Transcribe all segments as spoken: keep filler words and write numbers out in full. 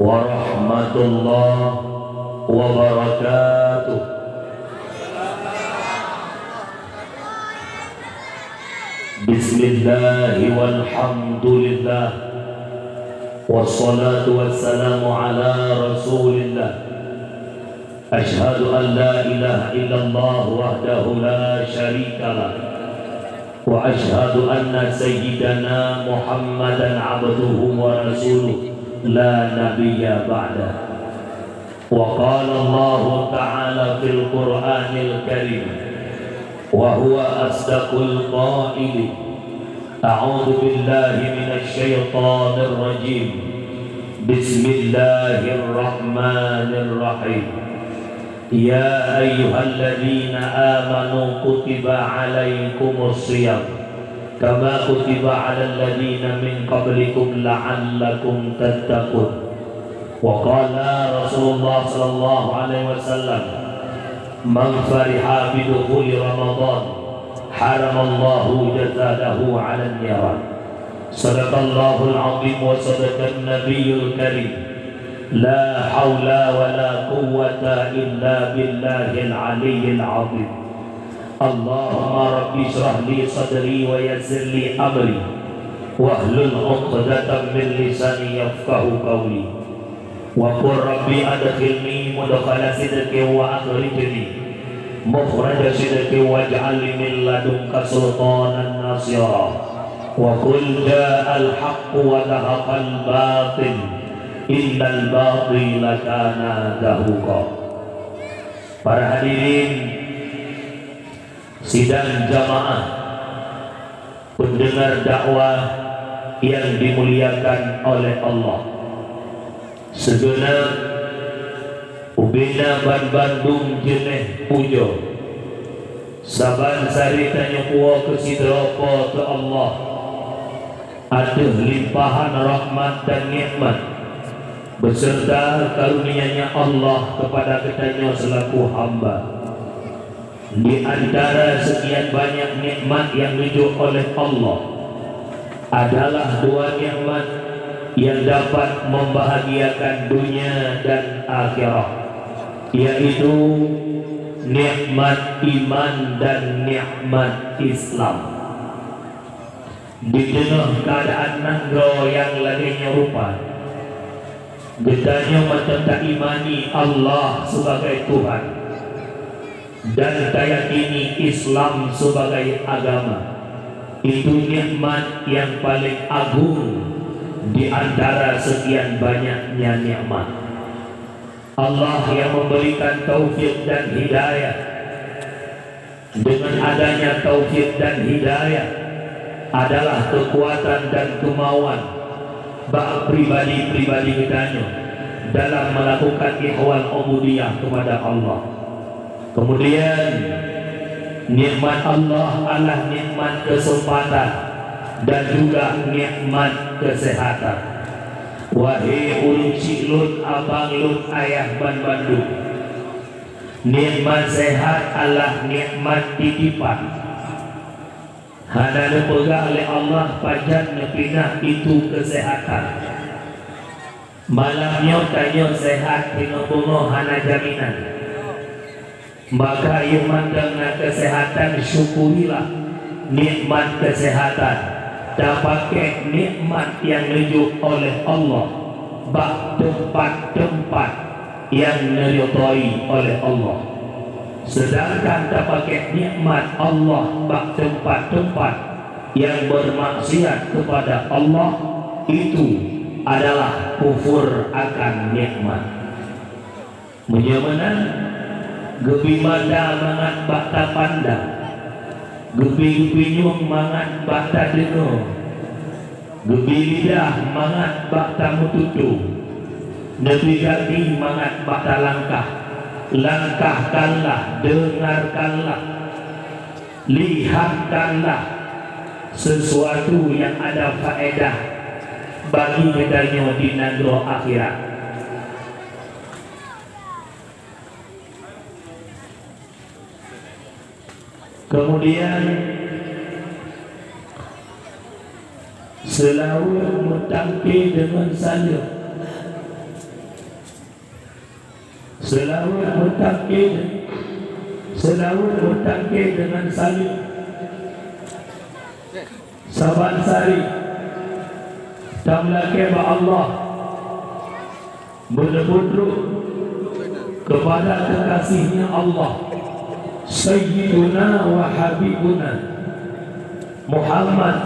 warahmatullahi wabarakatuh. Bismillah walhamdulillah, wassalatu wassalamu ala Rasulillah. Asyhadu an la ilaha illallah wahdahu la syarikalah, wa asyhadu anna sayyidana Muhammadan abduhu wa rasuluh, la nabiyya ba'dah. Wa qala Allahu ta'ala fil Qur'anil Karim, wa huwa asdaqul qailin. A'udzu billahi minasy syaithanir rajim. Bismillahirrahmanirrahim. Ya ayyuhalladzina amanu kutiba alaikumus shiyam kama kutiba alal ladzina min qablikum la'allakum tattaqun. Wa qala Rasulullah sallallahu alaihi wasallam, "Man fariha bidukhuli Ramadan, haramallahu jasadahu 'alan niran." Sadaqallahul azim wa sadaqan nabiyyul karim. La haula wa la quwwata illa billahil aliyyil azim. Allahumma rabbi shrah li sadri wa yassir li amri, wahlul 'uqdatam min lisani yafqahu qawli. Wa qul rabbi adkhilni mudkhala sidqin wa akhrijni mukhraja sidqin waj'al li min ladunka sultanan nasira. Wa qul ja'al haqqu wa zahaqal batil, innal batila kana zahuqa. Para hadirin sidang jamaah, pendengar dakwah yang dimuliakan oleh Allah. Sigeunab ubena banmandum jeuneh pujoe, saban sari tanyoe puwoe keu sidroe Po teu Allah ateueh limpahan rahmat dan nikmat beserta karunia-Nya Allah keupada geutanyoe seulaku hamba. Di antara sekian banyak nikmat yang neujok oleh Allah, adalah dua nikmat yang dapat membahagiakan dunia dan akhirat, yaitu nikmat iman dan nikmat Islam. Di teungoh keuadaan nanggroe nyang lagée nyoe rupa, geutanyoe mantong taimani Allah sibagai Tuhan dan tayakini Islam sibagai agama. Itu nikmat nyang paleng agong di antara sekian banyaknya nikmat. Allah yang memberikan taufik dan hidayah. Dengan adanya taufik dan hidayah adalah keukuatan dan keumauan bak pribadi-pribadi geutanyoe dalam meulakukan ihwal ubudiyah keupada Allah. Keumudian, nikmat Allah adalah nikmat keuseumpatan dan juga nikmat keuseuhatan. Wahé ureuëng chik lôn, abang lôn, ayah banmandum, nikmat seuhat adalah nikmat titipan. Hana neupeugah lé Allah pajan neupinah itu keuseuhatan. Malam nyoe tanyoe seuhat, singoh beungoh hana jaminan. Maka, yôh mantong na keuseuhatan, syukurilah nikmat keuseuhatan. Tapakék nikmat nyang neujok oleh Allah bak teumpat-teumpat nyang neuridhoi oleh Allah. Seudangkan tapakék nikmat Allah bak teumpat-teumpat nyang beurmaksiat keupada Allah, itu adalah kufur akan nikmat. Meunyoe meunan, geubi mata mangat bak tapandang, geubi geupinyueng mangat bak tadeungoe, geubi lidah mangat bak tameututoe, neubi gaki mangat bak talangkah. Langkahkanlah, dengarkanlah, lihatkanlah sesuatu nyang ada faedah bagi geutanyoe di nanggroe akhirat. Keumudian, seulaweuet meutampe deungon saleuem, Seulaweuet meutangke, seulaweuet meutangke deungon saleuem. Saban sari tameulakée bak Allah, beudeuh-beudeuh keupada keukaséh-Nya Allah, Sayyiduna wa Habibuna Muhammad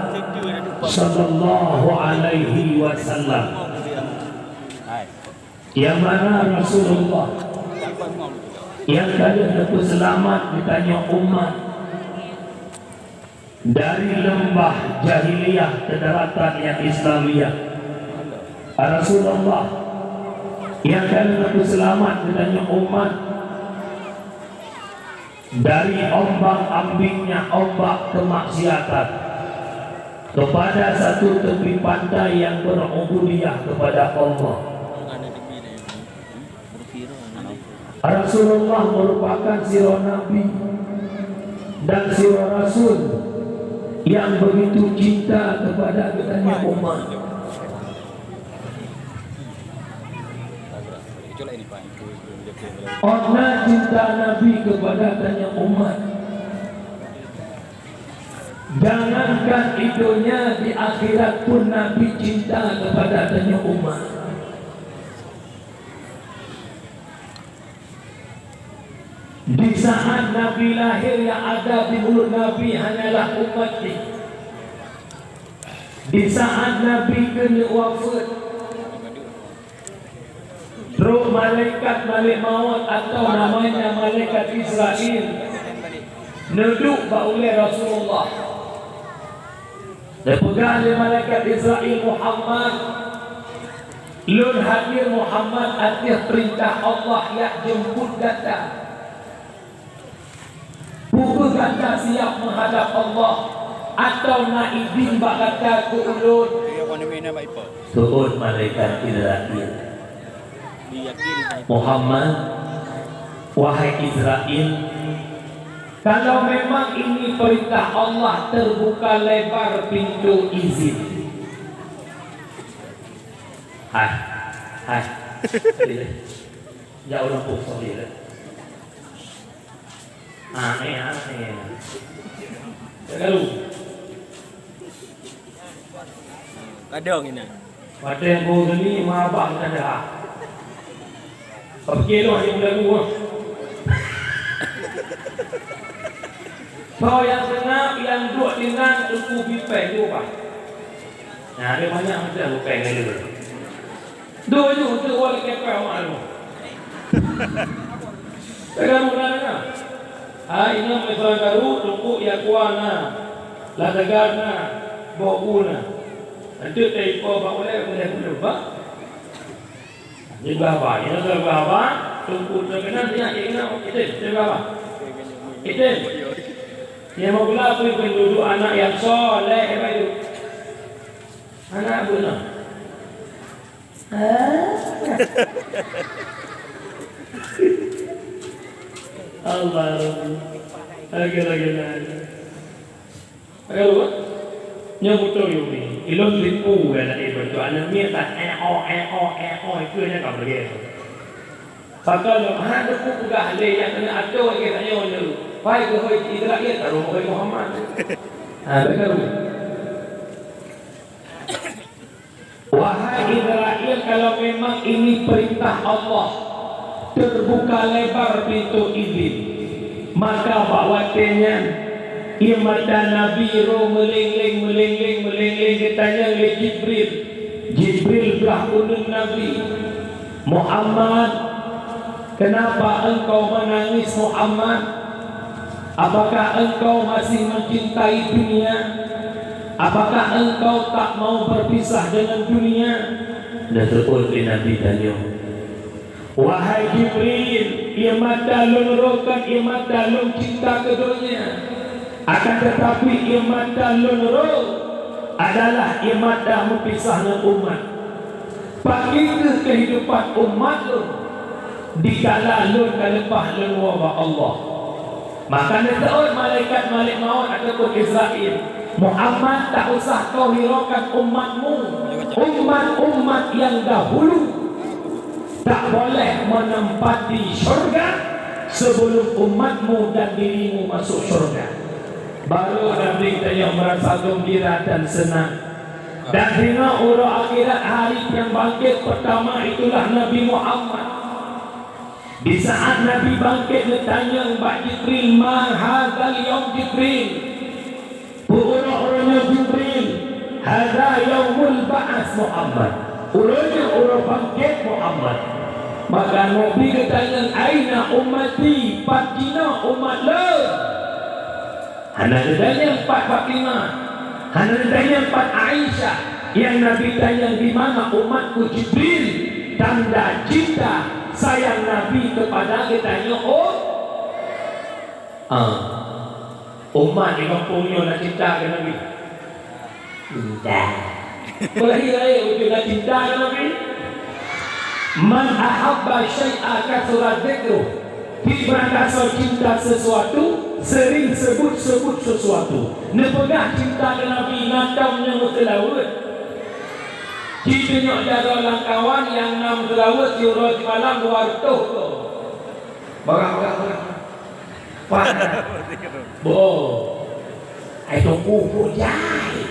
sallallahu alaihi wasallam. Nyang mana Rasulullah nyang ka lheueh neupeuseulamat geutanyoe umat dari leumbah jahiliyah keu daratan nyang Islamiyah. Rasulullah nyang ka lheueh neupeuseulamat geutanyoe umat dari ombak-ambiknya ombak keumaksiatan keupada satu tepi pantai nyang beurububiyah keupada Allah. Rasulullah meurupakan sidroe nabi dan sidroe rasul nyang beugitu cinta keupada geutanyoe umat. Óh na cinta Nabi keupada tanyoe umat, jangankan di donya, di akhirat pun Nabi cinta keupada tanyoe umat. Di saat Nabi lahé, nyang ada di mulut Nabi hanyalah umat jih. Di saat Nabi keuneuk wafeuet, trok malaikat Malik Maut atau namanya malaikat Israil neuduek bak ulée Rasulullah. Neupeugah lé malaikat Israil, "Muhammad, lôn hadir Muhammad ateueh peurintah Allah jak jeumput gata. Peue gata siab meuhadab Allah, atawa na idin bak gata keu ulôn?" Seuôt malaikat Israil, "Muhammad, wahai Israil, kalau memang ini perintah Allah, terbuka lebar pintu izin." Hai, hai. Ya Allah, pok sendiri. Aneh, aneh. Lalu. Kadang ini. Padahai guru ni mabah kita dah. Tapi kilo aja budak gua. Kau yang tengah, yang duduk di nan, tunggu bipeng tu, Pak. Nah, ada banyak macam bipeng ni. Dua ju, tu orang kepala malu. Pegang bulan na. Hai, ingat masalah baru, tunggu ya kuah na. Latagar na, boh na. Nanti taipo bak ulai, ulai dulu, Pak. Di bawah, ya, di bawah, tunggu terkenal dia, dia kena, itu, di bawah. Itu. Dia mau pula, aku ikut duduk anak yang soleh, apa itu? Anak guna. Ah. Allah Rabbi. Lagi, lagi, lagi. Ayo, nyoe beutôi umi. Ilôn tipu ya nak ibantu aneuk miet dah, eh, oh, eh, oh, eh, oh, itu nya ka pergi. Pakon lom, ha, deuk peugah lé nyang keuneuk atô lagèe tanyoe nyoe. Pai keuhôi Israel, taroh keuhôi Muhammad. Ha, beutôi. Wahai Israel, kalau memang ini perintah Allah, terbuka lebar pintu izin, maka bak watèe nyan, ié mata Nabi roh meuléng-léng, meuléng-léng, meuléng-léng, geutanyong lé Jibril. Jibril blah uneun Nabi, "Muhammad, kenapa engkau menangis, Muhammad? Apakah engkau masih mencintai dunia? Apakah engkau tak mau berpisah dengan dunia?" Neuseuôt lé Nabi tanyoe, "Wahai Jibril, ié mata lôn roh kon ié mata lôn cinta keu donya. Akan tetapi ié mata lôn roh adalah ié mata meupisah ngon umat. Pakri keuh keuhidupan umat lôn dikala lôn ka leupah lôn woe bak Allah?" Maka neuseuôt malaikat Malik Maut ataupun Israel, "Muhammad, tak usah kau hiraukan umatmu, umat-umat yang dahulu. tak boleh menempati syurga sebelum umatmu dan dirimu masuk syurga. Baru Nabi tanyoe merasa gembira dan senang. Dan deungoe uroe akhirat, hari yang bangkit pertama itulah Nabi Muhammad. Di saat Nabi bangkit, geutanyong bak Jibril, "Ma hadzal yaum Jibril?" Peu uroe-uroe nyoe Jibril? "Hadza yaumul ba'ats Muhammad." Uroe nyoe uroe bangkit Muhammad. Maka Nabi geutanyong, "Aina ummati?" Pat jinoe umat lôn? Hana geutanyong pat Fatimah, hana geutanyong pat Aisyah. Yang Nabi tanyong, "Di mana umatku Jibril?" Tanda cinta sayang Nabi kepada geutanyoe. Oh, ah, umat di kampung nyoe na cinta keu Nabi? Ndak. Peulahé-lahé ujoe na cinta keu Nabi. "Man ahabba syai'a katsura dzikruh." Di beurangkasoe cinta sesuatu, sering sebut-sebut sesuatu. Neupeugah cinta keu Nabi, na tom nyang meuseulaweuet. Ci tunyok jaroe lam kawan nyang na meuseulaweuet siuroe simalam dua reutôh droe. Barang-barang-barang. Wah, boh. Ai Teungku peue jai.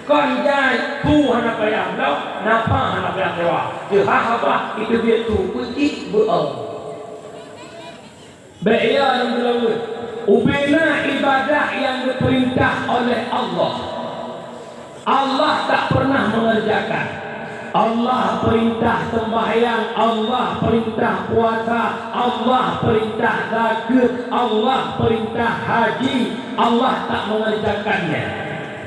Kon jai, peue hana payah bloe, napa hana payah sewa. Teuhah babah itu biet tu peucit beuo. Bék ya nyang beulaweuet. Ubena ibadah nyang geupeurintah oleh Allah. Allah tak pernah mengerjakan. Allah perintah sembahyang, Allah perintah puasa, Allah perintah zakeuet, Allah perintah haji, Allah tak mengerjakannya.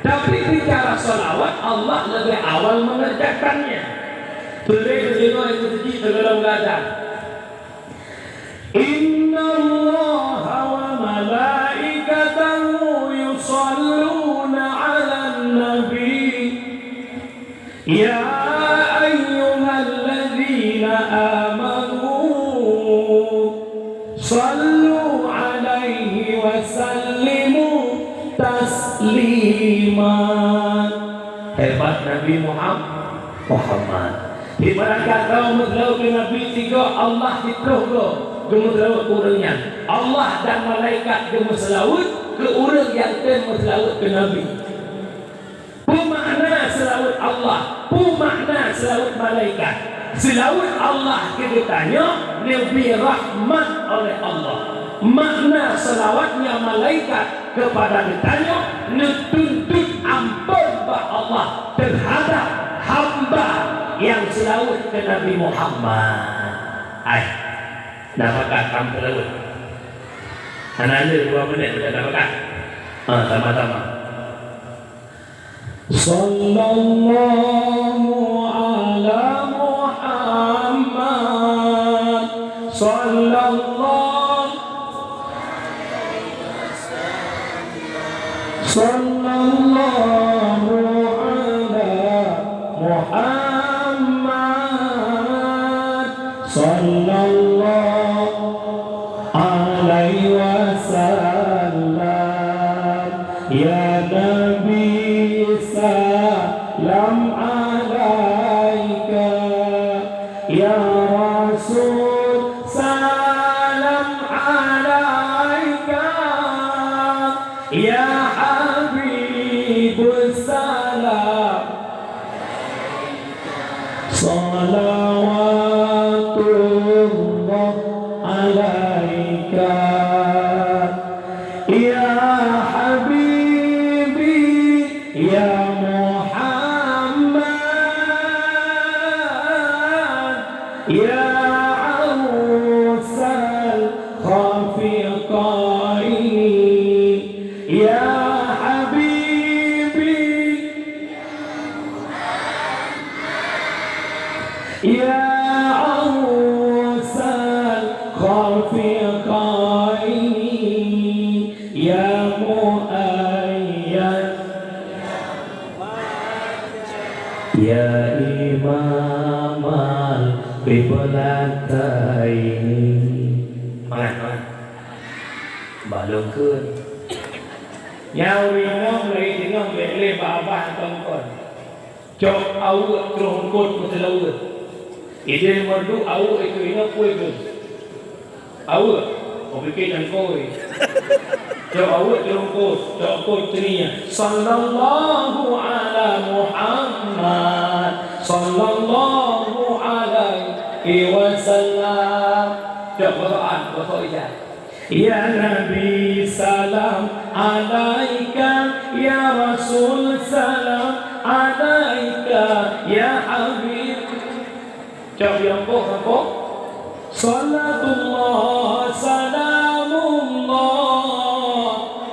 Tapi bicara salawat, Allah lebih awal mengerjakannya. Peureulee deungoe meuseujid sigohlom geuazan. Innallaha wa malaikatahu yusalluna 'alan nabi. Ya ayyuhalladzina amanu sallu 'alaihi wa sallimu taslima. Hebat Nabi Muham-, Muhammad. Di meurangkat droe meuseulaweuet keu Nabi, tiga Allah sitroh goe geumeuseulaweuet keu ureuëng nyan. Allah dan malaikat geumeuseulaweuet keu ureuëng nyang tem meuseulaweuet keu Nabi. Peue makna seulaweuet Allah? Peue makna seulaweuet malaikat? Seulaweuet Allah keu geutanyoe neubri rahmat oleh Allah. Makna seulawatnya malaikat kepada geutanyoe neutuntut amphon bak Allah teuhadab hamba nyang seulaweuet keu Nabi Muhammad. Ai, na bakat tam seulaweuet? Hana lé dua minit, na bakat. Ha, sama-sama. Sallallahu ala Muhammad. Sallallahu Sallallahu ala Muhammad. Sallallahu alaihi wasallam. Ya Nabi, salam alaika. Ya Rasul, salam alaika. Ya Habib, salam. Salawatullah alaika. Ya Habibi, ya Muhammad. Ya Ausal Khafiqaini, ya Habibi, ya Ausal Khafiqaini, ya Muayyad. Ya Imamal Qiblataini. Mangat, mangat. Bah lôn kheun. Nyan ureueng inong lagèe singoh bèk lé bak babah tongkon. Cok aweuek troh eungkôt meuseulaweuet. Idéh merdu aweuek itu ingat kue tu. Aweuek, mau pikir nyang koi. Cok aweuek terungkos, cok koi tenia. Sallallahu ala Muhammad, sallallahu alaihi wasallam. Cok Quran, bapak ijah. Ya Nabi salam alaika, ya Rasul salam alaika, ya Habib. Cok yang boh apa? Salatullah salamullah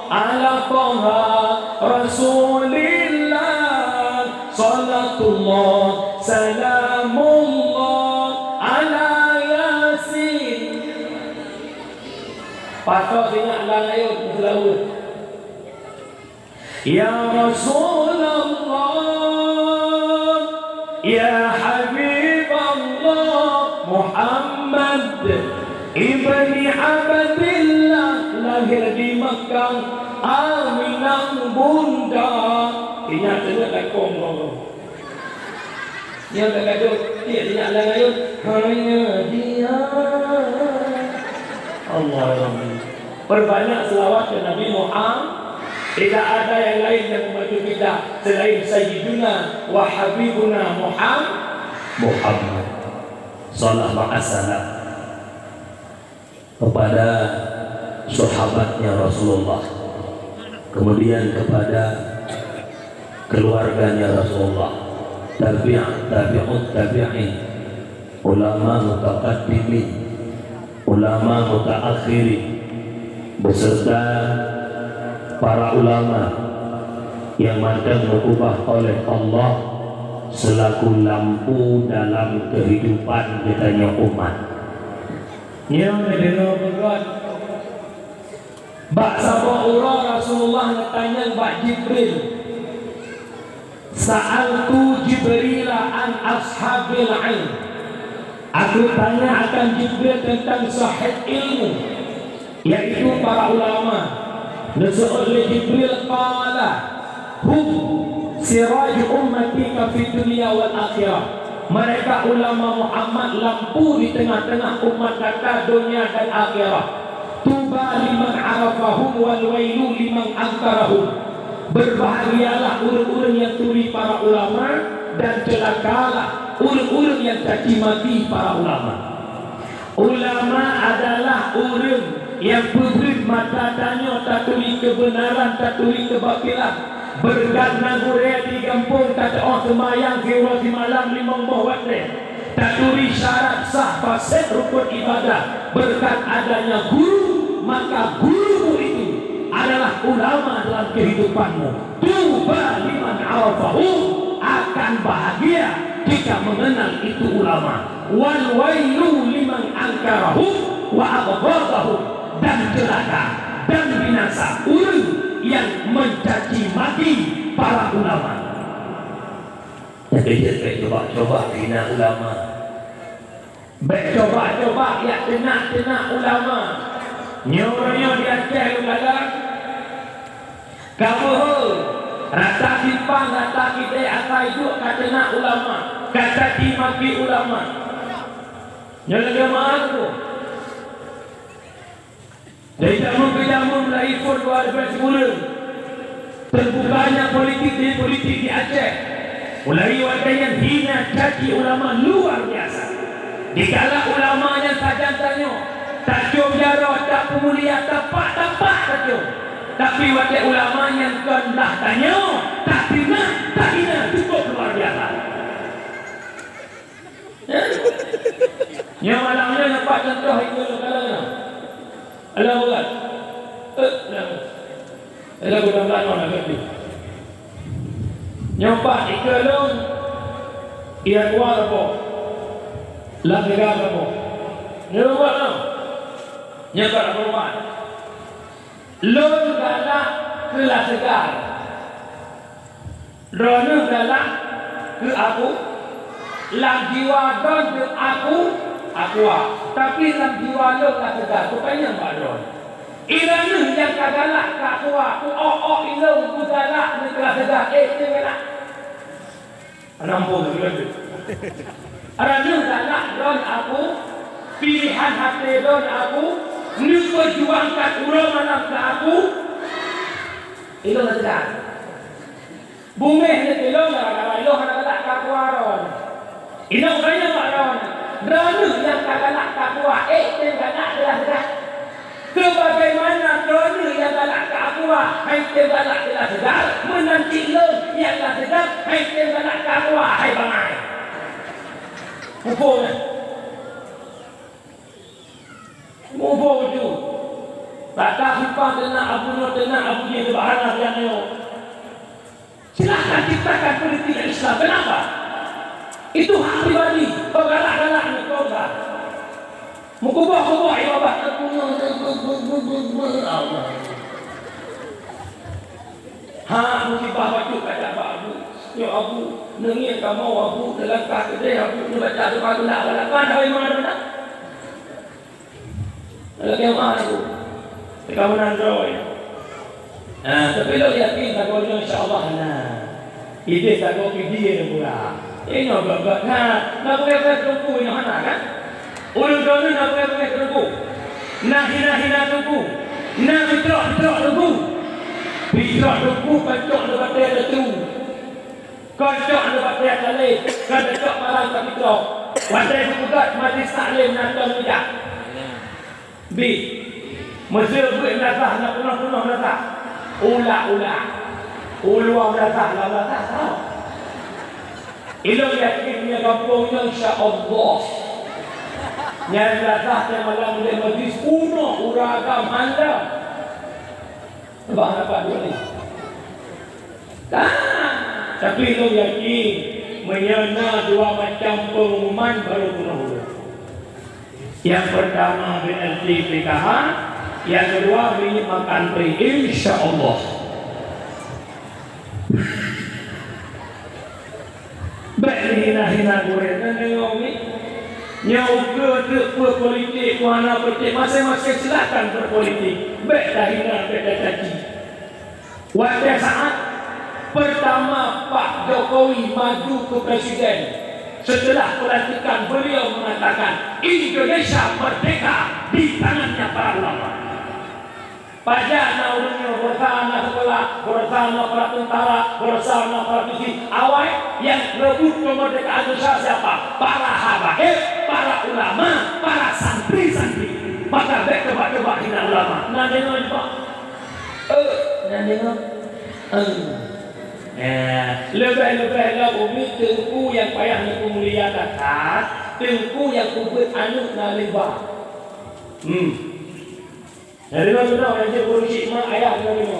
ala Taha Rasulillah. Salatullah salamullah ala Yasin. Patok ingat lam ayat seulaweuet. Ya Rasulullah, ya Habiballah, Muhammad ibni Abdillah, lahir di Mekah, Aminah bunda. Ingat, ingat lakoe Allah. Nyang ka gadôh, tiek ingat lam ayat, hanya dia. Allah Rabbi. Perbanyak selawat ke Nabi Muhammad. Tidak ada yang lain yang membantu kita selain Sayyiduna wa Habibuna Muhammad. Muhammad. Salam ma'assalam kepada sahabatnya Rasulullah, kemudian kepada keluarganya Rasulullah, tabi', tabi'ut tabi'in, ulama mutaqaddimin, ulama mutaakhirin, beserta para ulama yang mantong meuubah oleh Allah selaku lampu dalam kehidupan geutanyoe umat. Nyoe neudeungoe beugöt. Bak saboh uroe Rasulullah neutanyong bak Jibril, "Sa'altu Jibrila an ashabil ilm." Aku tanya akan Jibril tentang sahib ilmu, yaitu para ulama. Neuseuôt lé Jibril, qala, "Hum siraju ummati ka fid dunya wal akhirah." Mereka ulama Muhammad lampu di tengah-tengah umat gata donya dan akhirat. Tuba liman arafahum wal wailu liman angkarahum. Berbahagialah ureuëng-ureuëng nyang turi para ulama dan ceulakalah ureuëng-ureuëng nyang caci maki para ulama. Ulama adalah ureuëng nyang peubeuet mata tanyoe taturi keubeunaran, taturi keubatilan. Beureukat na gurée di gampông tateuôh seumayang siuroe simalam limong boh watée, taturi syarat sah fasét rukon ibadah. Beureukat adanya guru, maka guru itu adalah ulama dalam kehidupanmu. Tuba liman arafahum, akan bahagia jika mengenal itu ulama. Wal wailu liman angkarahum wa abghadahum, dan celaka dan binasa ureuëng yang mencaci maki para ulama. Jadi, bèk cuba-cuba hina ulama. Bèk cuba-cuba jak teunak-teunak ulama. Nyoe-nyoe di Aceh lôn galak. Ka meuhôi, rata simpang, rata kidée asai duek ka teunak ulama, ka caci maki ulama. Nyoe lagée meu'ah tu. Dari jameun keu jameun, mulai phon dua ribèe sikureueng, teubukanya politik di, politik di Aceh. Mulai watée nyan hina caci ulama luar biasa. Dikala ulama nyan sajan tanyoe, tacôm jaroe, tapeumulia, tapak-tapak tacôm. Tapi watée ulama nyan kon blah tanyoe, tatinah, tahina, cukup luar biasa. Nyoe malam nyoe nampak contoh itu kalau nyoe. Alah bukan. Eh, nah. Alah bukan belano nak ganti. Nyoe pat ikeu lôn. Ia dua leubeh. Lam tiga leubeh. Nyoe buat noh. Nyoe pat leubeh. Lôn galak keu laseugar. Droeneueh galak keu aku, lam jiwa droeneueh keu aku, aqua. Tapi lam jiwa lôn laseugar, peukanyang bak droeneueh. Droeneueh nyang ka galak keu aqua, keu ôk-ôk ilôn, keu galak ngon keu laseugar, eh, teuh galak. Hana muphom lagèe nyan. Droeneueh galak Lôn aku, pilihan até lôn aku, neupeujuangkan uroe malam keu aku, ilôn teuga. Beungéh neuk ilôn gara-gara ilôn hana galak takwa droeneuh. Inong kayém bak droeneuh, droeneuh nyang ka galak takwa, ék tem galak teuga-teuga. Sebagaimana droeneuh nyang galak takwa, hai tem galak teuga-teuga, meunan cit lôn nyang ka teuga, hai tem galak takwa, hai bangai. Muphom nyan. Muphom ju. Tatak simpang teunak abu nyoe, teunak abu jih, teubahan lagèe nyoe. Silahkan ciptakan politik Islam. Kenapa? Itu hak pribadi. Kau galak-galak ni, kau galak. Meukuboh-kuboh ibadah. Allah. Ha, musibah bacut kajak bak abu. Nyoe abu, neungieng kamoe abu, neulangkah keudeh abu, neubaca doa geulak-galak. Ban hôi ma doa. Lagèe ma abu. Teuka meunan droe. Nah, tapi lôn yakin sagoe nyoe insya Allah na. Idéh sagoe pih di neu pula. Inoe gét-gét na, na beungéh-beungéh teungku nyoe hana kan? Ureueng droeneuh na beungéh-beungéh teungku. Na hina-hina teungku. Na pitrok-pitrok teungku. Pitrok teungku pancok lé batèe teutu. Kon cok lé batèe talé, kon cok barang tapitrok. Watèe geupeugöt majlis taklim na tom meujak. Bi, meuseu beuet meunasah na peunoh-peunoh meunasah. Ulak-ulak. Uluwa meunasah, lam meunasah tau. Ilôn yakin nyoe gampông nyoe insya Allah. Nyan meunasah nyang malam lé majlis peunoh ureueng agam hana. Bah dapat dua ni. Kan? Tapi lôn yakin, meunyoe na dua macam pengumuman baru peunoh ureueng. Yang pertama B L T P K H, yang kedua minyeuk makan free, insya Allah. Bèk hina-hina gurèe, na deungö mi? Nyoe ukeue teuk peue politik, peue hana politik, maséng-maséng silakan berpolitik. Bèk tahina, bèk tacaci. Watèe saat pertama Pak Jokowi maju keu presiden, setelah pelantikan beliau mengatakan, "Indonesia merdeka di tangannya para ulama." Pajan na ureueng nyoe, beurasa na seukolah, beurasa na para teuntara, beurasa na para polisi. Awai nyang rebut keumeurdekaan Indonesia siapa? Para habaib, para ulama, para santri-santri. Maka bèk coba-coba hina ulama. Na deungö nyoe, Pak? Eh, na deungö? Eh. Eh, leubeh-leubeh lom umi teungku nyang payah neupeumulia that-that, teungku nyang peubuet aneuk na lé ba. Hmm. Jadi, nyoe nyang jeuet ureueng chik mak ayah ngon lima.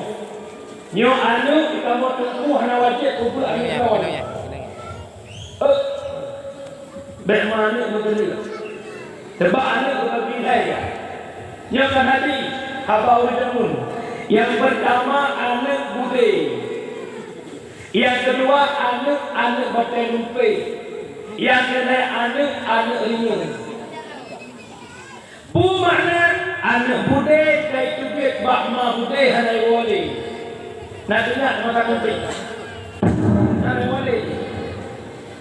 Nyoe aneuk di kamoe teungku hana wajéb peubuet aneuk droe. Eh, bèk ma aneuk meuteuleu. Sebab aneuk beubagi hai ya. Nyoe kan hadis, haba ureueng jameun. Nyang peurtama aneuk budé. Nyang keudua aneuk, aneuk batèe lumpéh. Nyang keulhèe aneuk, aneuk rinyueng. Peue makna aneuk budé ka jiteubiet bak ma budé hana iwoe lé? Na teuingat mata kuncéng? Hana iwoe lé.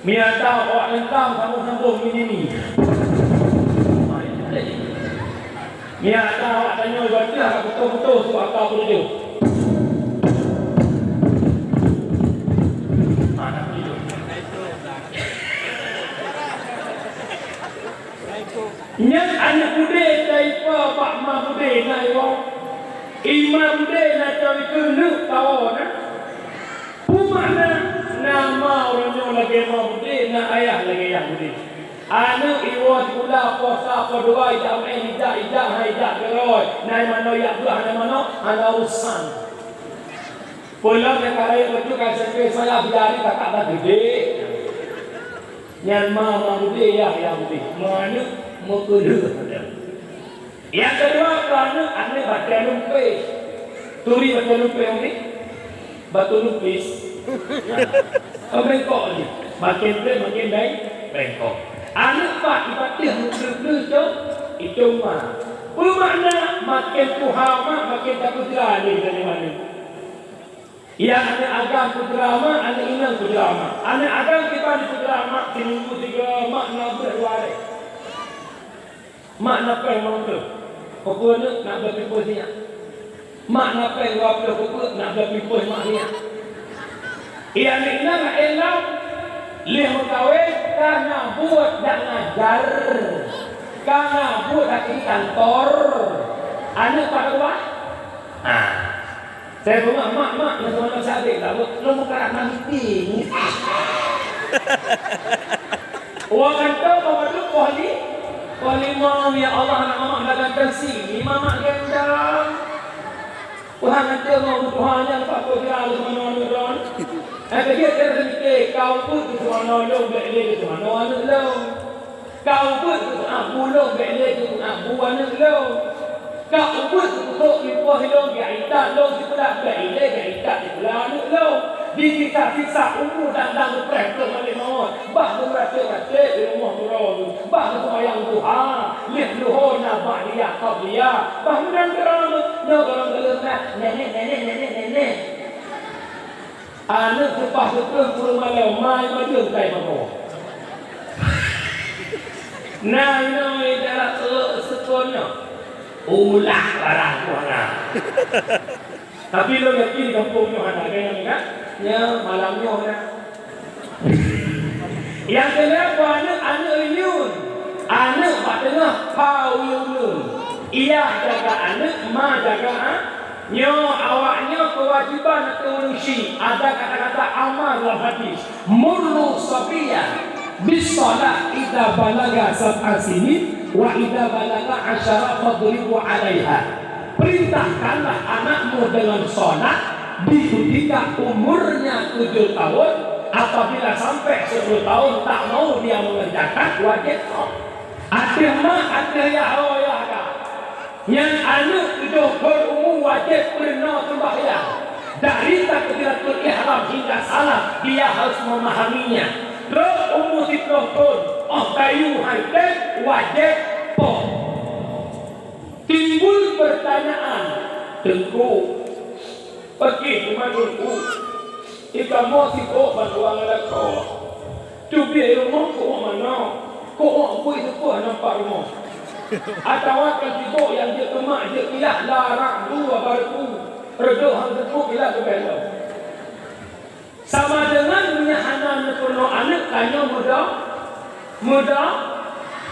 Mia ta awak lintang sambông-sambông nini-nini. Mia ta awak tanyoe bateuh ka beutôi-beutôi su aka peutujoh. Mana peutujoh? Nyan aneuk budé taipa bak ma budé na iwoe. Ima budé na cawi keuneuk tawoe na. Peue makna na ma ureueng nyoe lagèe ma budé, na ayah lagèe yah budé. Aneuk iwoe sikula, puasa, poh dua, ijak meu'én, ijak, ijak, hai ijak keurôi, na manoe ijak beuh, na manoe hana urusan. Peulom nyang ka rayeuk bacut ka S M P saya bidari kakak dah gede. Nyan ma, ma udeh, yah, yah udeh. Ma aneuk, meukeuleuh. Nyang keudua, keu aneuk, aneuk batèe lumpéh. Turi batèe lumpéh, umi? Batu lupis. Nah, bengkok jih. Makin trép, makin beng-, bengkok. Aneuk pat ipatéh meukeuleuh-keuleuh cong, icong ma. Peue makna makin tuha mak, makin tapeugah lé dari aneuk? Nyang aneuk agam peugah mak, aneuk inong peugah mak. Aneuk agam kiban peugah mak, siminggu sigoe mak, na beuet dua lé. Mak na péng limong ploh, keupeue neuk nak beupimpôi sinyak? Mak na péng dua ploh, keupeue nak beupimpôi mak sinyak? Ia nikna laén lom, lheueh meukawen ka na buet dak ngajar, ka na buet haki kantor, aneuk pat reuah. Ah. Saya bunga, "Mak, mak, nyang teuma sabé lah, lôn meukarat mamiting." Wah, kantô ka padub poh li-, poh limong, ya Allah, aneuk mamak dah ganteng sini, mamak gendong. Wah, kantô mau Tuhan nyang pak kau kira lu mana mana ron. Eh, kejut dia berhenti, kau pun tu mana lu, bek dia tu mana aneuk lu. Ka ubeuet keu abu lôn, bèk lé keu abu aneuk lôn. Ka ubeuet keu peutrok pimpôh lôn, bèk itat lôn sipeula, bèk ilée, bèk itat sipeula aneuk lôn. Di sisa-sisa umu dan-dan geupreh trok malam mawöt, bah geuratéb-ratéb di rumoh uroe lôn, bah geuseumayang duha, lheueh luho na ba'diyah qabliyah, bah meunan keurang lôn, nyoe gohlom gohlom na, nenek, nenek, nenek, nenek. Aneuk seupah seukreueng peurumoh lom, mai majeung kai bagoe. Nah, inoe dalam, eh, seukon nyoe. Ulah barang buah na. Tapi lôn yakin di gampông nyoe hana, kan, kan? Nya, malam nyoe na. Nyang keulhèe, buah aneuk, aneuk inyun. Aneuk bak teungoh pha uyueun. Iyah jaga aneuk, ma jaga a-, Nyoe awaknyoe keuwajéban ateueh ureueng chik, ada kata-kata amar lam hadis, "Muru sabiyya bis shalah idza balagha sab'a sinin wa idza balagha asyara fadribu 'alaiha." Perintahkanlah anakmu dengan salat di ketika umurnya tujuh tahun, apabila sampai sepuluh tahun tak mau dia mengerjakan, wajib. Ateueh mak, ateueh yah, oh yah ka. Nyang aneuk tujoh thon umu wajéb peurunoe seumbahyang. Dari takbiratul ihram hingga salam, dia harus memahaminya. Trok umu siplôh thon, óh kayu hai tém, wajéb poh. Timbul pertanyaan, Teungku, pakri teuma Teungku, di kamoe sibok bandua ngon lakoe. Teubiet rumoh keu ueh manoe, keu ueh bui teupeu nampak rumoh. Atawa ka sibok nyang jeuet keu mak jeuet keu yah, larak dua bareku, reudôk han teupeu bila geubelom. Sama deungon meunyoe hana neupeurunoe aneuk, tanyoe mudo, mudo.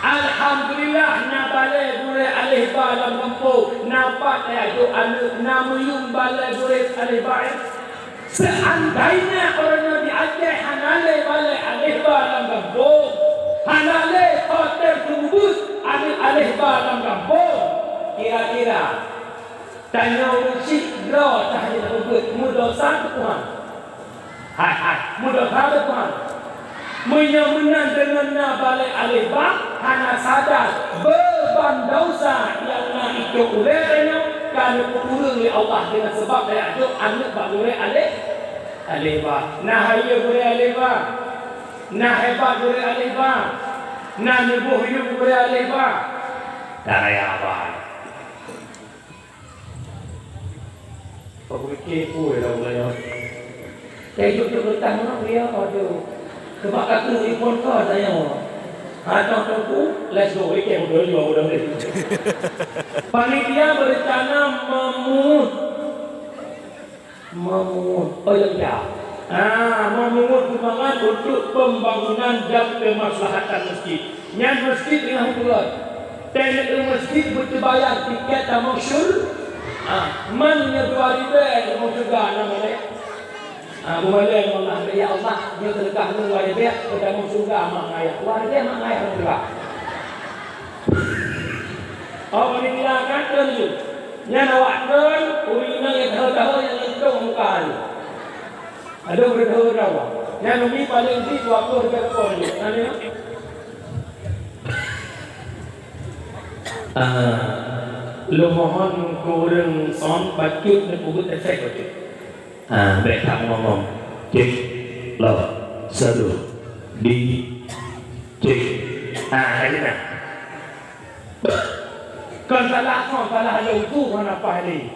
Alhamdulillah, na balèe gurèe aléh ba lam gampông, na pat tajak jok aneuk, na meuyuem balèe gurèe aléh ba. Seandainya uroe nyoe di Aceh hana lé balèe aléh ba lam gampông, hana lé hotel seumeubeuet aneuk aléh ba lam gampông, kira-kira tanyoe ureueng chik droe teuh hana seumeubeuet, meudosa keu Tuhan? Hai, hai, meudosa keu Tuhan? Meunyoe meunan deungon na balèe aléh ba, hana sadar beuban desya nyang na itôp ulèe tanyoe ka neupeukureueng lé Allah deungon sabab tajak jok aneuk bak gurèe aléh, aléh ba. Na hayeu gurèe aléh ba, na hebat gurèe aléh ba, na neuboh yub gurèe aléh ba. Taraya ba. Peumiké peue lam ulèe nyoe? Teuh jok-jok geutah meunoe, aduh. Keubah ka keuh iphon ka tanyoe. Hana teungku, let's go. Ikei udah jua, udah deh. Panitia berencana memungut. Memungut. Oh, ya, ya. Ah, memungut sumbangan untuk pembangunan dan kemaslahatan masjid. Nyan masjid teungoh peubuet. Teuh masjid beuteubayar tiket tamong syur-, ah, man nyoe dua ribèe tamong syeuruga na malèe. Ah, beumalèe ngon Allah, "Ya Allah, nyoe seudeukah lôn dua ribèe, beutamong syeuruga mak ngon ayah." Dua ribèe mak ngon ayah tamong syeuruga. Oh, panitia kan, treun laju. Nyan awak treun, ureueng inong nyang tahe-tahe nyang lintong muka nyan. Aduh, beudôh-beudôh. Nyan umi paléng di dua ploh ribèe rukon. Nyan, ya. Ah, lôn mohon keu ureueng sound bacut neupeubuet efek bacut. Ah, bèk that ngom-ngom. Cek, lo, satu, di, cek. Ah, ka jeuet na. Kon salah sound, salah lôn tu, kon apa ni?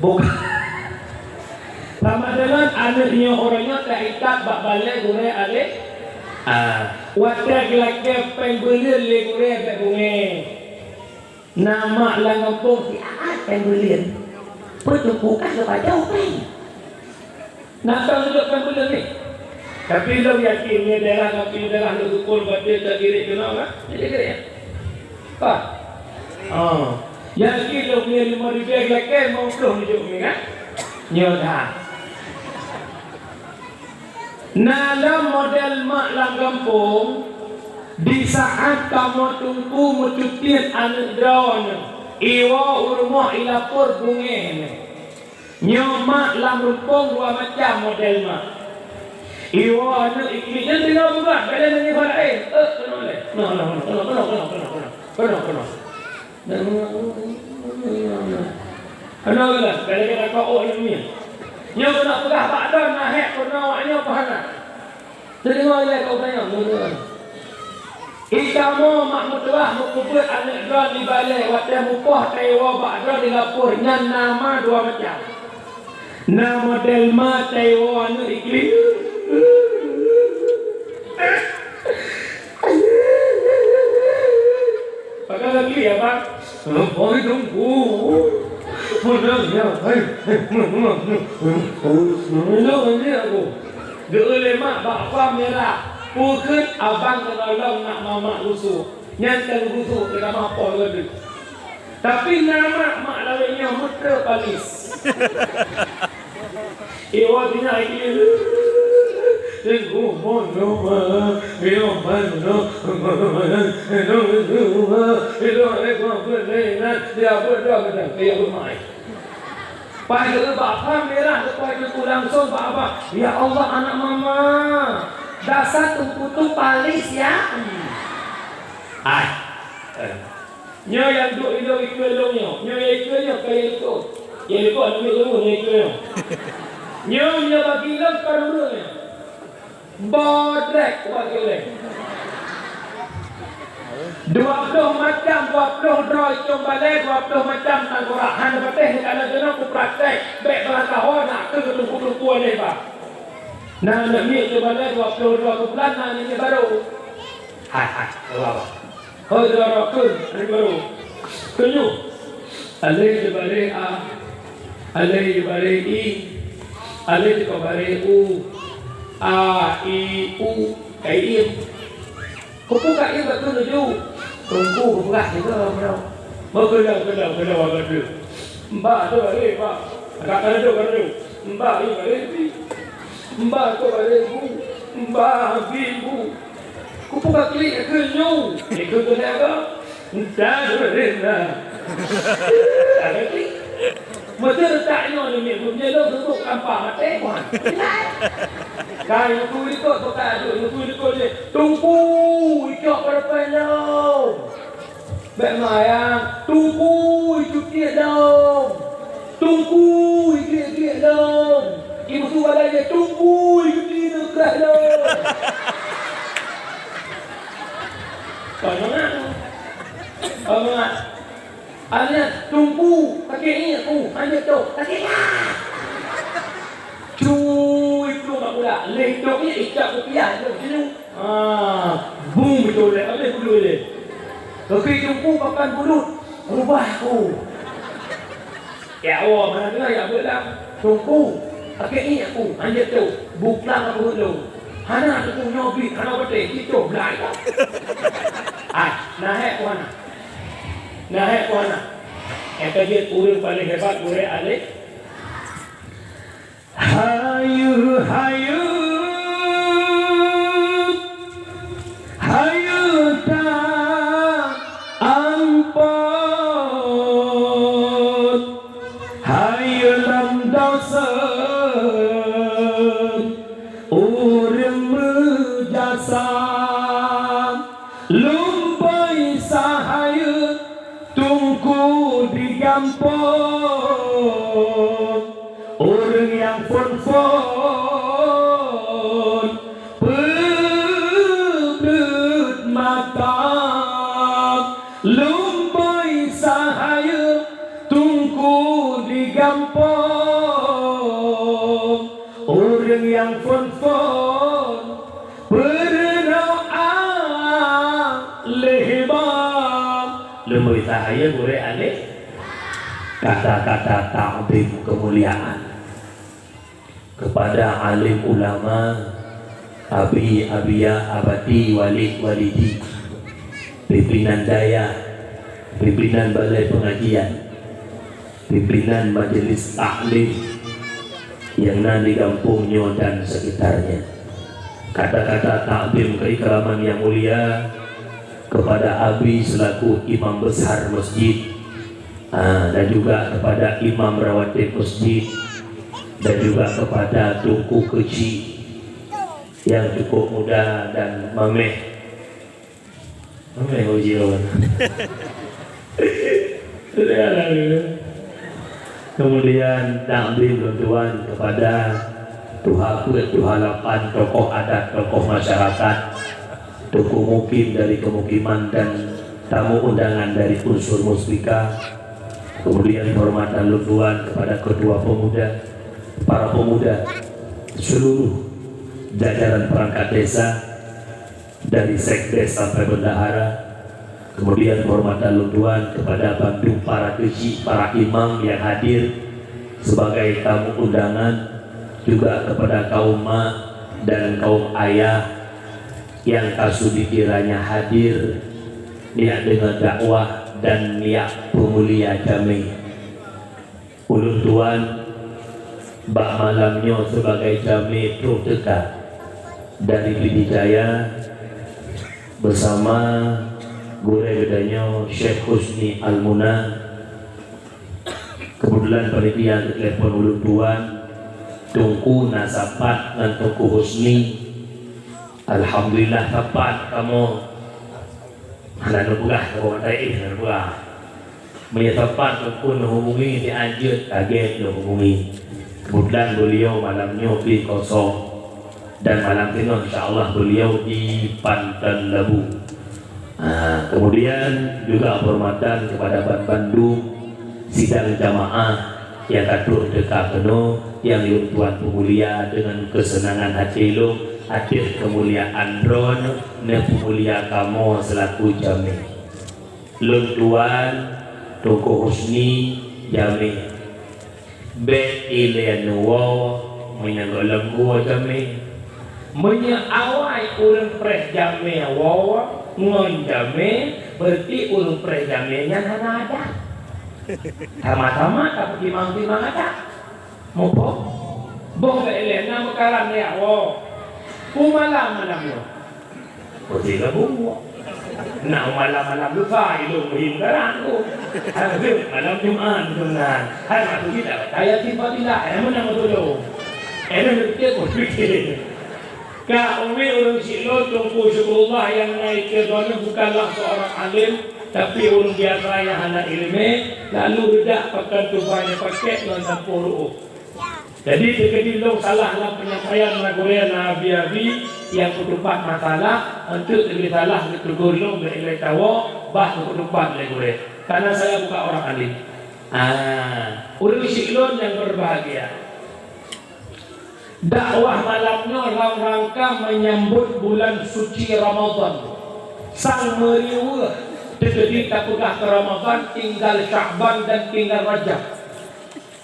Bukan. Sama dengan aneuk nyoe, uroe nyoe taikat bak balèe gurèe aléh, Ah, watèe geulakèe péng buleuen lé gurèe bèk beungèh. Na mak lam gampông siat péng buleuen. Peue teungku ka geupajoh péng. Na tông neujok péng buleuen nyoe. Tapi lôn yakin nyoe daerah, tapi daerah lôn ukur batin tak girik keunoe kan? Jadi girik, ya? Pak. Oh. Yakin lôn punya lima ribu lakèe, lima puluh neujok ni kan? Nyoe dah. Na lom model mak lam gampông, di saat kamoe teungku meucutiet aneuk droeneuh, iwoe u rumoh ilapor beungèh nyoe. Nyoe mak lam rumpông dua macam model mak. Iwoe aneuk iklik nyan tinggai peugah, bèk lé nangis bak laén. Eh, keunoe lé. Keunoe, keunoe, keunoe. Keunoe, keunoe, bèk lé nangis bak laén. Nyoe keunoe peugah bak droe na hék keunoe awak nyoe peue hana. Teudeungoe ilèe keu gobnyan, teudeungoe. Ikamoe mak meutuwah meukubeuet aneuk droe di balèe watèe mupoh taiwoe bak droe di lapoh nyan na ma dua macam. Na model ma taiwoe aneuk iklik. Pakon lagèe nyan, Bang? Oi, Teungku. Meunan ya, hai. Meunan ya aku. Geu lé mak bak pam mirah. Peue kheun abang keunolong nak mamak gusok. Nyan ka gusok teuka mapoh lagèe. Tapi na mak, mak lawét nyoe meutrok palis. Iwoe tinggai keu Teungku mon nyoe, nyoe man nyoe, Pai geuh bak pam mirah, geupai teungku langsong bak abang, "Ya Allah, anak mama, dasar teungku tu palis ya." Ai. Eh. Nyoe nyang duek ilôn ikeue lôn nyoe. Nyoe nyang ikeue nyoe ka nyang likot. Nyang likot aneuk miet lôn nyoe ikeue nyoe. Nyoe, nyoe bagi lôn ka ureueng nyoe. Bodrek bagi ulèe. Dua ploh macam, dua ploh droe icong balèe, dua ploh macam tangkorak. Hana patéh nyoe kana keunoe kupraktek. Bèk beulatahô nak keu teungku-teungku alèh ba. Na aneuk miet icong balèe dua ploh droe keubeulan, na aneuk miet barô. Hai, hai, Allah, Allah. Hôi droe-droe kheun, aneuk barô. Tujoh. Alèh di balèe a, alèh di balèe i, alèh di balèe u, a, i, u, ka iem. Kupeugah iem bak kheun laju. Teungku kupeugah sigoe meunyoe. Meukeulong, keulong, keulong agak deuh. Mbak tu balèe, Mbak. Agak ka laju, ka laju. Mbak, i balèe bi. Mbak tu balèe bu. Mbak, bi bu. Kupeugah klik keu nyoe, ikeu keu lhèe goe. Entah dua rinda. Ada klik. Meuteureutak nyoe ni, ni, meunyoe lôn tutup kampa maté, Tuhan. Kai, meutui likot, bukan, meutui likot je. Teungku, ikot pada pandang. Bèk mayang, Teungku, ikut tiek dong. Teungku, iklik-iklik lom. Ibu tu balai dia, "Teungku, ikuti nukah lom." Kau dengar tu. Kau dengar. Anak, "Teungku, sakét ni aku. Lanjut tu. Sakét lah." Cui, tu nak pula. Leh tu ni, icap kupiah tu. Sini. Ah, bum beutôi lé, habéh bulut lé. Tapi teungku papan bulut, rubah aku. Ya Allah, mana kena ya beulah. Teungku, pakai ni aku, hanjeuet tu, buklang aku lôn. Hana teungku nyoe bit, hana beutôi, itu belai. Ah, nahek ku hana. Nahek ku hana. Nyang ka jeuet ureueng paléng hebat, ureueng alim. Hayu, hayu, hayu ta ampon, hayu lam dosen ureueng meujasa. Lumboi sahayeu teungku di gampông, ureueng nyang phon-phon peuet mata. Lumboi sahayeu teungku di gampông, ureueng nyang phon-phon peureuna Peue sahaya gurée alim? Kata-kata takzim kemuliaan kepada alim ulama, abi, abia, abati, walid, walidi, pimpinan dayah, pimpinan balai pengajian, pimpinan majelis taklim nyang na di gampông nyoe dan sekitarnya. Kata-kata takzim keikraman yang mulia kepada abi selaku imam besar masjid, ah, dan juga kepada imam rawatib masjid, dan juga kepada Teungku Keuchik yang cukup muda dan mameh. Mameh uji lawan. Kemudian takzim lôn tuan kepada tuha peuet, tuha lapan, tokoh adat, tokoh masyarakat, tokoh mukim dari kemukiman dan tamu undangan dari unsur muspika. Kemudian penghormatan lôn tuan kepada ketua pemuda, para pemuda, seluruh jajaran perangkat desa, dari sekdes sampai bendahara. Kemudian penghormatan lôn tuan kepada bandum para keuchik, para imam yang hadir sebagai tamu undangan, juga kepada kaum mak dan kaum ayah yang ka sudi kiranya hadir, niat deungon dakwah dan niat peumulia jamé. Ulôn tuan bak malam nyoe sibagai jamé troh teuka dari Pidie Jaya beusama gurée geutanyoe Syekh Husni Al-Muna. Keubeutulan panitia geutelepon ulôn tuan, Teungku na sapat ngon Teungku Husni. Alhamdulillah sapat kamoe. Hana neupeugah kamoe, hana neupeugah. Meunyoe sapat Teungku neuhubungi, siat jeuet ka gét neuhubungi. Keubeutulan beuliau malam nyoe pih kosong, dan malam singoh insya Allah beuliau di Panton Labu. Ha, kemudian juga penghormatan kepada ban-, bandum sidang jamaah nyang ka troh teuka keunoe, nyang lôn tuan peumulia deungon keuseunangan até lôn ateueh keumuliaan droeneuh neupeumulia kamoe seulaku jamé. Lôn tuan Teungku Husni jamé. Bék ilée neuwoe meunyoe gohlom kuwoe jamé. Meunyoe awai ureuëng preh jamé woe ngon jamé, beureuti ureuëng preh jamé nyan hana adat. Sama-sama tapeutimang-timang adat. Muphom? Boh bék ilée na meukaran jak woe. Peue malam malam nyoe? Putih gabung. Nak malam-malam lusa ilong muhim garan tu. Harus malam Jumat tu nah. Hai mak tu kita kaya tiba bila eh mana betul tu. Eh nak fikir pun fikir. Ka umi ureuëng Siklon Teungku Syukurullah nyang naik ke zona bukanlah seorang alim, tapi ureuëng biasa nyang hana ileumé, lalu reudah pakan tubai nyang pakék ngon sampôh ruoh. Jadi, teukeudi lôn salah lam penyampaian na gurée na abi-abi nyang peutupat masalah, eunteuk teukeudi salah geuteugor lôn lé ilée tawoe bah geupeutupat lé gurée. Karena saya bukan orang alim. Ah, ureuëng Siklon nyang berbahagia. Dakwah malam nyoe lam rangka menyambut bulan suci Ramadan. Sang meuriweueh teukeudi tapeugah keu Ramadan tinggal Syakban dan tinggal Rajab.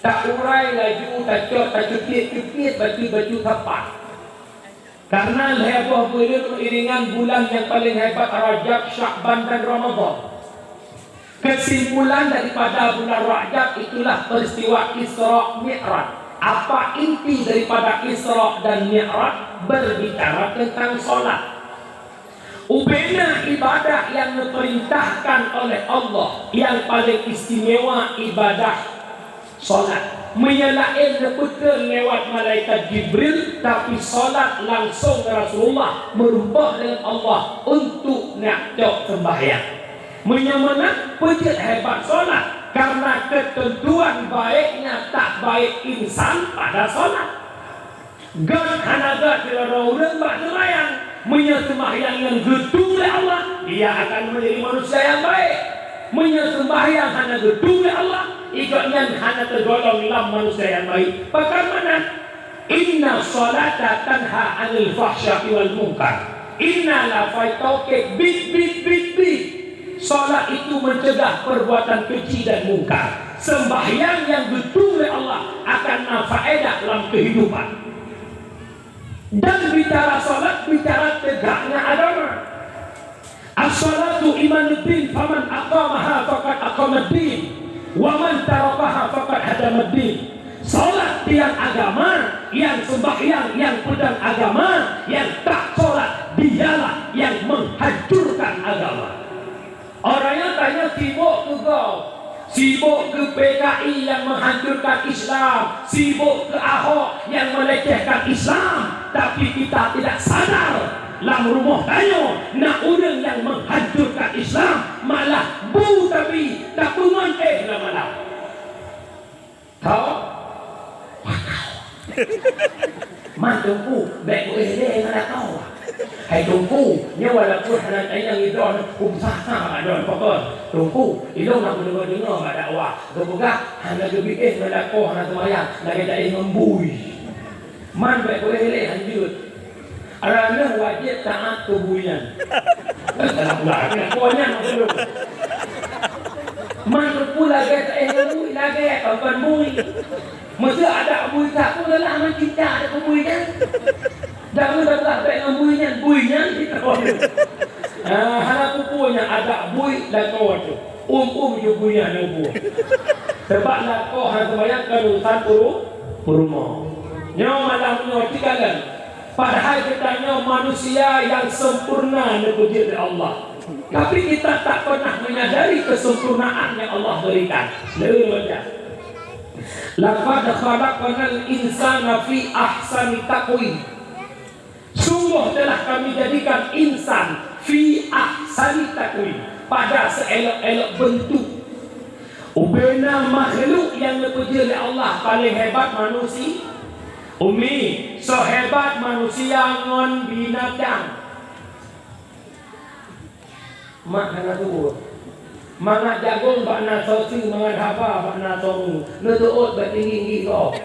Taurai laju tacok tacutit-cutit baju-baju sapat. Karena lhée boh buleuen meuiringan bulan nyang paleng hebat Rajab, Syakban dan Ramadan. Kesimpulan daripada bulan Rajab itulah peristiwa Isra Mi'raj. Apa inti daripada Isra dan Mi'raj? Berbicara tentang salat. Ubena ibadah nyang neupeurintahkan oleh Allah nyang paleng istimewa ibadah salat. Meunyoe laén neupeuteun lewat malaikat Jibril, tapi salat langsong Rasulullah meurumpok deungon Allah untuk neujak cok seumbahyang. Meunyoe meunan, peue jeuet hebat salat, karena keuteuntuan baiknya tak baik insan pada salat. Gét hana gét sidroe ureuëng bak seumbahyang. Meunyoe seumbahyang nyan geutueng lé Allah, dia akan menjadi manusia yang baik. Meunyoe seumbahyang hana geutueng lé Allah, gobnyan hana teugolong lam manusia yang baik. Pakon meunan? Inna sholata tanha 'anil fahsya'i wal munkar. Inna lafai taukid, bit, bit, bit, bit. Salat itu mencegah perbuatan keji dan mungkar. Sembahyang nyang geutueng lé Allah akan na faedah lam kehidupan. Dan bicara salat, bicara tegaknya agama. As-salatu imaduddin, faman aqamaha faqad aqamaddin, wa man tarakaha faqad hadamaddin. Salat tiang agama, nyang sembahyang, nyang peudong agama, nyang tak salat, dialah nyang menghancurkan agama. Orang nyang tanyoe sibok keu gob, sibok keu P K I nyang menghancurkan Islam, sibok keu Ahok nyang melecehkan Islam, tapi kita tidak sadar, lam rumoh tanyoe na ureuëng nyang menghancurkan Islam, malah bu tapi tapeungon éh lam malam. Tho? Man Teungku, bèk kuéh lé ngon lakoe. Hai Teungku, nyoe walaupun hana tanyong idroe, usaha bak droe pokon. Teungku, ilôn na kudeungoe-deungoe bak dakwah, geupeugah hana geubi éh ngon lakoe hana seumayang, lagèe taéh ngon bui. Man bèk kuéh lé hanjeuet. Droeneuh wajéb taát keu bui nyan. Salah pula, keu lakoe nyan meukeulong. Man Teungku lagèe taéh ngon bui, lagèe kon bui. Meuseu adak bui that pun lelah meucinta adak bui nyan. Dan meuseu bèk ngon bui nyan, bui nyan jitron. Ah, hana peue-peue nyan adak bui lakoe teuh. Uem-uem ju bui nyan neubuet. Sabab lakoe hana seumayang kon urusan peurumoh. Nyoe malam nyoe sikalon. Padahai geutanyoe manusia nyang sempurna neupeujeuet lé Allah. Tapi kita tak pernah menyadari kesempurnaan yang Allah berikan. Leueh baca. Laqad khalaqnal insana fi ahsani taqwim. Sungguh telah Kami jadikan insan fi ahsani taqwim, pada seelok-elok bentuk. Ubena makhluk nyang neupeujeuet lé Allah paleng hebat manusia. Umi, soe hebat manusia ngon binatang? Mak hana tuwoe. Mangat jagong bak na soe sie, mangat haba bak na soe ngu. Neutuot bak tinggi-tinggi gob.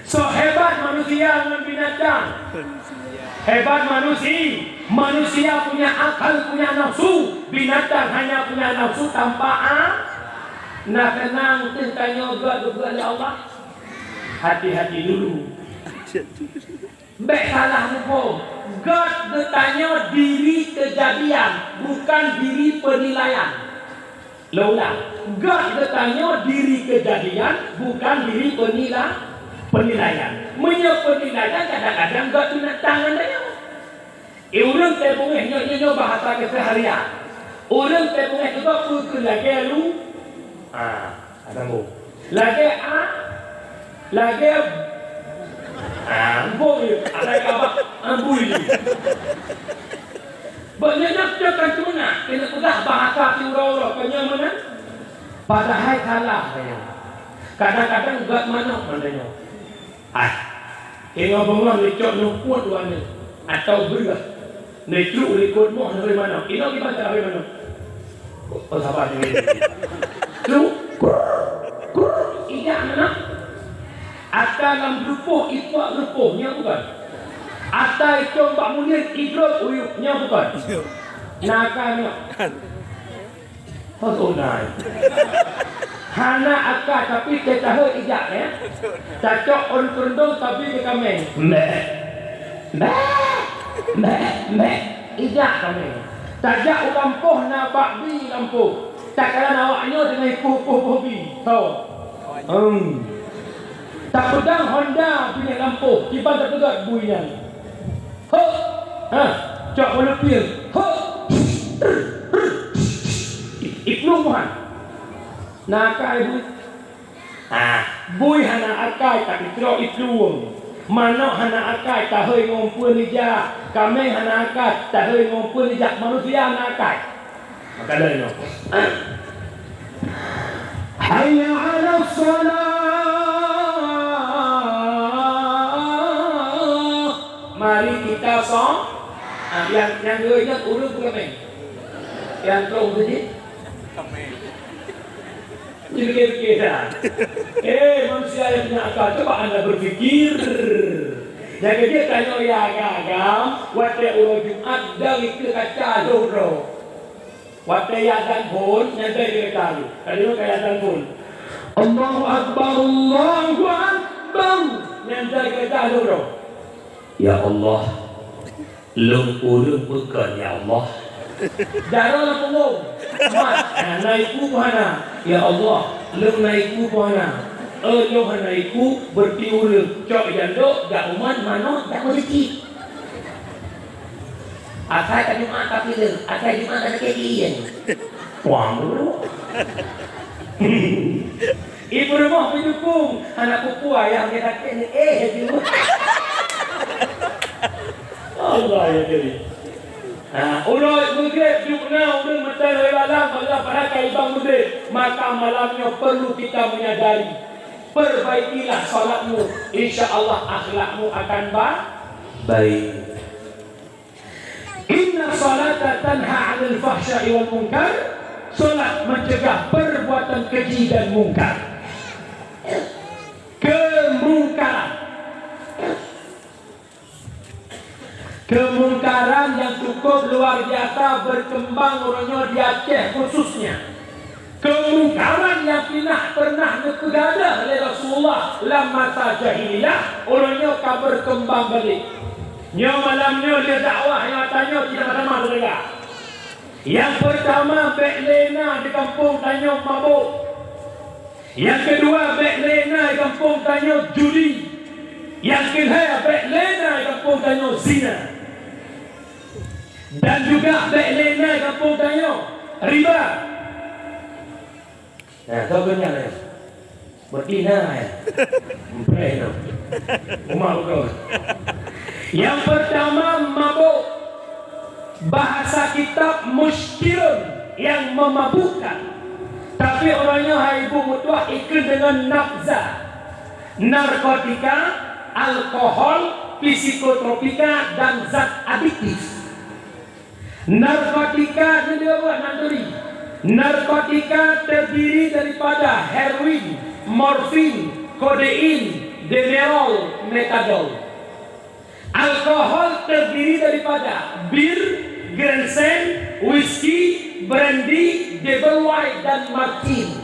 Soe hebat manusia ngon binatang? Hebat manusia. Manusia punya akal, punya nafsu. Binatang hanya punya nafsu tanpa a-, na keunong teuh tanyoe geubuet lé Allah. Hati-hati dulu. Bèk salah muphom, göt geutanyoe diri keujadian, bukan diri peunilaian. Lôn ulang, göt geutanyoe diri keujadian, bukan diri peunila-, peunilaian. Meunyoe peunilaian, kadang-kadang göt binatang ngon tanyoe. Eh, ureuëng teupeungéh nyoe, nyoe, nyoe bahasa keseharian. Ureuëng teupeungéh juga peue keu lagèe lu-, ah, ada bu. Lagèe a-, lagèe, ah, embong nyoe, ada kabar ambui nyoe. Bak nyoe nyoe kan cuma nak kena peugah bahasa si uroe-uroe, kan nyoe meunan? Padahai salah nyoe. Kadang-kadang göt manok ngon tanyoe. Hai, ingat beungoh neucok neupuet u aneuk atau breueh, neucruk likot moh neuhôi manok. Inoe kiban cara hôi manok. Oh, sabar, dengar. Cruk, kruk, kruk, ijak manok. Ata lam geurupoh, ipok geurupoh, nyan bukon. Ata icong bak munyét, idrop uyuek, nyan bukon. Na ka nyoe. Hos unai. Hana akai, tapi teuh tahe ijak, ya. Tacok ôn keureuntong, tapi teuh kameng. Meh. Meh. Meh. Meh. Ijak kameng. Tajak u lampôh na bak bi lampôh. Takalon awak nyoe deungon ikuh-kuh boh bi. Tho. Hmm. Tapeudong honda binéh lampôh, kiban tapeugöt bui nyan. Hok! Ha, cok boh leupie. Hok! Iplueng Tuhan. Na akai bui? Ah, bui hana akai tapi trok iplueng. Manok hana akai tahôi ngon peue neujak. Kameng hana akai tahôi ngon peue neujak. Manusia hana akai. Maka dari nyoe. Hayya 'alas shalah. Mari kita so-, ah, nyang, nyang dua ingat ureueng bukan main. Nyang trok tu je. Pikir-pikir dah. Eh, manusia yang punya akal, coba anda berpikir. Nyang keujeuet tanyoe ya agam-agam, watée uroe Jumat dong ikeue kaca lhôh droe. Watée ya azan phon, nyan dai ikeue kaca lhôh. Ka lheueh ka ya azan phon. Allahu Akbar, Allahu Akbar. Nyan dai ikeue kaca lhôh droe. Ya Allah, lôn ureueng peue kon, ya Allah. Jaroe lam punggong. Mat, na iku peue hana? Ya Allah, lôn na iku peue hana? Eh, lôn hana iku, beureuti ureueng. Cok jandok, jak uman, manok, jak meuseujid. Asai ka Jumat ka pileung, asai Jumat ka sakét gigi. Wah, mulu. Ibu rumoh meujukung, hana pupua nyang sakét ni, eh, ju. Allah ya Karim. Ha, uroe Maghrib jeuet na ureueng meuteulheueh lalang bak lam rangka ibang Maghrib, maka malam nyoe perlu kita menyadari. Perbaikilah salatmu, insya Allah akhlakmu akan ba-, baik. Inna salata tanha 'anil fahsya'i wal munkar, salat mencegah perbuatan keji dan mungkar. Kemungkaran. Kemungkaran yang cukup luar biasa berkembang uroe nyoe di Aceh khususnya. Kemungkaran nyang pinah pernah neupeugadoh lé Rasulullah lam masa jahiliyah, uroe nyoe ka berkembang balik. Nyoe malam nyoe lé dakwah nyang tanyoe di sama-sama teudeungoe. Nyang peurtama, bék lé na di kampung tanyoe mabök. Nyang keudua, bék lé na di kampung tanyoe judi. Nyang keulhée, bék lé na di kampung tanyoe zina. Dan juga bék lé na di kampung tanyoe riba. Nah, soe keu nyan, eh? Beureuti na, eh? Meupreh nyoe. Umat beutôi. Nyang peurtama, mabök. Bahasa kitab muskirun, yang memabukkan. Tapi uroe nyoe hai ibu meutuah ikheun deungon nafza. Narkotika, alkohol, psikotropika, dan zat adiktif. Narkotika nyoe dua buah nan turi. Narkotika terdiri daripada heroin, morfin, kodein, demerol, metadol. Alkohol terdiri daripada bir, Grandstand, whisky, brandy, double wine, dan martini.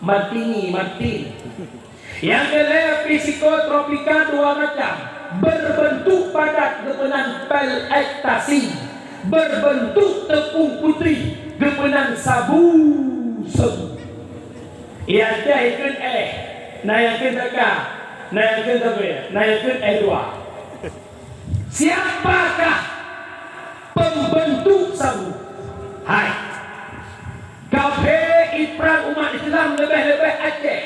Martini, martini. Nyang keulhée psikotropika dua macam, berbentuk padat geupeunan pil ekstasi, berbentuk tepung putih geupeunan sabu-sabu. Nyang teuh ikheun éh, na nyang kheun teuka, na nyang kheun teuka, na nyang kheun éh dua. Siapakah pembentuk sabu? Hai, kaphé iprang umat Islam leubeh-leubeh Aceh.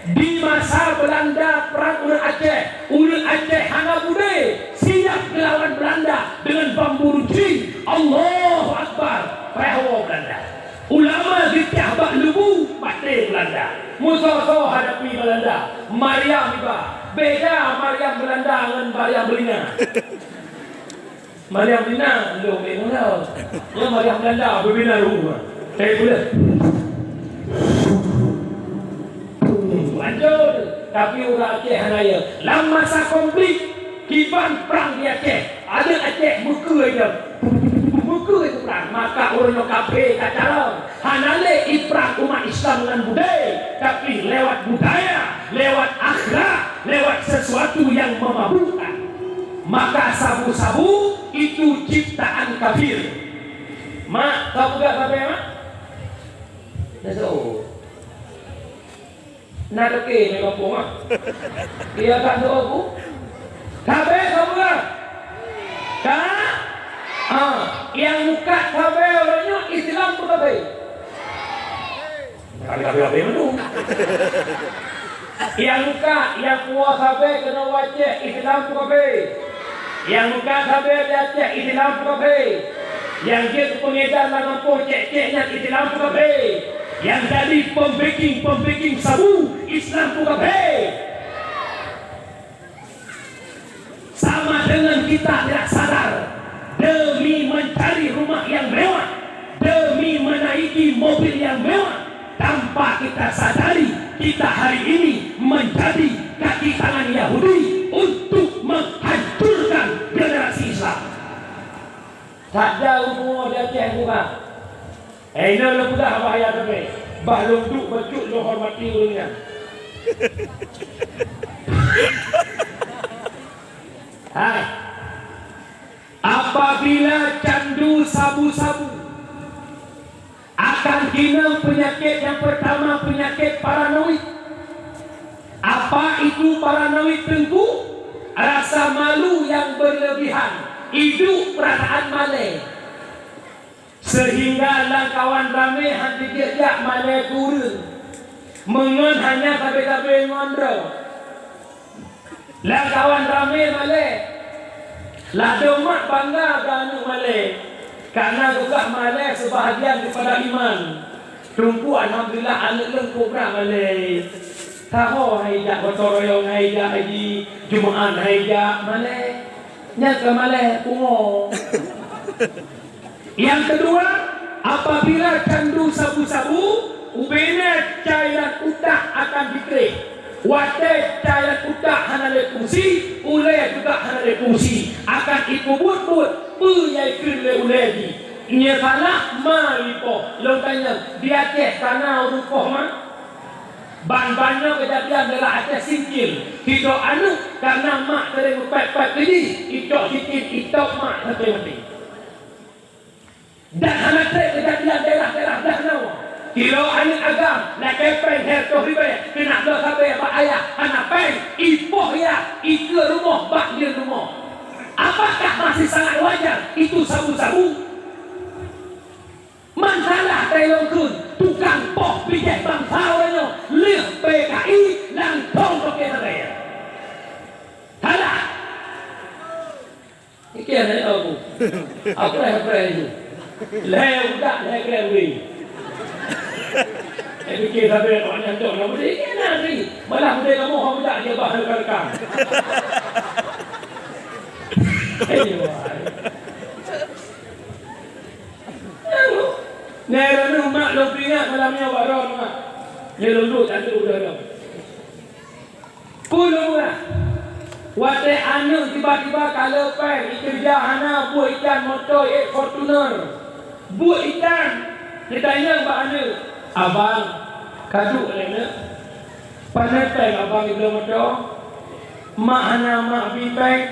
Di masa Belanda prang ureueng Aceh, ureueng Aceh hana budé siap geulawan Belanda deungon bambu runcing. Allahu Akbar! Preh woe Belanda. Ulama geutiah bak lubu, maté Belanda. Musoh-soh hadapi Belanda. Maryam iba. Beda Maryam Belanda ngon Maryam Belina. Maryam Belina, lôn bina. Ya, Maryam Belanda, beubina ruh. Eh, boleh. Lanjut. Tapi ureueng Aceh hana ya. Lam masa konflik, kiban prang di Aceh. Adeuk Aceh meukeue ija. Meukeue itu prang. Maka ureueng nyoe kaphé ka calon. Hana lé iprang umat Islam ngon budaya, tapi lewat budaya, lewat akhlak, lewat sesuatu yang memabukkan. Maka sabu-sabu itu ciptaan kafir. Mak, kau peugah sabe, Mak? Dah tahu. Na toke nyoe gampông ah. Iya ka doa bu. Sabe ka buka. Ka? Ah, nyang muka sabe uroe nyoe Islam pun sabe. Kami kami kami menu. Nyang muka, nyang puasa sabe kena wajib Islam pun sabe. Nyang muka sabe di Aceh Islam pun kaphé. Nyang jeuet keu peungedan lam gampông cék-cék nyan Islam pun kaphé. Nyang jadi pembeking-pembeking sabu Islam pun kaphé. Sama dengan kita tidak sadar, demi mencari rumah yang mewah, demi menaiki mobil yang mewah, tanpa kita sadari, kita hari ini menjadi kaki tangan Yahudi untuk menghancurkan generasi Islam. Saja umur di Aceh Murah. Eh, inoe lôn peugah bahaya sabe. Bah lôn duek bacut lôn hormati ureuëng nyan. Hai. Apabila candu sabu-sabu, akan keuneuk penyakit yang pertama, penyakit paranoid. Apa itu paranoid, Teungku? Rasa malu yang berlebihan, hidup perasaan malèe. Sehingga lam kawan ramé han jijak malèe keu ureuëng. Meungon hanya sabe-sabe ngon droe. Lam kawan ramé malèe. Ladôm mak bangga keu aneuk malèe. Karena geupeugah malèe sebahagian daripada iman. Teungku, alhamdulillah, aneuk lôn kobra malèe. Saho han ijak gotong royong, han ijak haji, Jumaat han ijak, malèe. Nyan keuh malèe pungo. Yang kedua, apabila candu sabu-sabu, ubena cairan utak akan dikréh. Watèe cairan utak hana lé fungsi, ulèe juga hana lé fungsi. Akan ipeubuet-buet peue nyang ikheun lé ulèe jih. Nyoe salah ma li poh. Lôn tanyong, di Aceh ka na ureuëng poh ma? Ban-ban nyoe keujadian daerah Aceh Singkil. Sidroe aneuk karena mak sering meupèk-pèk keu jih, icok sikin itôb mak sampai maté. Dan hana trép keujadian daerah-daerah dah nyoe. Sidroe aneuk agam, lakèe péng lhèe reutôh ribèe, keuneuk bloe sabé bak ayah, hana péng, ipoh yah, ikeue rumoh bak lieng rumoh. Apakah masih sangat wajar itu sabu-sabu? Masalah teuh lôn kheun, tukang poh bijèh bansa uroe nyoe lheueh P K I langsông toke sabe. Salah. Iké nyan aku. Apreh-apreh itu. Lhèe budak, lhèe krèk uri. Eh, pikir sabe awak nyan cok, nama dia iké nyan uri. Malah muda kamoe budak dia bah rekan-rekan. Eh, wah. Nyan, nyan, mak lôn peuingat malam nyoe bak droeneuh, mak. Nyoe lôn duek tantu droeneuh. Peue lôn peugah? Watèe aneuk tiba-tiba ka le péng, ikeureuja hana, buet itan moto ék Fortuner. Buet itan, geutanyong bak aneuk, "Abang, ka duek lé neuk? Pane péng abang ibloe moto? Mak hana mak bi péng."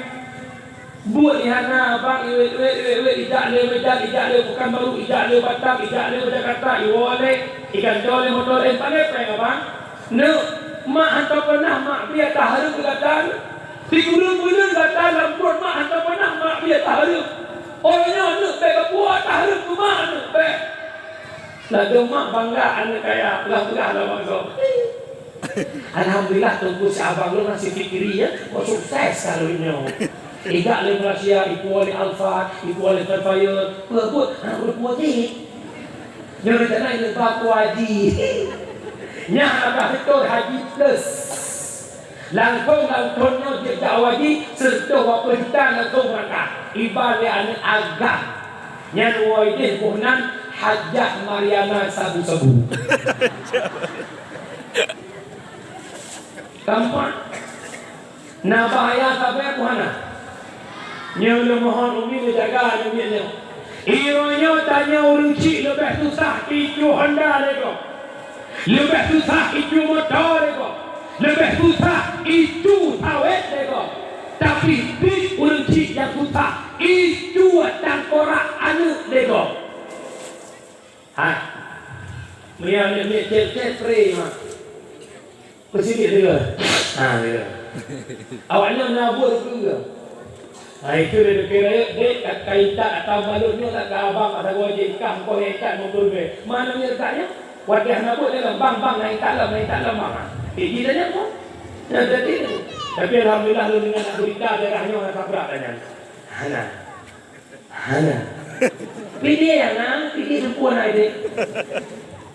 Buet nyang hana abang iwet-wet, iwet-wet, ijak lé meujan, ijak lé Pekanbaru, ijak lé Batam, ijak lé Jakarta, iwoe lé, igantoe lé moto laén, pane péng abang? Neuk, mak hantom peunah mak bi ata hareuem keu gata. Sikureueng buleuen gata lam pruet mak hantom peunah mak bi ata hareuem. Óh lheueh nyoe neuk bèk geupuwoe ata hareuem keu mak neuk bèk. Ladôm mak bangga aneuk kaya, peugah-peugah lom bak gob. Alhamdulillah, teungku si abang lôn masih fikiri, ya. Kok sukses ka lôn nyoe. Ijak lé Malaysia, ipuwoe lé Alphard, ipuwoe lé Vellfire, peue-peue, hana peue-peue jih. Nyoe rencana ileueng ba Haji. Nyan adalah beutôi Haji Plus. Langsông lam thôn nyoe jeuet jak Haji, seureutôh dua ploh juta langsông beurangkat. Iba lé aneuk agam. Nyan woe idéh boh nan Hajah Mariana Sabu-Sabu. Keumpat, na bahaya sabe peue hana? Nyoe lôn mohon umi neujaga aneuk miet nyoe. Uroe nyoe tanyoe ureueng chik leubeh susah icu Honda lé gob. Leubeh susah icu moto lé gob. Leubeh susah icu sawét lé gob. Tapi pih ureueng chik nyang susah icu tangkorak aneuk lé gob. Hai. Meunyoe aneuk miet cét-cét, pré mak. Peusidik deungon. Ha, ya. Awak nyoe na buet keu. Ha, itu dia kira, "Dek, ka, ka intat atau balot nyoe tak ka abang asa goe jih kah, engkau nyang intat meubeureuguih." Mana nyoe letaknya? Watèe hana buet dia, "Bang, bang, na intat lom, na intat lom, bang." Eh, ji tanya apa? Nah, jadi tu. Tapi alhamdulillah, lôn deungon berita daerah nyoe hana sabrak tanya. Hana. Hana. Pidie ya, Nang, pidie seupôt na idéh.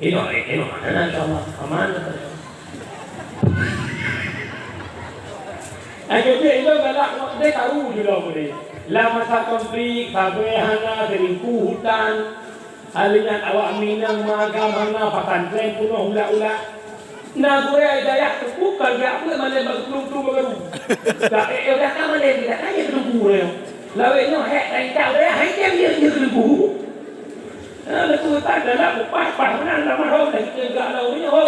Inoe, eh, inoe, hana, insyaallah. Aman. Ai, keubiet ilôn galak ngon deh karu jinoe beude. Lam masa konflik, sabe hana, selingkuh hutan. Hal nyan awak Minang meugam hana, pesantren peunoh ulak-ulak. Na gurée dayah teupeu ka geujak peuet malée bak geuplueng-plueng bak garu. Ka ék, ék, dah ka malée, dah ka jeuet teungku nyoe. Lawét nyoe hék, dan cak dayah hék, jeuet, jeuet teungku. Ha, lagu tan dalam upah-upah meunan lam mahom dah kita gak lau nyoe.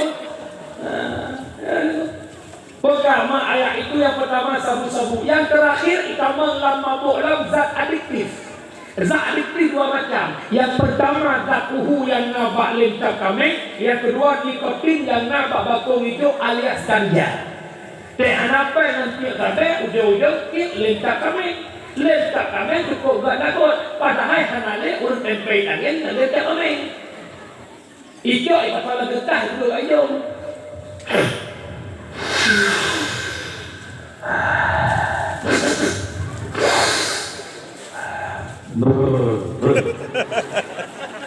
Ha, ha. Peugah mak ayah itu yang pertama sabu-sabu, yang terakhir itamong lam mabôk lom zat adiktif. Zat adiktif dua macam. Yang pertama zat uhu yang na bak lintah kaméng, yang kedua nikotin yang na bak bakong ijo alias ganja. Teuh hana pai ngon tiek sabe ujong-ujong tiek lintah kaméng. Lintah kaméng cukup gak lagot, padahai hana lé ureuëng tempé angén ngon lintah kaméng. Ijok ipasang lam geutah duduk lam idong.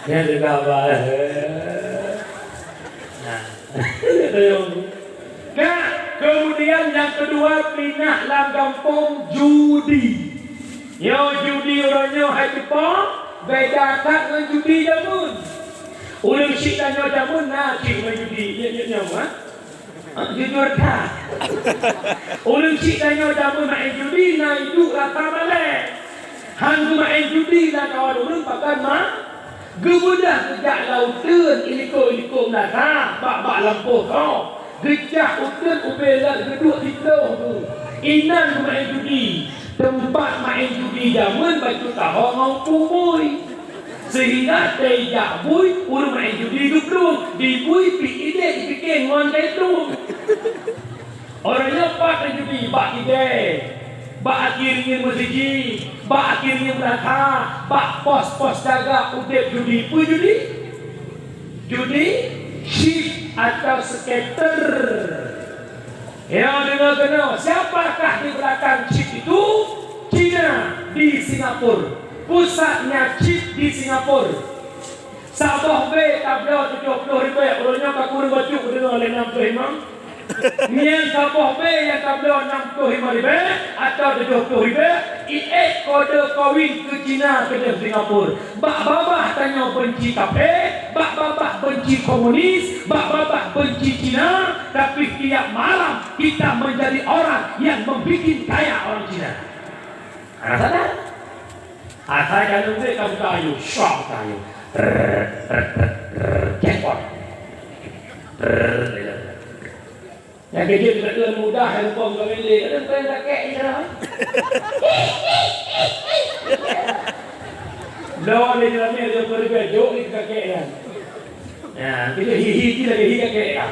Nyan juga apa? Nah. Ka, kemudian nyang keudua pinah lam gampông judi. Nyoe judi uroe nyoe hai teupeu beda that ngon judi jameun. Ureuëng syiek tanyoe jameun na cit main judi, nyoe, nyoe, nyoe, ha? Ha, jujur that. Ureuëng syiek tanyoe jameun main judi na iduek rata malée. Han geumain judi lam kawan ureuëng pakon ma? Geubeudôh geujak lam uteuen iliko-iliko meunasah bak-bak lampôh soe. Geujak uteuen ubé lôn geuduek siploh bu. Inan geumain judi. Teumpat main judi jameun bacut taho ngon pubui. Sehingga teuh jak bui, ureuëng main judi geuplueng, di bui pih idéh jipike ngon teuh plueng. Ureuëng nyoe pat judi bak idéh, bak akhé rinyeun meuseujid, bak akhé rinyeun meunasah, bak pos-pos jaga udeb judi. Peue judi? Judi chip atau scatter. Ya, deungoe keunoe, siapakah di belakang chip itu? Cina di Singapura. Pusatnya chip di Singapura. Saboh B tabloe tujoh ploh ribèe, uroe nyoe ka kureueng bacut kudeungoe lé nam ploh limong. Nyan saboh B nyang tabloe nam ploh limong ribèe atawa tujoh ploh ribèe, iék kode kawin keu Cina keudeh Singapura. Bak babah tanyoe benci kafé, bak babah benci komunis, bak babah benci Cina, tapi tiap malam kita menjadi orang yang membikin kaya orang Cina. Hana sadar. Asai ka leumbek ka buka ayu, syok buka ayu. Rrrr, rrrr, rrrr, jackpot. Rrrr, gitu. Nyang keujeuet keu mudah handphone kami lé, ada pun kakek je lah. Lo ni dalam ni ada pergi jok ni kakek kan. Ya, kita hihi kita lagi hi kakek kan.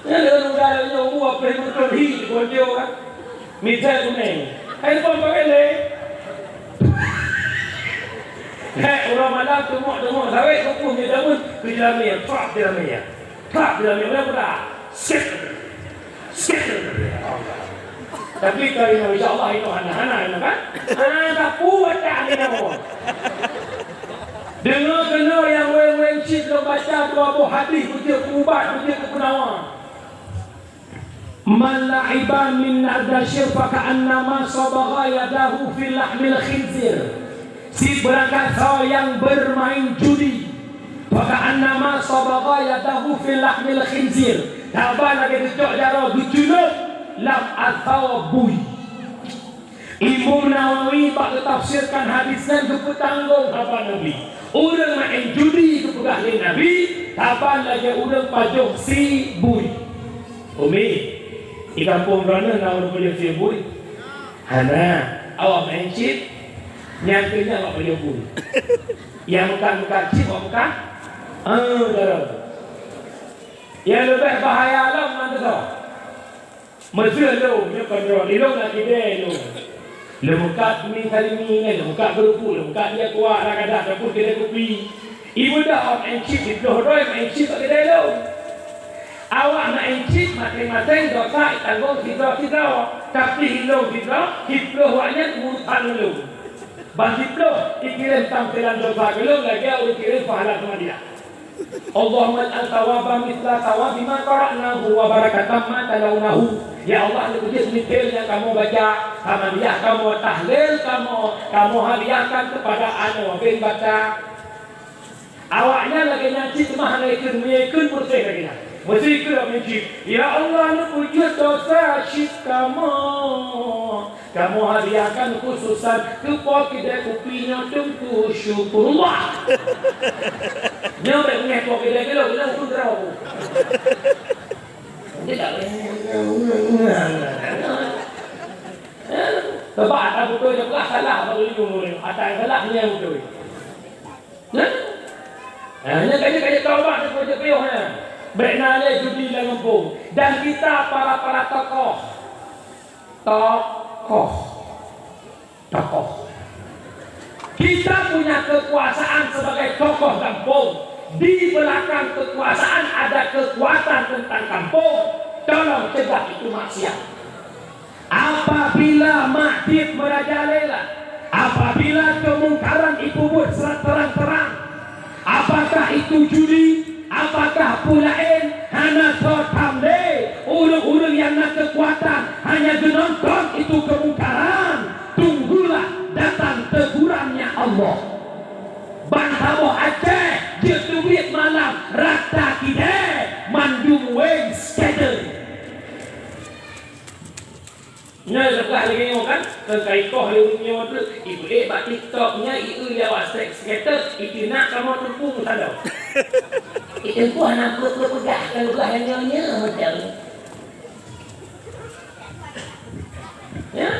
Ya, ada mudah ada nyobu apa yang betul hi, bukan dia kan. Misai kuning. Handphone pakai lé. Hek, uroe malam teumok-teumok sawét, kukuh nyoe daun, keu jelamé, trap jelamé. Trap jelamé, uroe peugah. Sik. Sik. Tapi kalau insya Allah itu hana-hana, itu kan? Ah, tapi watak ni nama. Deungoe keunoe nyang weng-weng cit lôn baca dua boh hadis beujeuet keu ubat, beujeuet keu peunawa. Man la'iba min na'dasyir faka'annama sabagha yadahu fi lahmil khinzir. Si beurangkat soe nyang bermain judi, faka'annama sabagha yadahu fi lahmil khinzir. Saban lagèe geucok jaroe geuculop lam asoe bui. Imam Nawawi bak geutafsirkan hadis nyan geupeutanggong haba Nabi. Ureueng maén judi geupeugah lé Nabi, saban lagèe ureueng pajoh sie bui. Umi, di gampông droeneuh na ureueng pajoh sie bui? Hana. Awak maén cit? Nyan keuh nyan awak pajoh bui. Nyang meukat-meukat cit awak meukat? Ah, dalam. Nyang leubeh bahaya lom na teuh. Meuseuh lôn, nyoe kon droe, ilôn na kidée lôn. Lôn meukat mi salimi nyan, lôn meukat keureupuk, lôn meukat dia kuah, ragada, ataupun kidée kupi. Ibeudôh awak maén cit, siploh droe maén cit bak kidée lôn. Awak maén cit maséng-maséng dosa itanggong sidroe-sidroe, tapi ilôn sidroe, siploh awak nyan urusan lôn. Ban siploh ikirém tampilan dosa keu lôn lagèe ureueng kirém pahala keumandian. Allahumma ij'al thawaba mithla thawabi ma qara'nahu wa barakatan ma talawnahu. Ya Allah, lôn jeuet mithil nyang kamoe baca, hadiah kamoe, tahlil kamoe, kamoe hadiahkan keupada aneuk bin baca. Awaknyan lagèe nyan cit teuma hana ikheun, meunyo ikheun peureséh lagèe nyan. Meusikra meucit, "Ya Allah, neupeujeuet dosa cit kamoe. Kamoe hadiahkan khususan keu Po Keudè kupi nyoe Teungku Syukurullah." Nyoe bèk ngeh Po Keudè keu lôn, keu lôn pun keudroe. Dia tak boleh. Sebab ata beutôi dia peugah salah, baru dia ngurus. Ata yang salah, dia yang beutôi. Nah, nah, nyan ka jeuet, ka jeuet taubat, ka jeuet piôh nyan. Bèk na lé judi lam gampông. Dan kita para-para tokoh. Tokoh. Tokoh. Kita punya kekuasaan sebagai tokoh gampông. Di belakang kekuasaan ada kekuatan tentang kampung. Tolong cegah itu maksiat. Apabila maksiat merajalela, apabila kemungkaran itu buet secara terang-terang, apakah itu judi, apakah peue laén, hana soe tham lé. Ureueng-ureueng nyang na kekuatan hanya geunonton itu kemungkaran, tunggulah datang tegurannya Allah. Ban saboh Aceh jeuet teubiet malam rata kidée, mandum weng scatter. Nyoe leubeh lagèe nyoe kan, keu ka ikoh lé ureueng nyoe treuk, ibeuet bak TikTok nyan, ieu lia WhatsApp status, iteunak kamoe teupeu meusadoe. Itu pun hana peue-peue-peugah, kalau peugah nyang nyoe-nyoe macam. Ya.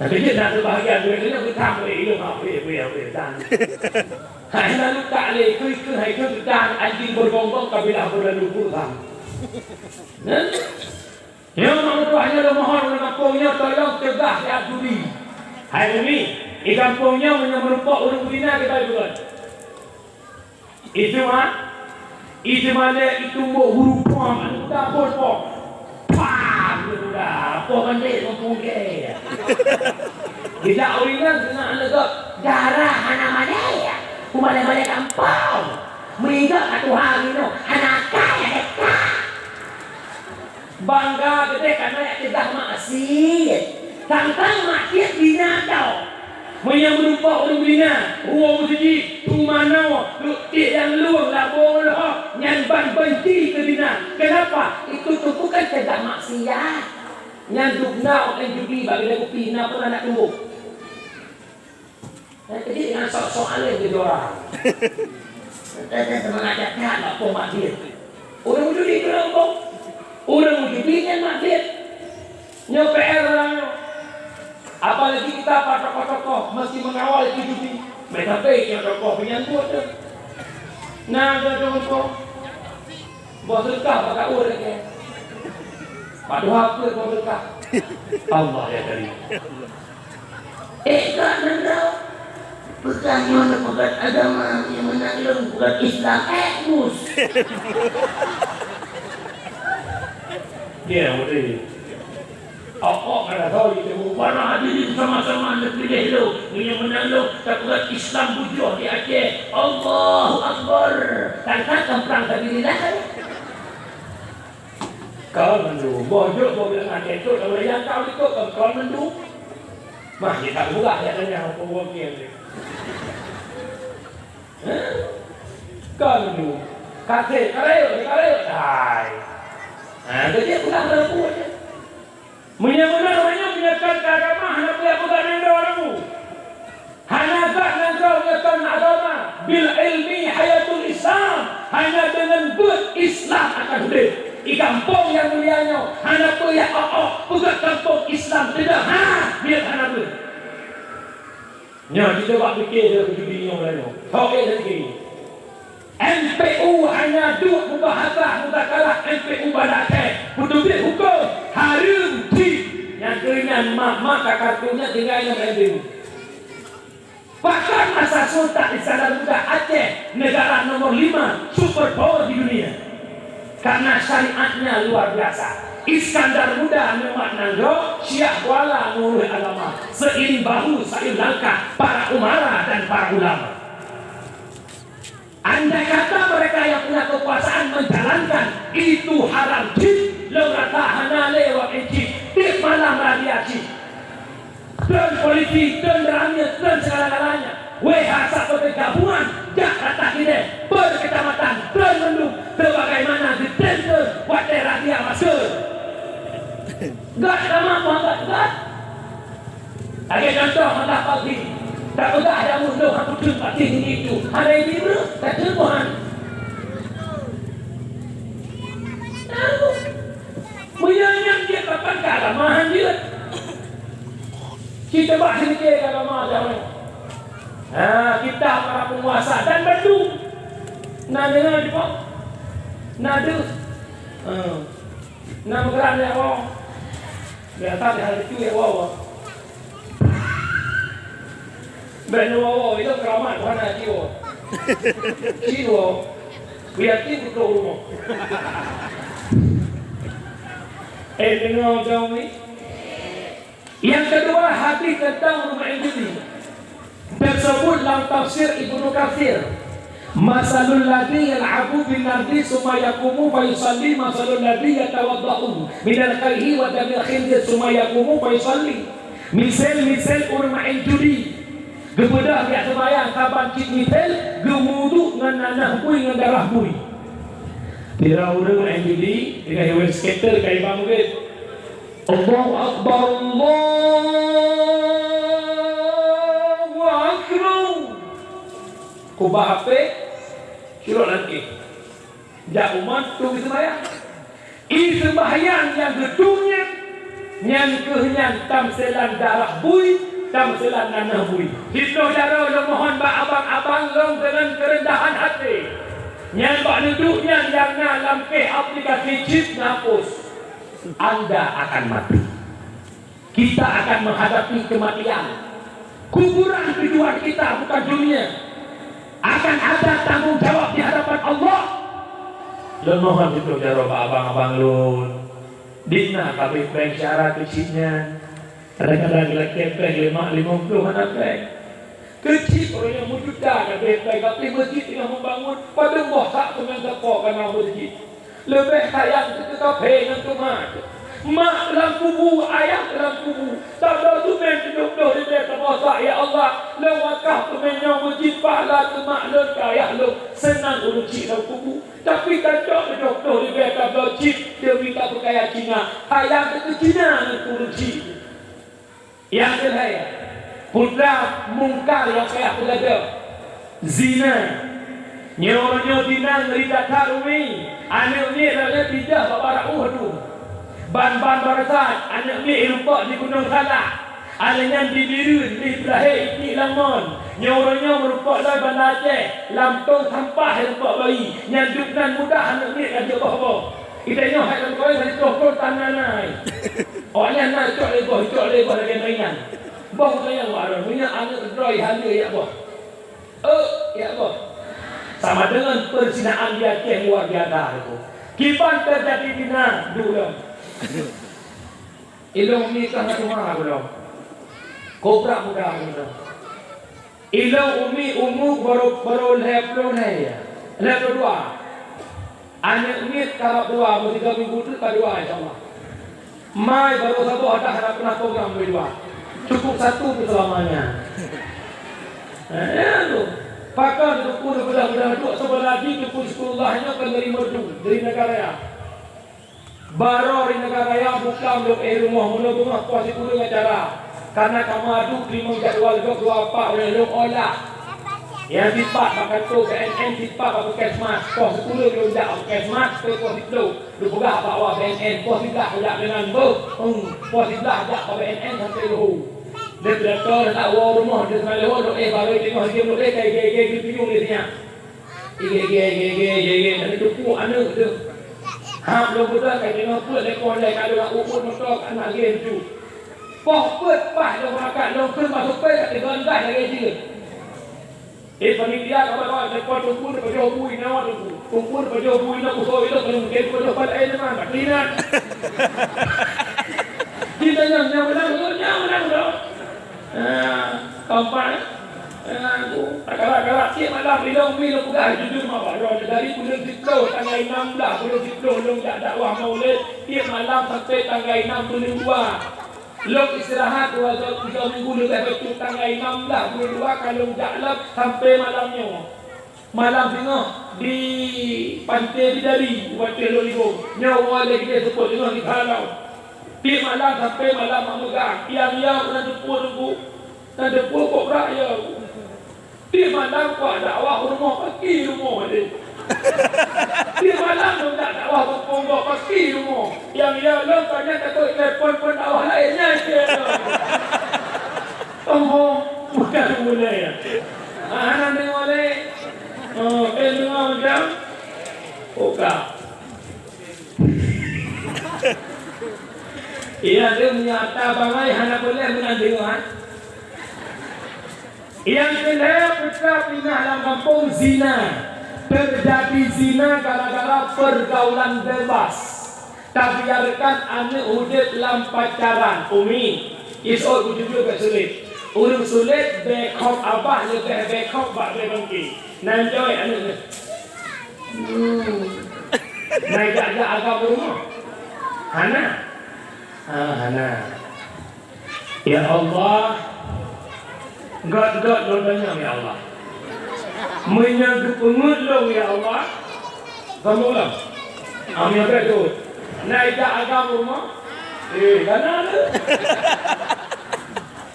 Tapi dia nak terbahagia, duit dia nak bertambah, eh, iya, maaf, eh, eh, eh, dan. Hai lalu tak lé, kui, kui, hai, kui, dan anjing bergonggong, kabilah berlalu kurang. Nah? Nyoe meutuah nyoe lôn mohon ureueng gampông nyoe tolong cegah siat judi. Hai umi, di gampông nyoe meunyoe meurumpok ureueng beuzina kiban beugon. Itu mah, itu mah lé itu mbok huru pom, anu kuda pom. Pam, kuda pom kan dek muphom gé. Tidak ureueng nyan keuneuk aneuk gob, darah hana malèe. Ku malèe-malèe gampông. Meuingat ka tuha nyoe hana akai lagèe ka. Bangga geude kareuna jak cegah maksiet. Tang-tang maksiet bina tau. Meunyoe meurumpok ureueng bina, ruwong meuseujid, teumanoe, luktik nyang lueng, labo leuhok, nyan ban benci keu bina. Kenapa? Itu tu bukan cegah maksiat. Nyan dubna watèe judi bak keude kupi, na pun aneuk tumbok. Jadi dengan sok-sok alim keu jora. Kita semangat jahat bak pom maksiet. Ureueng judi tu lom pom. Ureueng judi nyan maksiet. Nyoe P R ureueng nyoe. Apalagi kita para tokoh-tokoh mesti mengawal itu judi. Meusabe nyoe tokoh peunyan buet tu. Nah, ada tokoh. Boh sedekah bak ureueng ke. Padahai apa boh sedekah? Allah ya Karim. Eh, kak nandau. Peugah nyoe na peugah agama nyang meunan lôn peugah Islam. Eh, mus. Ya, boleh. Awak ada tahu itu. Para hadirin sama-sama neupiléh lôn. Nyang meunan lôn tapeugah Islam bujoh di Aceh. Allahu Akbar. Kan, kan, kan perang sabilillah. Kon mandum, boh jok boh bilang até tu, kalau yang tahu itu kon, kon mandum. Mah, dia tak buka, dia tanya apa buat dia ni. Hah? Kon mandum. Kate, karayot, karayot. Hai. Ha, jadi aku tak tahu buat dia. Meunyoe meunan, meunyoe meunyoe kon keu agama, hana payah peugah nanggroe lam bu. Hana that nanggroe meunyoe kon agama. Bil ilmi hayatul Islam. Hanya deungon beuet Islam akan udép. Di gampông nyang mulia nyoe, hana payah ôk-ôk peugah gampông Islam, tidak. Ha, biar hana payah. Nyoe, cuba pikir dulu judi nyoe lah nyoe. Oke, lagi. M P U hanya duek mubahasah muzakalah M P U Banda Aceh. Beutôi hukôm hareuem cit. Nyang keunan mak-mak ka kartunya tinggai ngon M P U. Bahkan masa Sultan Iskandar Muda Aceh, negara nomor lima superpower di dunia. Karena syariatnya luar biasa. Iskandar Muda neumat nanggroe, Syiah Kuala ngurus agama, seiring bahu seiring langkah para umara dan para ulama. Andai kata mereka yang punya kekuasaan menjalankan itu haram cit, lôn rasa hana lé awak cit, tiep malam radia cit. Treun polisi, treun ramé, treun segala-galanya. Weh, asai peuet gabungan, jak rata kidée, per kecamatan, treun mandum, Sebagaimana geuteuntèe watèe razia masker. Gat sama meugat gat. Lagèe contoh, masalah palsu. Tapeugah ada musuh, aku teumpati itu. Ada ibu, tak terbuhan. Tahu. Meunyoe nyan jeuet kapan ka agama han jeuet. Ci teubak seunikée ka agama jameun. Ha, kita para penguasa dan bandum. Na deungoe di po? Na deuh. Ha. Na meugerak lé awak. Biasa di hari tu ya Allah. Bèk neuwoe-woe, ilôn keuramat Tuhan hana jiwoe. Jiwoe. Biar ti putôh rumoh. Eh, deungoe dong ni. Yang kedua, hadis tentang ureueng maén judi. Tersebut lam tafsir Ibnu Katsir. Masalul ladzi yal'abu bin nardi tsumma yaqumu fa yusalli masalul ladzi yatawadda'u minal qaihi wa damil khinzir tsumma yaqumu fa yusalli. Misal-misal ureueng maén judi. Geubeudôh jak seumayang saban cit mithèl geumudu ngon nanah bui ngon darah bui. Pira ureueng maén judi deungon hewan scatter ka iba meuget. Allahu Akbar, Allahu Akbar. Kubah H P, curok lam kèh. Jak umat tu geuseumbahyang. Ie seumbahyang nyang geutunyok nyan keuh nyan tamseulan darah bui, tamseulan nanah bui. Siploh jaroe lôn mohon bak abang-abang lôn deungon keureundahan até. Nyan bak neuduek nyan nyang na lam kèh aplikasi chip neuhapus. Anda akan mati. Kita akan menghadapi kematian. Kuburan tujuan kita bukan dunia. Akan ada tanggung jawab di hadapan Allah. Lôn mohon siploh jaroe bak abang-abang lôn. Di na ka abéh péng syara keuchik nyan. Kadang-kadang lakèe péng lima, limong ploh hana péng. Keuchik ureueng nyang meujuta ka abéh péng, tapi meuseujid teungoh meubangun, padum boh sak teumèe sapo ka na meuseujid. Leubeh sayang teuh keu kaphé ngon keu mak. Mak lam kubu, ayah lam kubu. Tabloe teumèe tujoh ploh ribèe saboh sak, "Ya Allah, lôn wakaf teumèe nyoe meuseujid pahala keu mak lôn keu ayah lôn." Seunang ureueng chik lam kubu. Tapi tacok tujoh ploh ribèe tabloe chip, teuma tapeukaya Cina. Sayang teuh keu Cina ngon ureueng chik. Nyang keulhèe, putra mungkar nyang payah teugadôh, zina. Nyoe-nyoe zina ngeuri that-that umi, aneuk miet lagèe pindah bak barôh ueh tu. Ban-ban baroesa, aneuk miet irumpok di Gunong Salak. Alèh nyan di Bireuen, di Peulahé, Ipiek, Lamon. Nyoe-nyoe meurumpok lom Banda Aceh, lam tông sampah irumpok bayi. Nyan duek nan mudah aneuk miet ka jeuet boh-boh. Idéh nyoe hai lam kawén hana jitôh thôn tan na-na. Awaknyan na cok lé boh, cok lé boh lagèe mainan. Boh sayang wak droe, meunyoe aneuk droe hana jak boh. Eh, jak boh. Sama dengan perzinaan di Aceh luar biasa itu. Kiban terjadi zina dulu. Ilôn nikah na tuha belum. Kobra muda belum. Ilôn umi umu baru, baru lhèe ploh lhèe, lhèe ploh dua. Aneuk miet karab dua, meusigoe minggu teuk ka dua, insya Allah. Mai baru saboh dah na pernah program meusidua. Cukup satu pun selamanya. Eh, tu. Pakon teungku, beudôh-beudôh duek sebelah di teungku Zikrullah nyoe kan dari merdu, dari Nagaraya. Baroe di Nagaraya bukam lôn éh rumoh, meunoe beungoh poh sikureueng acara. Karena kamoe adu teurimong jadwal gob dua pat ureueng lôn olah. Nyang sipat bak kantor B N N, sipat bak puskesmas. Poh sikureueng lôn jak bak puskesmas, sampai poh siplôh lôn peugah bak awak B N N. Poh siblaih jak deungon beuh, hmm, poh siblaih jak bak B N N sampai leuhô. Lheuh pidato, lheuh tawoe rumoh, lheuh seunang leuhô, lôn éh baroe teungoh jeuem lôn éh, ka igèe-igèe geutuyueng lé sinyak. Igèe-gèe, igèe-gèe, igèe-gèe, dan itu pun aneuk tu. Ha, belum betul, ka tengok pun, lekor, lekor, ada orang ukur motor, anak dia tu. Poh peuet paih lôn rakat, lôn kheun masuk pèng, ka teugon gas lagèe jeuet. Eh, panitia, kawan-kawan, lekor tumpul, pajoh bui, nyawa tumpul. Tumpul, pajoh bui, nak usaha itu, kalau mungkin pajoh pala air teman, tak keringat. Kita yang, yang menang, yang menang, Ah, keempat, ah, tu. Galak-galak tiep malam, ilôn umi lôn peugah jujur mawah droe. Dari buleuen siplôh, tanggai nam blah buleuen siplôh, lôn jak dakwah maulid. Tiep malam sampai tanggai nam buleuen dua. Lôn istirahat dua, dua, tiga minggu leubeh bacut, tanggai nam blah buleuen dua, ka lôn jak lom sampai malam nyoe. Malam singoh di Pantai Bidari, watèe lôn libur. Nyoe woe lé kita seupôt singoh di Khalau. Tiep malam sampai malam mak meugang. Yang ya meunan teupeu teungku. Nan teupeu kok brak ya. Tiep malam kuat dakwah rumoh paki rumoh deh. Tiep malam lôn jak dakwah bukong gok paki rumoh. Yang ya lôn tanya takut telepon pun dakwah laén nyan ke. Tunggu, bukan mulai ya. Ah, hana deungoe lé. Oh, eh, deungoe macam. Oka. Iya, dia punya ata bangai hana boleh mengandung, ha? Yang kena putra pindah dalam kampung zina. Terjadi zina gara-gara pergaulan bebas. Tabiarkan aneuk udép lam pacaran, Umi. Isot bujur-bujur bèk sulet. Ureueng sulet bèk khok abah leubeh bèk khok bak bèk bangke. Nan jaweueb aneuk nyan. Hmm. Nan jak-jak agam rumoh. Hana. Ah, hana. Ya Allah, göt-göt lôn tanyong, ya Allah. Meunyoe geupeungeut lôn, ya Allah, kamoe ulang. Amin, ya Tuhan. Na ijak agam rumoh? Eh, kana le.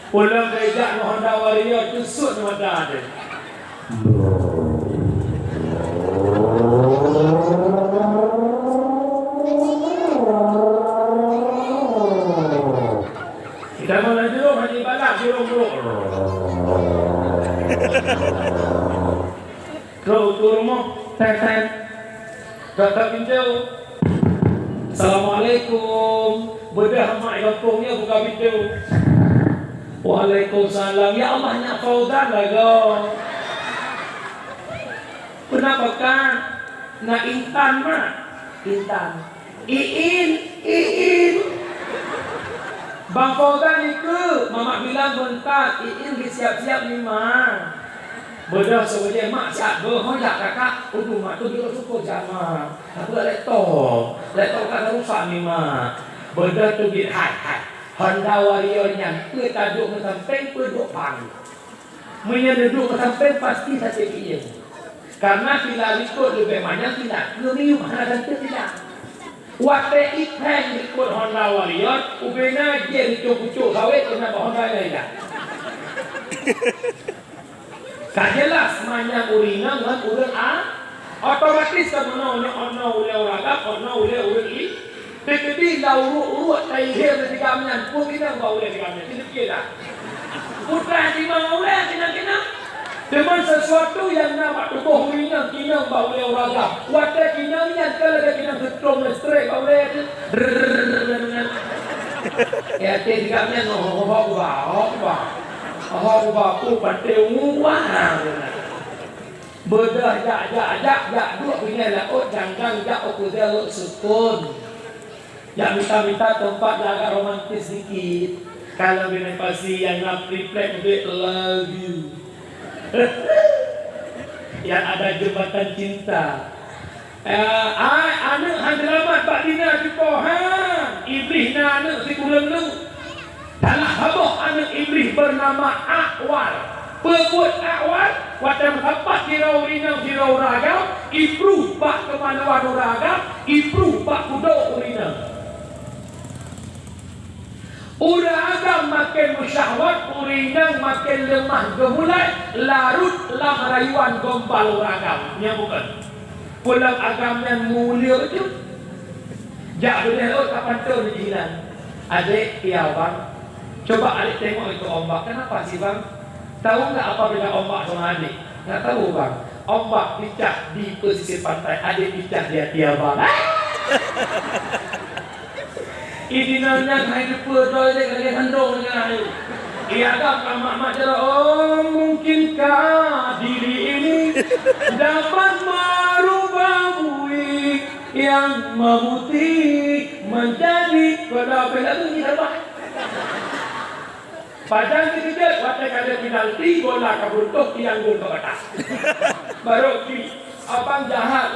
Pulang ka ijak ngon Honda Warrior, teusut mata teuh. Kita mana dulu hanya ibarat burung-burung. Trok u rumoh, tet, tet. Tok-tok pintoe. Assalamualaikum. Beudôh mak gampông nyoe buka pintoe. Waalaikumsalam. Ya Allah, nyak Fauzan lagoe. Peue na pakat? Na Intan, Mak. Intan. Iin, Iin. Bang Fauzan ikeu, mamak bilang beuneukat, Iin geusiap-siap nima. Beudôh saboh jih mak siat beuh, ho jak kakak, udeueng mak tu jeuet syukoe jak mak. Tapi lé tong, lé tong ka rusak nima. Beudôh teubiet hai, hai. Honda Warrior nyan, peue taduek meusampéng, peue duek pang. Meunyoe duduek meusampéng pasti saté piyeue. Karena sila likot leubeh manyang sila keue miyueb hana ganteueng sila. Watée ipéng likot Honda Warrior, ubena jih pucok-pucok sawét keunan bak Honda nyan ida. Ka jeulaih manyang ureueng inong ngon ureueng a-, otomatis ka meunoe nyoe, oh noe ulée ureueng agam, oh noe ulée ureueng i, Teukeudi lam uruek-uruek taihé lé tigam nyan, peue keunong bak ulée tigam nyan? Sinoe pike dah. Putra timang ulée keunong-keunong. Teuma sesuatu nyang na bak tuboh ureueng inong, keunong bak ulée ureueng agam. Watée keunong nyan ka lagée keunong seutrom listrik bak ulée teuh. Drrrr. Ya, até tigam nyan, oh, oh, oh, bah, oh, bah. Oh, bah, oh, patéh, oh, bah. Beudôh jak, jak, jak, jak duek binéh laôt, janggang jak u keudée rot sukon. Jak mita-mita teumpat nyang agak romantis dikit. Kalau binéh pasi nyang na triplek duek love you. Nyang ada jembatan cinta. Eh, ai, aneuk han seulamat bak dina cuko, ha. Iblih na aneuk sikureueng neuk. Salah saboh aneuk Iblih beunama Akwar. Peubuet Akwar, watée meusapat sidroe ureueng inong sidroe ureueng agam, ipruh bak keumaluan ureueng agam, ipruh bak kudok ureueng inong. Ureueng agam maken meusyahwat, ureueng inong maken leumah geumulai, larot lam rayuan gombal ureueng agam. Nyan bukon. Pulang agam nyan mulia beutôi. Jak beudeh rot ka panton di jiran. "Adék, ya bang, coba adék tengok itu ombak. Kenapa sih bang? Tahu nggak apa beda ombak sama adék?" "Nggak tahu bang. Ombak pecah di pesisir pantai, adék pecah di hati abang." Idinanya hai depe doi dek lagée sandong dengan air. Ia agam ka mak-mak jaroe, "Oh, mungkinkah diri ini dapat merubah bui yang memutih menjadi," pada bela bunyi dah. Pajan teukeujot watée ka lheueh penalti, bola ka beuruntoh tiang gol ka patah. Barô ki, abang jahat.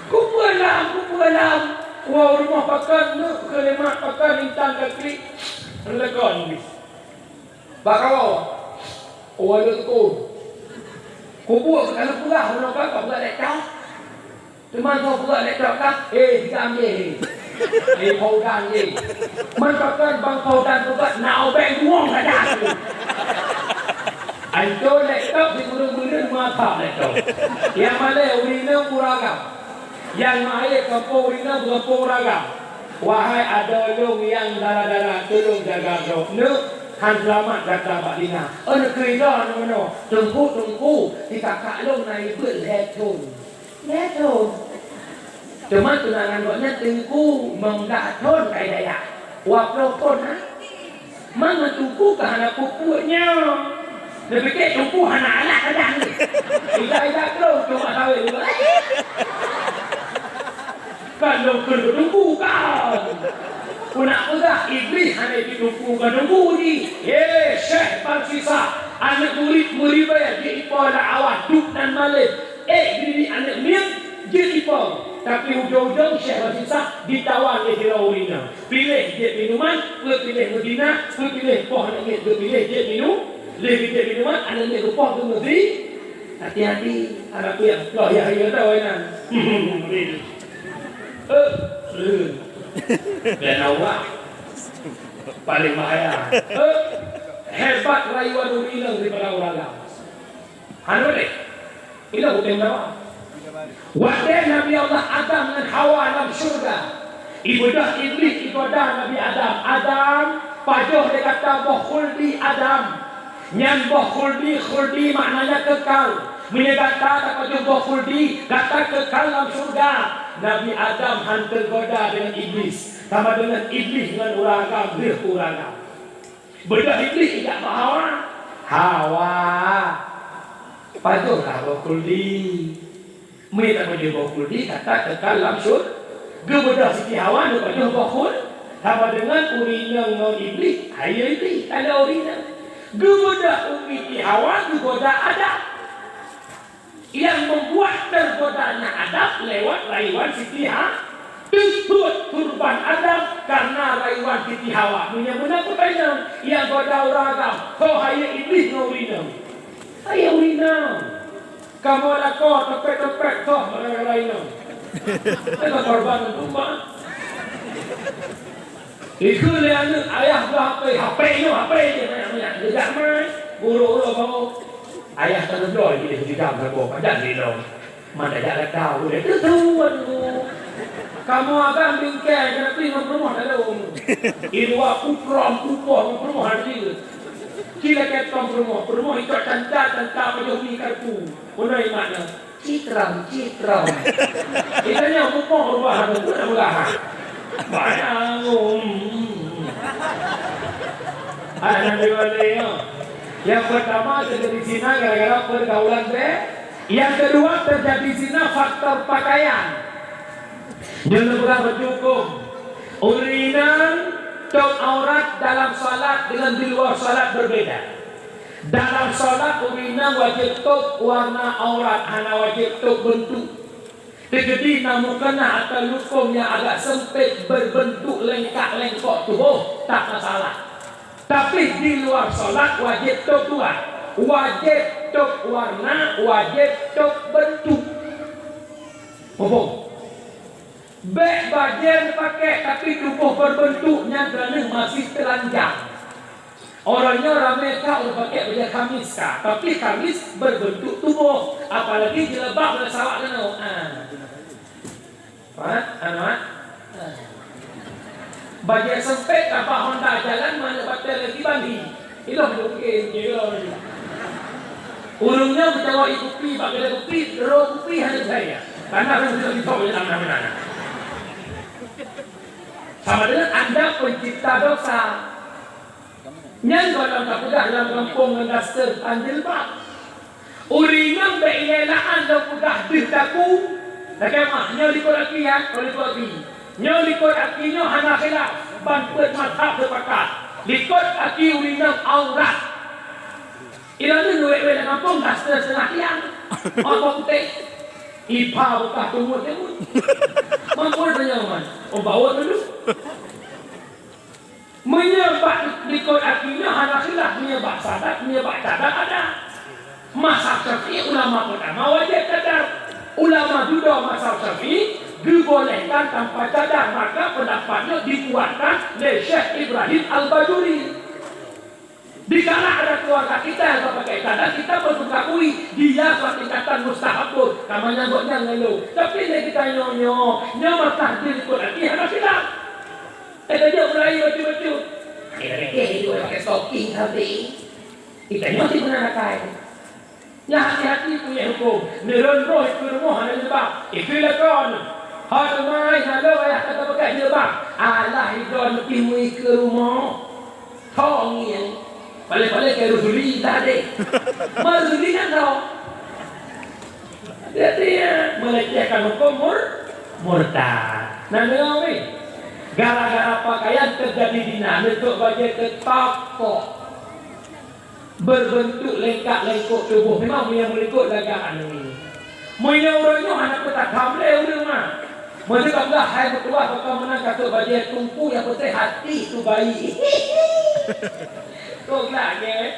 Kupeulam, kupeulam. Woe rumoh pakon, neuk keu lemak pakon, Intan ka klik. Leukon jih. Bak kawoe. Woe leuko. Kubu ka lheueh peugah, uroe ka, ka peugah lé cok. Teuma soe peugah lé cok ka, eh, digam jih. Eh, paudan jih. Man pakon bang paudan peugah, na ubeng buong saja. Anco lé cok di meureun-meureun mata lé cok. Nyang malée ureueng inong ureueng agam. Nyang meuhayé gampông ureueng inong gampông ureueng agam. Wahai adoe lôn nyang dara-dara, tulông jaga droeneuh, han seulamat gata bak dina. Ôn keu droeneuh meunoe, teungku, teungku, di kakak lôn na ibeut lhèe thon. Lhèe thon. Teuma tunangan gobnyan teungku, meunggah thon kai daya. Dua ploh thon, ha? Mangat teungku ka hana peuet-peuet nyoe. Neupike teungku hana alah kadang. Ija-ija keu cuma sawét dulu. Kan lôn kheun keu teungku kan. Peunak peugah Iblih hana jiteupeue keu teungku jih. Ye, Syekh Barsisa, aneuk murit meuribèe jiipo lam awah dub nan malém. Eh, jih aneuk miet jeuet ipo. Tapi ujong-ujong Syekh Barsisa jitawan lé sidroe ureueng inong. Piléh jeuet minuman, peu piléh meuzina, peu piléh poh aneuk miet, peu piléh jeuet minu-, lé jeuet minuman, aneuk miet geupoh keu meuzi-, hati-hati, hana piang, loh, ya, ya, tahu, ya, nah. Eh, eh. Dan Allah paling bahaya. Eh, hebat rayuan ureueng inong daripada ureueng agam. Hana boleh. Inoe udeb dawa. Watèe Nabi Allah Adam ngon Hawa lam syeuruga, ibeudôh Iblih igoda Nabi Adam, "Adam, pajoh lé gata boh khuldi, Adam." Nyan boh khuldi, khuldi maknanya kekal. Meunyoe gata tapajoh boh khuldi, gata kekal lam syeuruga. Nabi Adam han teugoda deungon Iblih, sama deungon Iblih ngon ureueng agam, lheueh ureueng agam. Beudôh Iblih ijak bak Hawa. Hawa, pajohlah boh khuldi. Meunyoe tapajoh boh khuldi, gata kekal lam syur-, geubeudôh Siti Hawa neupajoh boh khul-, sama deungon ureueng inong ngon Iblih, hai Iblih, tanda ureueng inong. Geubeudôh Ummi Hawa geugoda Adam. Yang membuat tergodanya Adam lewat rayuan Siti Ha-, teutuet kurban Adam karena rayuan Siti Hawa. Meunyoe meunan peue tanyoe, nyang goda ureueng agam, ho hayeu Iblih ngon ureueng inong. Hayeu ureueng inong. Kamoe lakoe teupet-teupet soh meunyoe ureueng inong. Teuka korban ngon tumbang. Ikheun lé aneuk, "Ayah blah hapé, hapé nyoe, hapé jih banyak-banyak." Geujak mai, gurok-gurok bawa. Ayah taneubloe jih di jam saboh, pajan di lom. Man tajak gata ulèe teutuan tu. Kamoe agam bingkai, keuneuk pi ngon peurumoh dalam. Di luwa putrom, pupoh ngon peurumoh hana jeuet. Ci lakèe tom peurumoh, peurumoh icok canca-canca pajoh mi kartu. Peunai mak nyoe. Citram, citram. Kita nyoe mupoh rubah tu pun dah murah. Bayang, um. Anak dua ni, ya. Yang pertama terjadi zina gara-gara pergaulan be-, yang kedua terjadi zina faktor pakaian. Nyoe lôn peugah bak huköm. Ureueng inong tôp aurat dalam salat dengan di luar salat berbeda. Dalam salat ureueng inong wajéb tôp warna aurat, hana wajéb tôp beuntuk. Teukeudi na mukena atau lukôm nyang agak sempit berbentuk lengkak-lengkok tuboh, tak masalah. Tapi di luar salat wajéb tôp dua, wajéb tôp warna, wajéb tôp beuntuk. Muphom? Bèk bajèe neupakè, tapi tuboh berbentuk nyan droeneuh masih teulanjang. Uroe nyoe ramè ka ureueng pakè bajèe kamis ka, tapi kamis berbentuk tuboh, apalagi jilbab lam salat nyoe. Ah. Faham? Faham, Mat? Ah. Bajèe sempit, abah Honda jalan, mana batèe lagi bandi. Ilah mungkin, ilah. Ureueng nyan meucawa ié kupi, bak keude kupi, droe kupi hana saya. Karena ureueng sudah ditolak dalam nama-nama. Sama dengan anda pencipta dosa. Nyan gohlom tapeugah lam gampông ngon daster tan jilbab. Ureueng inong bèk ilèe lam lôn peugah deuh taku. Lakèe mah, nyoe likot aki, ya, nyoe likot aki. Nyoe likot aki nyoe hana khilaf, ban peuet mazhab seupakat. Likot aki ureueng inong aurat. Ilôn nyoe wèk-wèk lam gampông daster seunah tiang. Apa putéh? Iba beukah teumut-teumut. Mampu tanyong man. Oh, bawa dulu. Meunyoe bak likot aki nyoe hana khilaf, meunyoe bak sadat, meunyoe bak cadat ada. Mazhab Syafi'i ulama pertama wajéb cadar. Ulama dudoe mazhab Syafi'i geubolehkan tanpa cadar, maka pendapat nyoe dikuatkan lé Syekh Ibrahim Al-Bajuri. Dikala ada keluarga kita yang pakai cadar, kita perlu akui dia suatu tingkatan mustahabun, kama nyang gobnyan ngeuluh. Tapi lé kita nyoe, nyoe, nyoe maka di likot hati hana silap. Eh, tajak mulai bacut-bacut. Kita fikir itu pakai stocking samping. Kita nyoe si beuna rakai. Nyan hati-hati punya huköm. Neuron roh ikeu rumoh hana jilbab. Ikeu lakoe. Hai teumai, hana ayah kata pakai jilbab. Alah idon pih meuikeu rumoh. Thong ngieng. Paléng-paléng keu Rusuli dah deh. Ma Rusuli kan thong. Jadi, ya, melecehkan huköm mur-, murtad. Nah, dengar ni. Gara-gara pakaian terjadi zina, neutok bajée keutap kok. Berbentuk lengkak-lengkok tuboh. Memang meunyoe meulikot lagak aneuk. Meunyoe uroe nyoe hana peutakam lé ureueng ma. Meunyoe ka peugah hai meutuah baka meunan ka sôk bajée teungku nyang peutéh hati tu bayi. Kok lagée?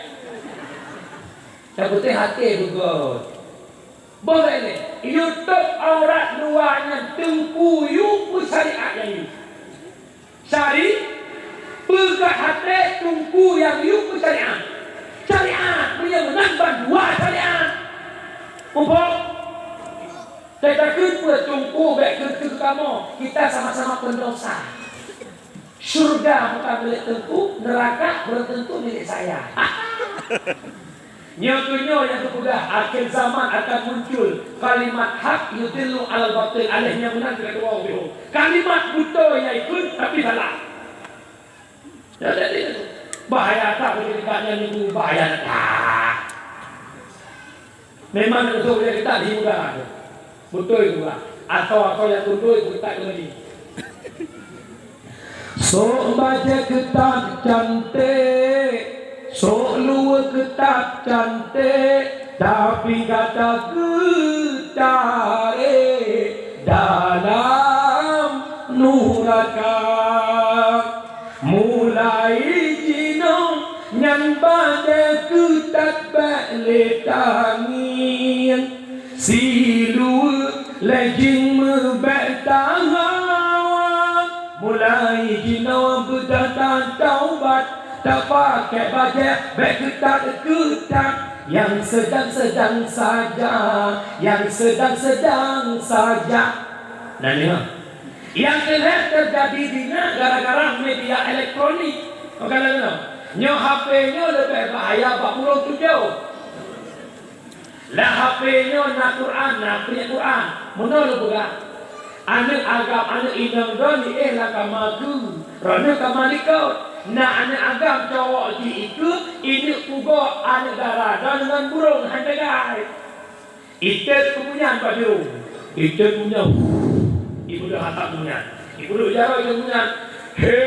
Nyang peutéh hati beugôt. Boleh lé, YouTube aurat luwa nyan teungku yue peusyariat nyang yue. Syari-, peugah até teungku nyang yue peusyariat. Syariat, meunyoe meunan ban dua syariat. Muphom? Teutakheun peue teungku bék keu-keu kamoe, kita sama-sama pendosa. Syurga bukan milik teungku, neraka belum tentu milik saya. Nyoe keuh nyoe nyang teupeugah, akhir zaman akan muncul kalimat hak yudillu alal batil, aléh nyang meunan keu dua uroe. Kalimat beutôi nyang ikheun, tapi salah. Ya, jadi, bahaya that bagi dekat nyan nyoe, bahaya that. Memang untuk bagi dekat di muda tu. Beutôi juga. Atau-atau nyang beutôi kita kembali. Sok bajée keutap cantik, sok luweue keutap cantik, tapi gata geutarek dalam nuraka. Mulai jinoe nyan bajée keutap bék lé tangieng. Siluweue lé jeueng meubék tahawa, mulai jinoe beudata taubat, tapakée bajée bék keutap-keutap, nyang seudang-seudang saja, nyang seudang-seudang saja. Nah, nyoe. Nyang keuneuk teujadi dina gara-gara media elektronik. Maka lagée nyoe, nyoe H P nyoe leubeh bahaya bak ureuëng tujoh. Lam H P nyoe na Quran, na peunyang Quran. Meunoe lôn peugah, aneuëk agam, aneuëk inong droe jiéh lam kama geuh, droeneuh kama likot. Na aneuëk agam cowok jih ikeue, ineuk pugoe aneuëk dara droe deungon burông han teugai. Itet keu meunyan bak jurông, itet keu meunyan. Ibeudôh atap meunyan. Ibeudôh jaroe keu meunyan. He,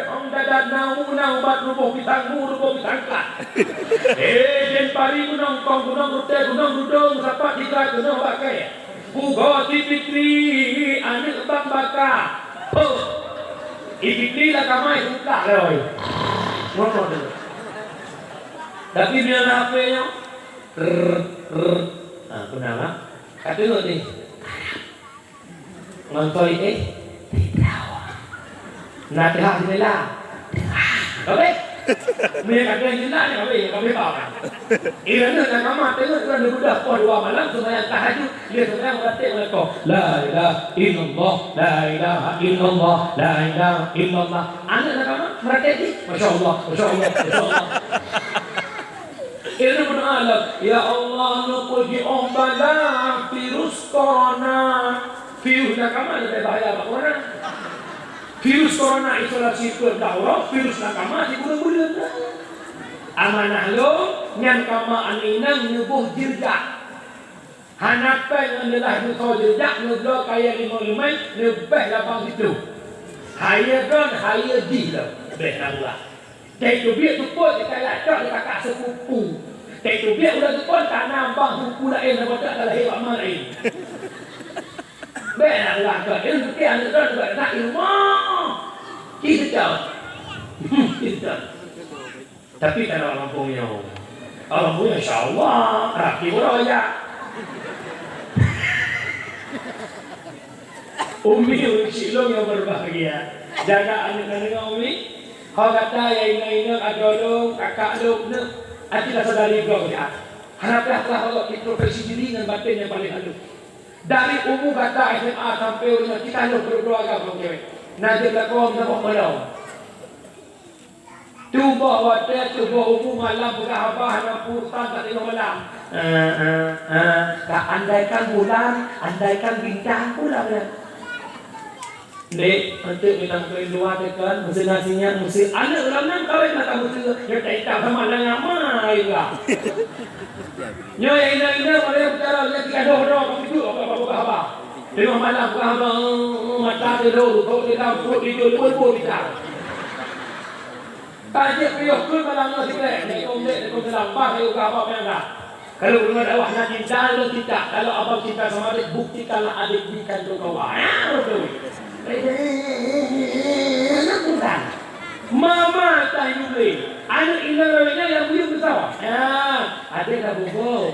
hom dadat na u na ubat ruboh pisang mu, ruboh pisang klat. He, jén pari gunong kong, gunong rutée, gunong rudong, sapat hidra keunoe bak kée. Pugoe si Fitri, aneuëk bang baka. Poh! I Fitri lam kama i seutah lé. Ngomong tu. Tapi bila na H P nyoe, rrr, rrr. Ha, peue na lah. Ka teungeut ni. Ngon koi, eh? Na teuhah jendela. Ka habéh. Meunyoe ka teuhah jendela ni, ka habéh, ka habéh bak. Ireuna na kama teungeut ureuëng neubeudôh poh dua malam seumayang tahajud, lheueh seumayang meuratéb meulakoe. La ilaha illallah, la ilaha illallah, la ilaha illallah. Aneuëk na kama meuratéb jih. Masya Allah, masya Allah, masya Allah. Ilmu alam, ya Allah, neupeujiôh bala virus corona. Virus nyang kama leubeh bahaya bak corona. Virus corona isolasi peuet blah uroe, virus nyang kama sibuleuen-buleuen. Amanah lôn, nyang kama aneuëk inong neuboh jeurjak. Hana péng ngon leulah beusoe jeurjak, neubloe kayée limong leumai, neubéh labang siplôh. Hayeue droen, hayeue jih lom, béh na ulah. Teubiet teupot di kayée cok di kakak sepupu. Teubiet udah teupot tanam bang sepupu laén, nama tak dah lahé bak ma laén. Bék na ulah keu ilmu, tapi aneuëk droen juga na ilmu. Ci teucok. Hmm, ci teucok. Tapi kana ureuëng gampông nyoe. Alhamdulillah, insya Allah, rapi uroe ya. Umi, ureueng syik lôn nyang berbahagia. Jaga aneuk-aneuk Umi. Ho gata ya, inong-inong, adoe lôn, kakak lôn, neuk. Aci rasa dari gob ya. Hana payah-payah Allah di profesi diri ngon batin nyang paling halus. Dari umu gata S M A sampai uroe nyoe, kita lôn keuluarga ureueng cewek. Na jeuet lakoe meusaboh malom. Tuboh watèe, tuboh umu malam peugah haba hana peurusan, tak tengok malam. Eh, eh, eh. Ka andaikan bulan, andaikan bintang pula ya. Dek, untuk kita meukeuen dua tekan, meuseu nasinya, meuseu aneuk lam nan kawin mata meuseu, ya tak itam sama dengan mai lah. Nyoe inong-inong ada yang bicara, dia tiga doh doh, begitu, apa apa apa apa. Tengok malam peugah haba, mata tidur, kok di dalam perut tidur, lubuk-lubuk kita. Tajak piôh keu malam nyoe sikrek, Assalamualaikum, waalaikumsalam. Bah, ayo ke abang peugah haba. Kalau ureueng dakwah na cinta, lo cinta. Kalau abang cinta sama adik, buktikanlah adik berikan tu kawan. Ah, betul. Anak bukan. Mama tah yule. Aneuk inong lawét nyan nyang buyueng meusawa. Ya, adik dah bobo.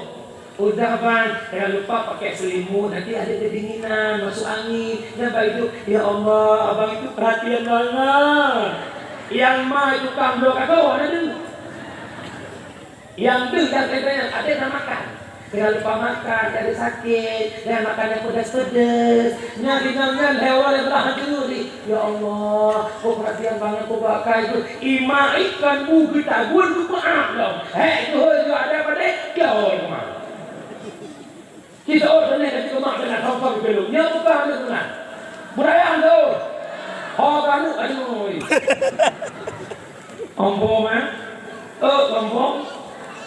Udah, Bang, jangan lupa pakai selimut, nanti adik kedinginan, masuk angin. Nyan bak idup, ya Allah, abang itu perhatian banget. Yang ma itu tukang bloe kago, ada tu. Yang tu yang kata yang adik nak makan. Jangan lupa makan, adik sakit. Jangan makan yang pedas-pedas. Nyan ringan nyan hewan yang telah hancur. Ya Allah, kok perhatian banget kok bak kai tu. Ima ikan bu kita gun tu maaf dong. Hek tu hoi tu ada pada kau rumah. Kita orang ni kasi rumah dengan kau kau belum. Nya bukan anak tu nah. Budaya tu. Ho kanu aduh. Ompong eh. Oh, ompong.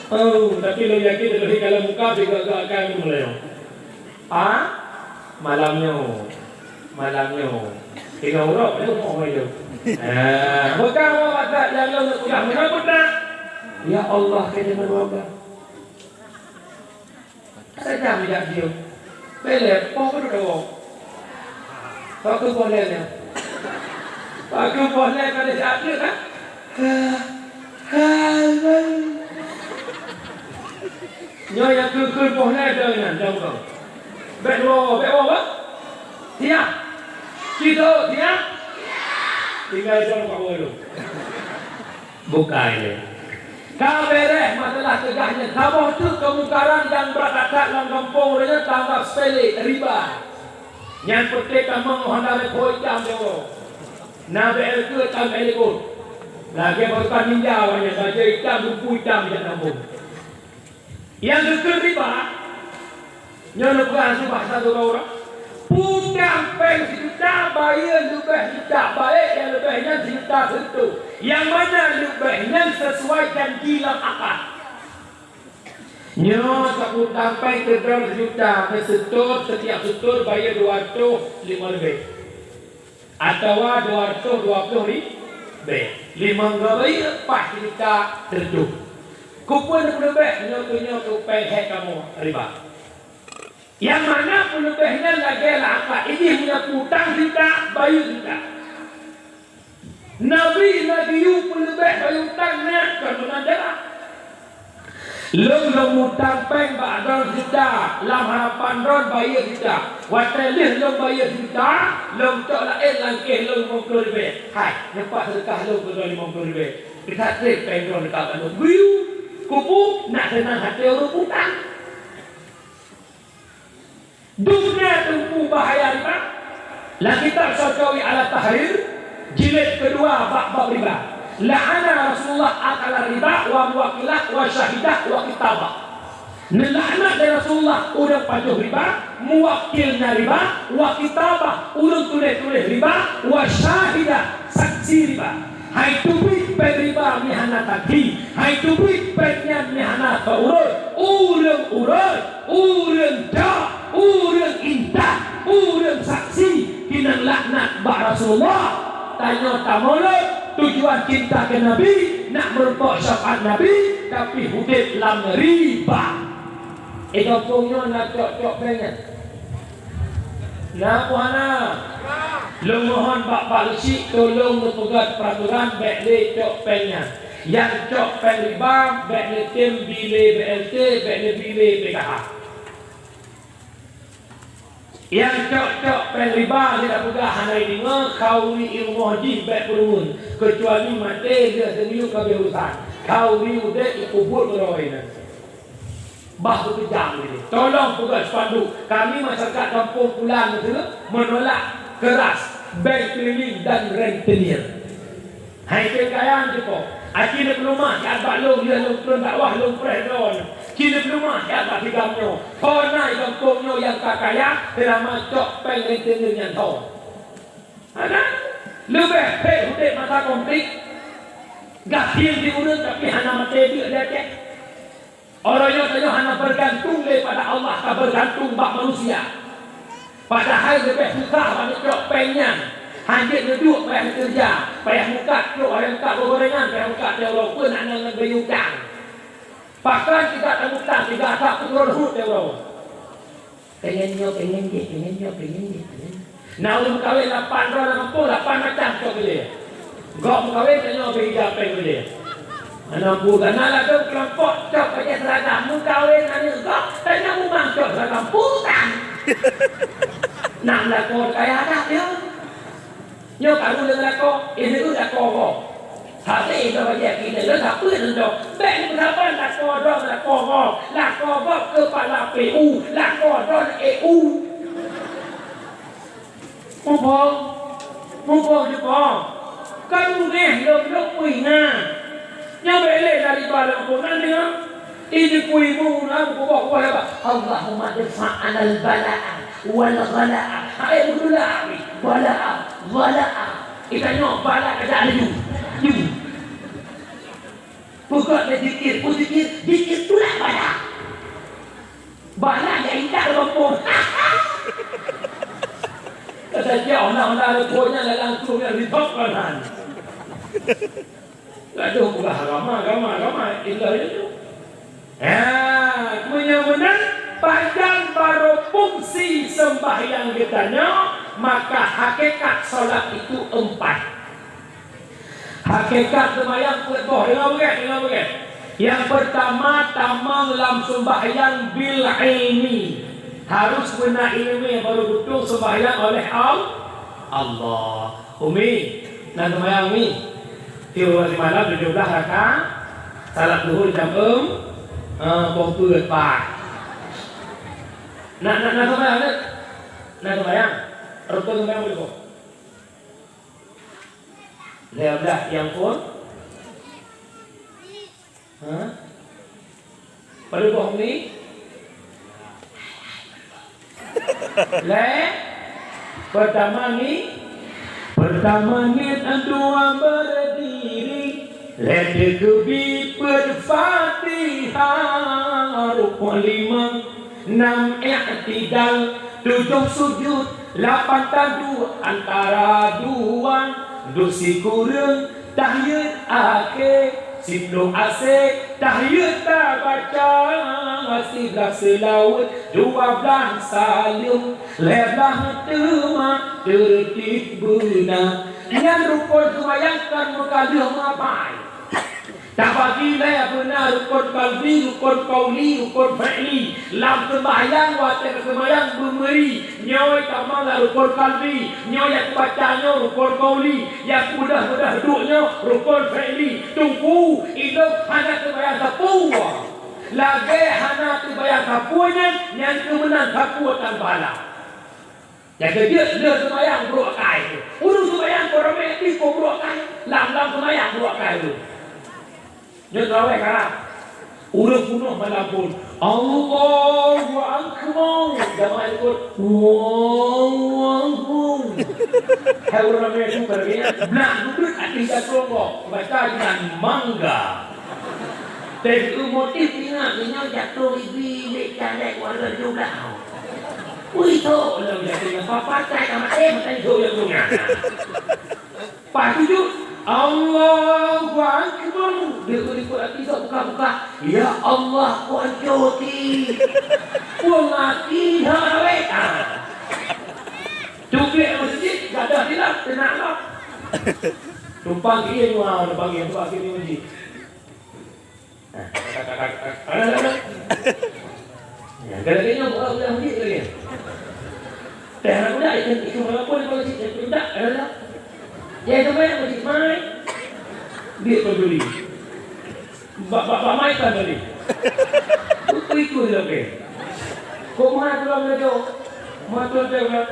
Oh, tapi lo yakin lebih kalau muka juga gak akan mulai. Ah, malam nyoe. Malam nyoe. Tiga uroe, eh, uroe nyoe. Ah, bukan awak masak jalan nak udah menang betul. Ya Allah, kena berubah. Ada jam jak dia. Bele, poh pun ada wong. Waktu boleh ni. Waktu boleh pada saat tu kan? Ha, ha, ha. Nyoe nyang keu-keu poh lhèe dong nyan, dong kong. Bèk dua, bèk dua, bah? Siap. Cit, siap. Tinggai dong kat bawah dulu. Bukai lé. Ka bèrèh masalah teugah nyan. Saboh teuk keumungkaran nyang brat that-that lam gampông ureueng nyan tanggap sepele, riba. Nyan peuté tamong honda repo itam deungoe. Na B L K tam L K. Lagèe pasukan ninja awaknyan, bajèe itam, dumpeue itam jak gampông. Nyang geukheun riba, nyoe neupeugah su bahasa droe-droe, peue utang péng sijuta, bayeue leubeh juta, baék nyang leubeh nyan sijuta seureutôh. Nyang mana leubeh nyan sesuai janji lam akad. Nyoe sapeue utang péng keudroe sijuta, neuseutôt, setiap seutôt bayeue dua reutôh limong leubeh. Atawa dua reutôh dua ploh ribèe. Limong goe bayeue paih sijuta seureutôh. Keupeue neupeuleubeh nyoe keu nyoe keu péng hék kamoe riba. Nyang mana peuleubeh nyan lagèe lam akad idéh meunyoe peue utang sijuta, bayeue sijuta. Nabi na geuyue peuleubeh bayeue utang nyan kon meunan jalan. Lôn lôn mutang péng bak droe sijuta, lam harapan droe bayeue sijuta. Watèe lheueh lôn bayeue sijuta, lôn cok laén lam kéh lôn limong ploh ribèe. Hai, neupat seudeukah lôn keu droe limong ploh ribèe. Keu that trép péng droe neuka bak lôn. Geuyue, keupeue, nak seunang até ureueng utang. Dum na teungku bahaya riba. Lam kitab Syarkawi Ala Tahrir, jilid keudua, bab-bab riba. La'ana Rasulullah akala riba wa muwakkilah wa syahidah wa kitabah. Neulaknat lé Rasulullah ureueng pajoh riba, muwakilnya riba, wa kitabah, ureueng tuléh-tuléh riba, wa syahidah, saksi riba. Hai teubiet péng riba meuhana saksi, hai teubiet péng nyan meuhana teuurot, ureueng urot, ureueng cok, ureueng intah, ureueng saksi, keuneuk laknat bak Rasulullah. Tanyoe tamulot, tujuan cinta keu Nabi, nak meurumpok syafaat Nabi, tapi udép lam riba. Eh, gampông nyoe na cok-cok péng nyan? Na peue hana? Lôn mohon bak Pak Leuchik tolong neupeugöt peuraturan bèk lé cok péng nyan. Nyang cok péng riba, bék neutem bi lé B L T, bék neubi lé P K H. Nyang cok-cok péng riba, lé tapeugah hana ideungoe, khauri i rumoh jih bék peurumeuen, keucuali maté lheueh teumiyueb ka beurusan, khauri udeb i kubuet keudroe nyan. Bah beukeujam lé. Tolong peugah spanduk, kami masyarakat kampung Pulan Meuseureuk menolak keras bank keliling dan rentenir. Hai keu kayang jih po. Aci neupeuleumah siat bak lôn, lheueh lôn treun dakwah lôn preh droeneuh. Ci neupeuleumah siat bak sigam nyoe. Ho na i gampông nyoe nyang ka kaya, seulama cok péng rentenir nyan tho. Hana? Leubeh phet udeb masa konflik. Gasien di ureueng tapi hana maté deuk di Aceh. Uroe nyoe tanyoe hana beugantung lé pada Allah, ka beugantung bak manusia. Padahai leubeh susah bak neucok péng nyan. Hanjeuet neuduek payah neukeureuja, payah mukat trok, payah mukat gorengan, payah mukat teuh uroe, peue nak nan ngon bayeue utang. Pakon teuga tamutang, teuga that peukeureuh leuhut teuh uroe. Pengen nyoe, pengen jih, pengen nyoe, pengen jih, pengen. Na ureueng meukawen lapan droe lam gampông, lapan macam cok bajèe. Gob meukawen tanyoe beu ija péng bajèe. Aneuk buet, na ladôm keulompok cok bajèe seuragam, meukawen aneuk gob, tanyoe mumang cok seuragam. Putang! Nam lakoe kaya that nyoe. Nyoe ka ureueng lakoe, eh, ureueng lakoe gob. Habéh droe bajèe keuneuk lôn sapeue lôn dong. Bèk neupeusaban lakoe droe lakoe gob. Lakoe gob keupala P U, lakoe droe E U. Muphom? Muphom jih po? Kan beungéh lom-lom peuingat. Nyan bèk lé dari barang pun na deungö. Ini kui mu na kuboh-boh ya, Pak. Allahumma dfa anal bala'a wal ghala'a. Hai beutôi lah, bala'a, ghala'a. Kita nyoe bala ka jak laju. Laju. Peugah lé zikir, peuzikir, zikir tulak bala. Bala nyang intat lom pun. Kata dia, ona-ona leukoe nyan lalang tu nyang ridhok kan han. Gadoh peugah agama, agama, agama, ilah itu. Ha, meunyoe meunan, pajan barô fungsi seumbahyang geutanyoe, maka hakikat salat itu empat. Hakikat seumbahyang peuet boh, deungoe beugèt, deungoe beugèt. Nyang peurtama, tamong lam seumbahyang bil ilmi. Harus beuna ileumèe baru beutôi seumbahyang oleh Al-, Allah. Umi, na seumbahyang, Umi? Tiep hari malam tujoh blah rakaat, salat Zuhur jam eum, eh, poh peuet pat. Na, na, na seumbahyang, na? Na seumbahyang? Rukon seumbahyang padum boh? Lhèe blah nyang phôn? Ha? Padum boh ni? Lhèe? Peurtama ni? Peurtama niet, dua berdiri, lhèe teukeubit, peuet Fatihah, rukon limong, nam i'tidal, tujoh sujud, lapan taduek antara dua, duek sikureueng, tahiyat akhé, siploh asèe, tahiyat tabaca, siblah seulaweuet, dua blah saleuem, lhèe blah teuma, teurtib beuna. Nyan rukon seumbahyang kan meukaleuh meuapai. Tabagi lé beuna rukon qalbi, rukon qauli, rukon fi'li. Lam seumbahyang, watèe seumbahyang beumeuri, nyoe tamong lam rukon qalbi, nyoe nyang kubaca nyoe rukon qauli, nyang kubeudoh-beudoh duek nyoe rukon fi'li. Teungku, ilôn hana teubayang sapeue. Lagèe hana teubayang sapeue nyan, nyan keuh meunan sapeue tan pahala. Nyang keujeuet, lheueh seumayang brôk akai. Ureueng seumayang keu ramè pih keu brôk akai. Lam-lam seumayang brôk akai ureueng. Nyoe teurawèh karab. Ureueng peunoh malam phôn, "Allahu Akbar." Jamaah ikut, "Allahu Akbar." Hai ureueng ramè tu, blah duduek ateueh jatrong gob, baca dengan mangga. Teuh motif ingat, nyoe jatrong ibi lé caleg warga juga. Ui, thok lom jatrong nyan, papa cai ka maté, maté thok jatrong nyan. Pas tuju, Allahu Akbar. Dia ikut hati tak buka-buka. Ya Allah, kuancur ti. Puang hati, ha, weh. Ah. Cukup masjid, gadah silap, kena lah. Tumpang kiri, wah, tumpang kiri, tumpang kiri, uji. Nah, kadang-kadang nyoe buka budak mudik lagi. Teh anak budak itu, itu walaupun kalau cik budak, ada tak? Dia itu banyak mudik mai. Dia peduli. Bak, bak, bak mai kan tadi. Itu, itu dia, okey. Kok mahal pulang belajar? Mahal pulang belajar.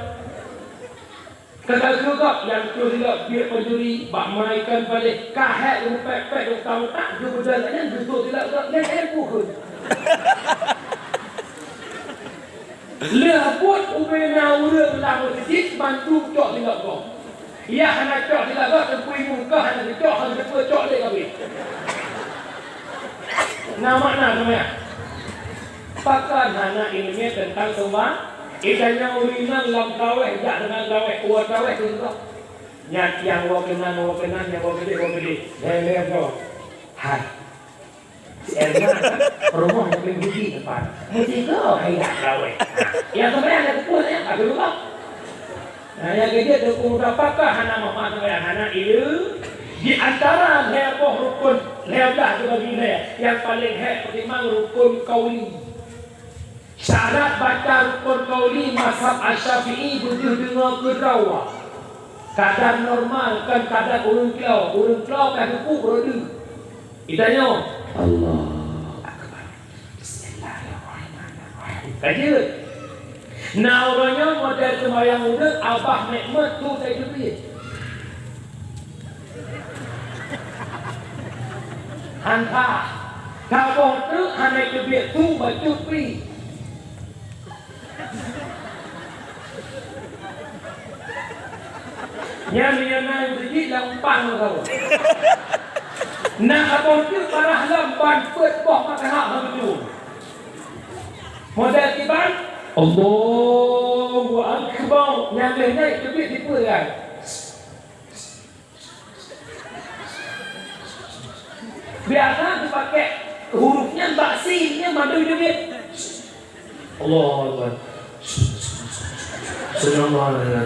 Kata geuh gob nyang troh silop biet pencuri, bak meunaikan baleh kahek leumpet-pet u tameutak, geubeudôh nyan geutrôh silop gob nyan, nyan pukon. Lheueh buet ubena ureueng lam meuseujid, mandum cok silop gob. Yah hana cok silop gob, teupeu imeum kah hana geucok, hana geuteupeu cok lé kabeh. Na makna seumbahyang? Pakon hana iéleumé teuntang seumba-, Ih, tanyoe ureueng inong lam traweh, jak deungon traweh, uroe traweh teuntèe. Nyan nyang woe keunan, woe keunan, nyang woe keudeh, woe keudeh. Lhèe-lhèe goe. Hai. Si Erna, rumoh nyang paléng gigi depan. Meusigoe hai jak traweh. Nyang seumbahyang nyang keupeue nyan, ka geulubang. Nah, nyang keujeuet, dukung muda pakon hana meuhai seumbahyang, hana iéleumé. Di antara lhèe boh rukun, lhèe blah teubagi lhèe, nyang paléng hék peutimang rukun qauli. Syarat baca rukun qauli mazhab Asy-Syafi'i beudeuh deungoe keudroe. Kadar normal, kon kadar ureueng klo. Ureueng klo ka geupuk rode. Geutanyoe, Allahu Akbar. Bismillahirrahmanirrahim. Ka jeuet. Na uroe nyoe model seumbahyang udeueng, abah nek meuet tu teubiet. Hana. Saboh treuk hana teubiet su bacut pi. Nyan, nyan na nyang sijik lam umpang saboh. Na saboh treuk parah lom ban peuet boh mata hak hana beutôi. Model kiban, Allahu Akbar. Nyan lheueh nyan teubiet sipeue kan? Biasa geupakék huruf nyan bak sin, nyan mandum jeuet. Allahu Akbar. Subhanallah.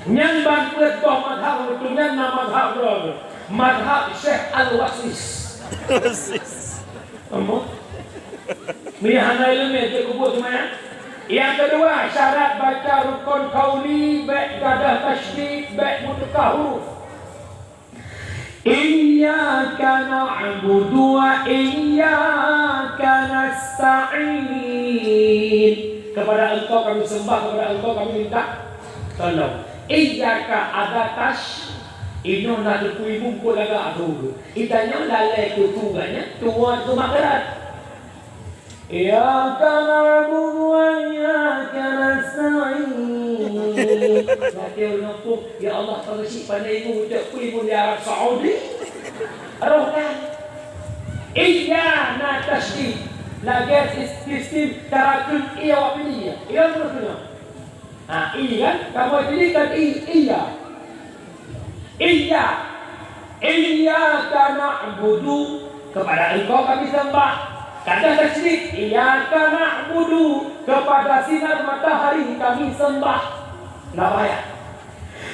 Nyan ban peuet boh mazhab, beutôi nyan na mazhab droe. Mazhab Syekh Al-Wasis. Wasis. Ampôn. Meuhana iéleumé jeuet keu buet seumbahyang. Nyang keudua, syarat baca rukun qauli, bèk gadôh tasydid, bèk meutukah huruf. Iyyaka na'budu wa iyyaka nasta'in. Kepada Engkau kami sembah, kepada Engkau kami minta tolong. Iyyaka ada tash, inoe na teupeu imeum keu lagak tu. Geutanyoe lalè keu tuan nyan, tuan keu makanan. Iyyaka na'budu wa iyyaka nasta'in. Lagèe ureueng kampung, "Ya Allah, pageusyik pandai imeum ucok peue imeum di Arab Saudi." Roh kan? Iyya na tasydid. Lagèe sis-, sistem cara kheun iya awak Pidie. Iya beutôi. Ha, i kan? Kamoe Pidie kan i, iya. Iya. Iyyaka na'budu, kepada Engkau kami sembah. Kadang tasydid, iyyaka na'budu, kepada sinar matahari kami sembah. Nah, bahaya.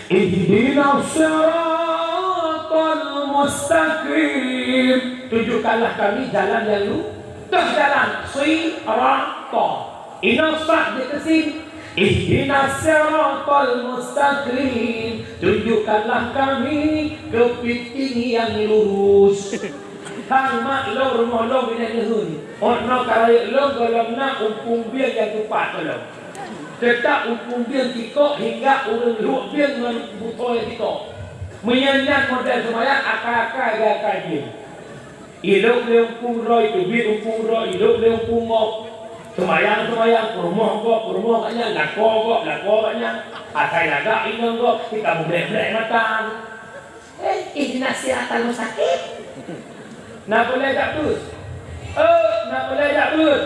Ihdinas siratal mustaqim. Tunjukkanlah kami jalan yang lu-, teuh jalan, sirata. Inoe sat jeuet keu sin. Ihdinas siratal mustaqim. Tunjukkanlah kami keupiting nyang lurus. Hang mak lôn rumoh lôn binéh neuheun. Ôk noe ka rayeuk lôn gohlom na umpung bieng nyang teupat gohlom. Teutap umpung bieng tikok hingga ureueng luek bieng ngon butôi tikok. Meunyoe nyan model seumayang akai-akai geuakai bieng. Ilok lé umpung droe, teubiet umpung droe, ilok lé umpung gob. Seumayang, seumayang, peurumoh gob, peurumoh gobnyan, lakoe gob, lakoe gobnyan. Asai lagak inong gob, tika beublek-blek mata. Eh, ihdinas siratal mustaqim. Na peuleueh jak beuet. Eh, na peuleueh jak beuet.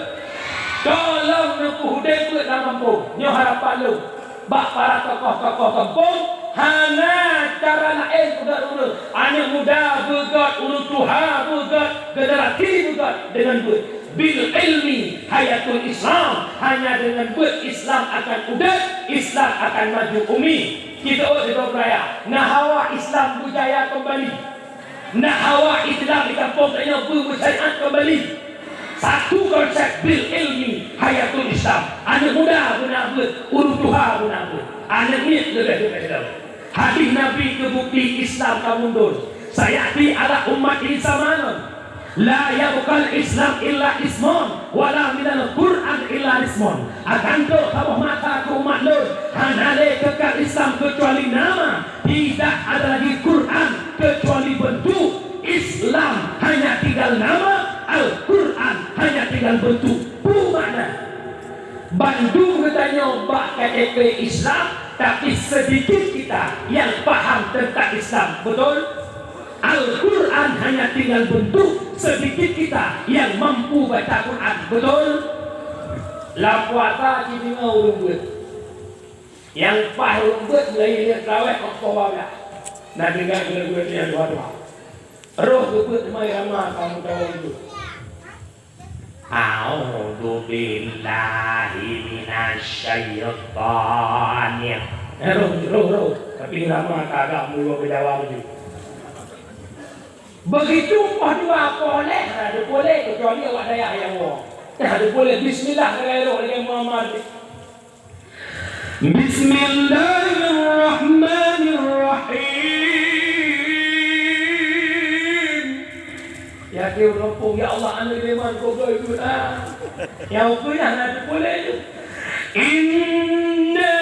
Tolong neupeuhudép beuet lam gampông. Nyoe harapan lôn. Bak para tokoh-tokoh gampông, hana cara laén peugöt ureueng. Aneuk muda beugöt, ureueng tuha beugöt, generasi beugöt deungon beuet. Bil ilmi hayatul Islam, hanya dengan beuet Islam akan udép, Islam akan maju umi. Kita ureueng di Bogoraya, na hawa Islam berjaya kembali. Nah, hawa Islam di kampung tanyoe beumeusyariat kembali. Satu konsep bil ilmi hayatul Islam. Aneuk muda beuna beuet, ureueng tuha beuna beuet. Aneuk miet leubeh-leubeh lom. Hadis Nabi keu bukti Islam ka mundur. Sayati ala ummati zamanun la yabqal Islam illa ismun, wala minal Qur'an illa ismun. Akan trok saboh masa keu umat lôn, hana lé kekal Islam keucuali nama, tidak ada lagi Qur'an keucuali bentuk. Islam hanya tinggal nama, Al-Qur'an hanya tinggal bentuk. Peue makna? Bandum geutanyoe bak K T P Islam, tapi sedikit kita yang paham tentang Islam, betul? Al-Quran hanya tinggal bentuk, sedikit kita yang mampu baca Quran, betul? Lam puasa cit deungoe ureueng beuet. Nyang paih ureueng beuet mulai nyoe traweh, oh, poh babah. Na deungoe ureueng beuet nyang dua-dua. Roh geubeuet teuma irama kaum Jawa itu. A'udzubillahi minasyaitonir. Eh, roh, roh, roh. Tapi irama ka agak meuluwa beujawa laju. Begitu poh dua poh lhèe, hana teupeulé kecuali awak dayah nyang woe. Hana teupeulé bismillah keuhai roh lagèe Muhammad. Bismillahirrahmanirrahim. Yakin ureueng kampung, "Ya Allah, aneuk lé man kok goe deuh, ah." Nyang ukeue nyan na teupeulé jih. Inna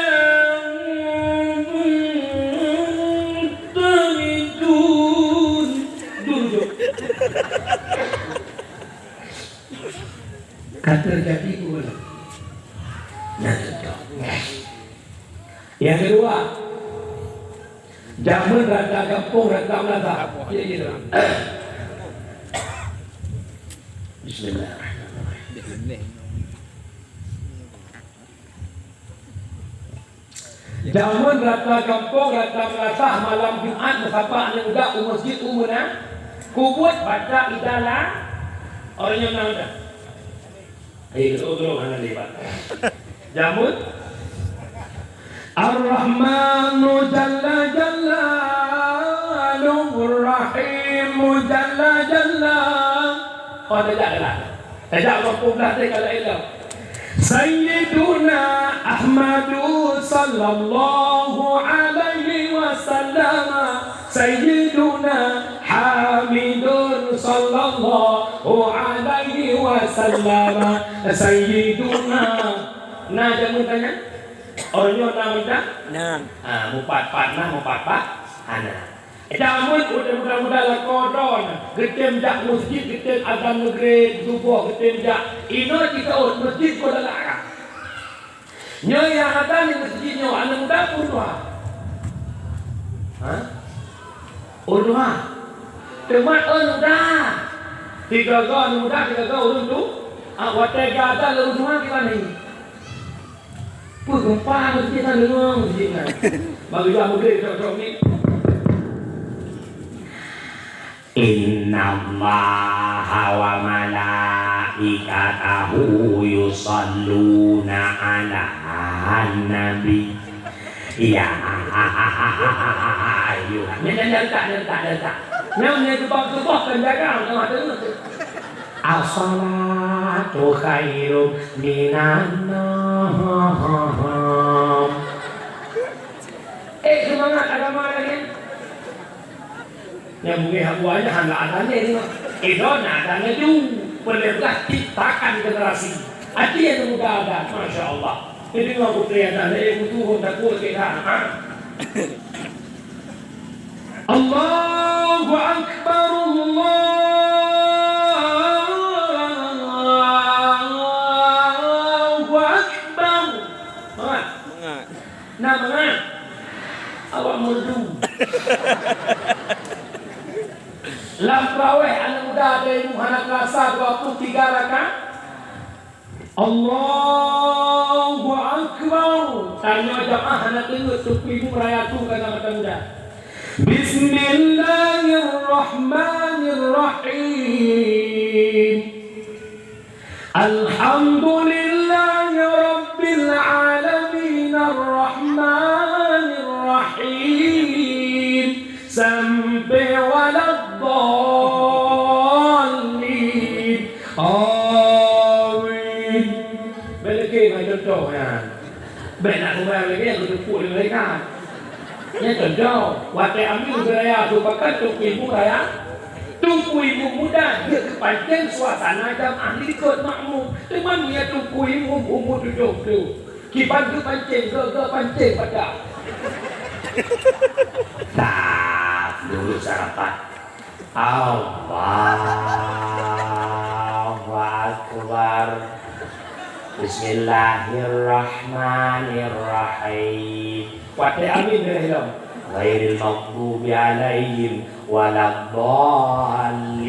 murtamitun. Dul jok. Ka teujadi peue? Nyang keudua. Nyang keudua, jameun rata gampông, rata meunasah. Iya, iya. Bismillahirrahmanirrahim. Jameun rata gampông, rata meunasah, malam Jumat meusapat aneuk muda u meuseujid u meunan, kubuet baca idala, ureueng nyan na muda. Ayo, beutôi-beutôi hana lé, Pak. Jameun. Ar-Rahmanu jalla jalaluhu, Rahimu jalla jalla. Oh, tajak lah. Tajak dua puluh belas deh kalau elok. Sayyiduna Ahmadu sallallahu alaihi wasallam. Sayyiduna Hamidun sallallahu alaihi wasallam. Sayyiduna. Na jameun tanya? Ureueng nyoe na mita? Na. Ah, mupat-pat na, mupat-pat hana. Jameun ureueng muda-muda lakoe droe na, geutem jak meuseujid, geutem azan Maghrib, Suboh geutem jak. Inoe jiteuôt meuseujid kon lam arah. Nyoe nyang adan di meuseujid nyoe aneuk muda peue tuha? Ha? Ureueng tuha. Teuma ureueng muda. Tiga-tiga aneuk muda, tiga-tiga ureueng tu. Ah, watèe geuadan lé ureueng tuha kiban lagèe nyoe. Peue geumpa meuseujid nyan, deungoe meuseujid nyan. Bak geujak Maghrib, trok-trok ni. Innallaha wa malaikatahu yusalluna 'alan nabi. Ya ayyuhan. Nyan, nyan, nyan, letak, nyan, letak, nyan, letak. Nyan, nyan, tu bab tuboh kan jaga, tengah, tengah. As-salatu khairum minan naum. Eh, seumangat agama lagèe nyan. Nyang beungèh hak buah nyan hana adan lé nyoe. Idon adan laju, peuleubah ciptakan generasi. Até nyang muda adan, masya Allah. Jadi nyoe putri adan lé, butuh takut kita. Ha? Allahu Akbar, Allahu Akbar. Mangat. Mangat. Nah, mangat. Awak merdu. Lam traweh aneuk muda ada ilmu hana terasa dua puluh tiga rakaat. Allahu Akbar. Tanyoe jamaah hana teungeut teupeu ibu raya tu kana mata muda. Bismillahirrahmanirrahim. Alhamdulillahi rabbil alamin, arrahmanirrahim. Sampai walad Contoh nyan. Bèk na sumbayang lagèe nyan geuteupeue lé malaikat. Nyan contoh, watèe Amin geuraya seupakat Teungku Ibu raya, Teungku Ibu muda jeuet geupancéng suasana jamaah likot makmum. Teuma meunyo Teungku Ibu umu tujoh ploh, kiban geupancéng, geu-geu pancéng pada. Tap, lurus sarapat. Allahu Akbar. Bismillahirrahmanirrahim. Watèe Amin beureh lom. Ghairil maghdubi alaihim waladdallin.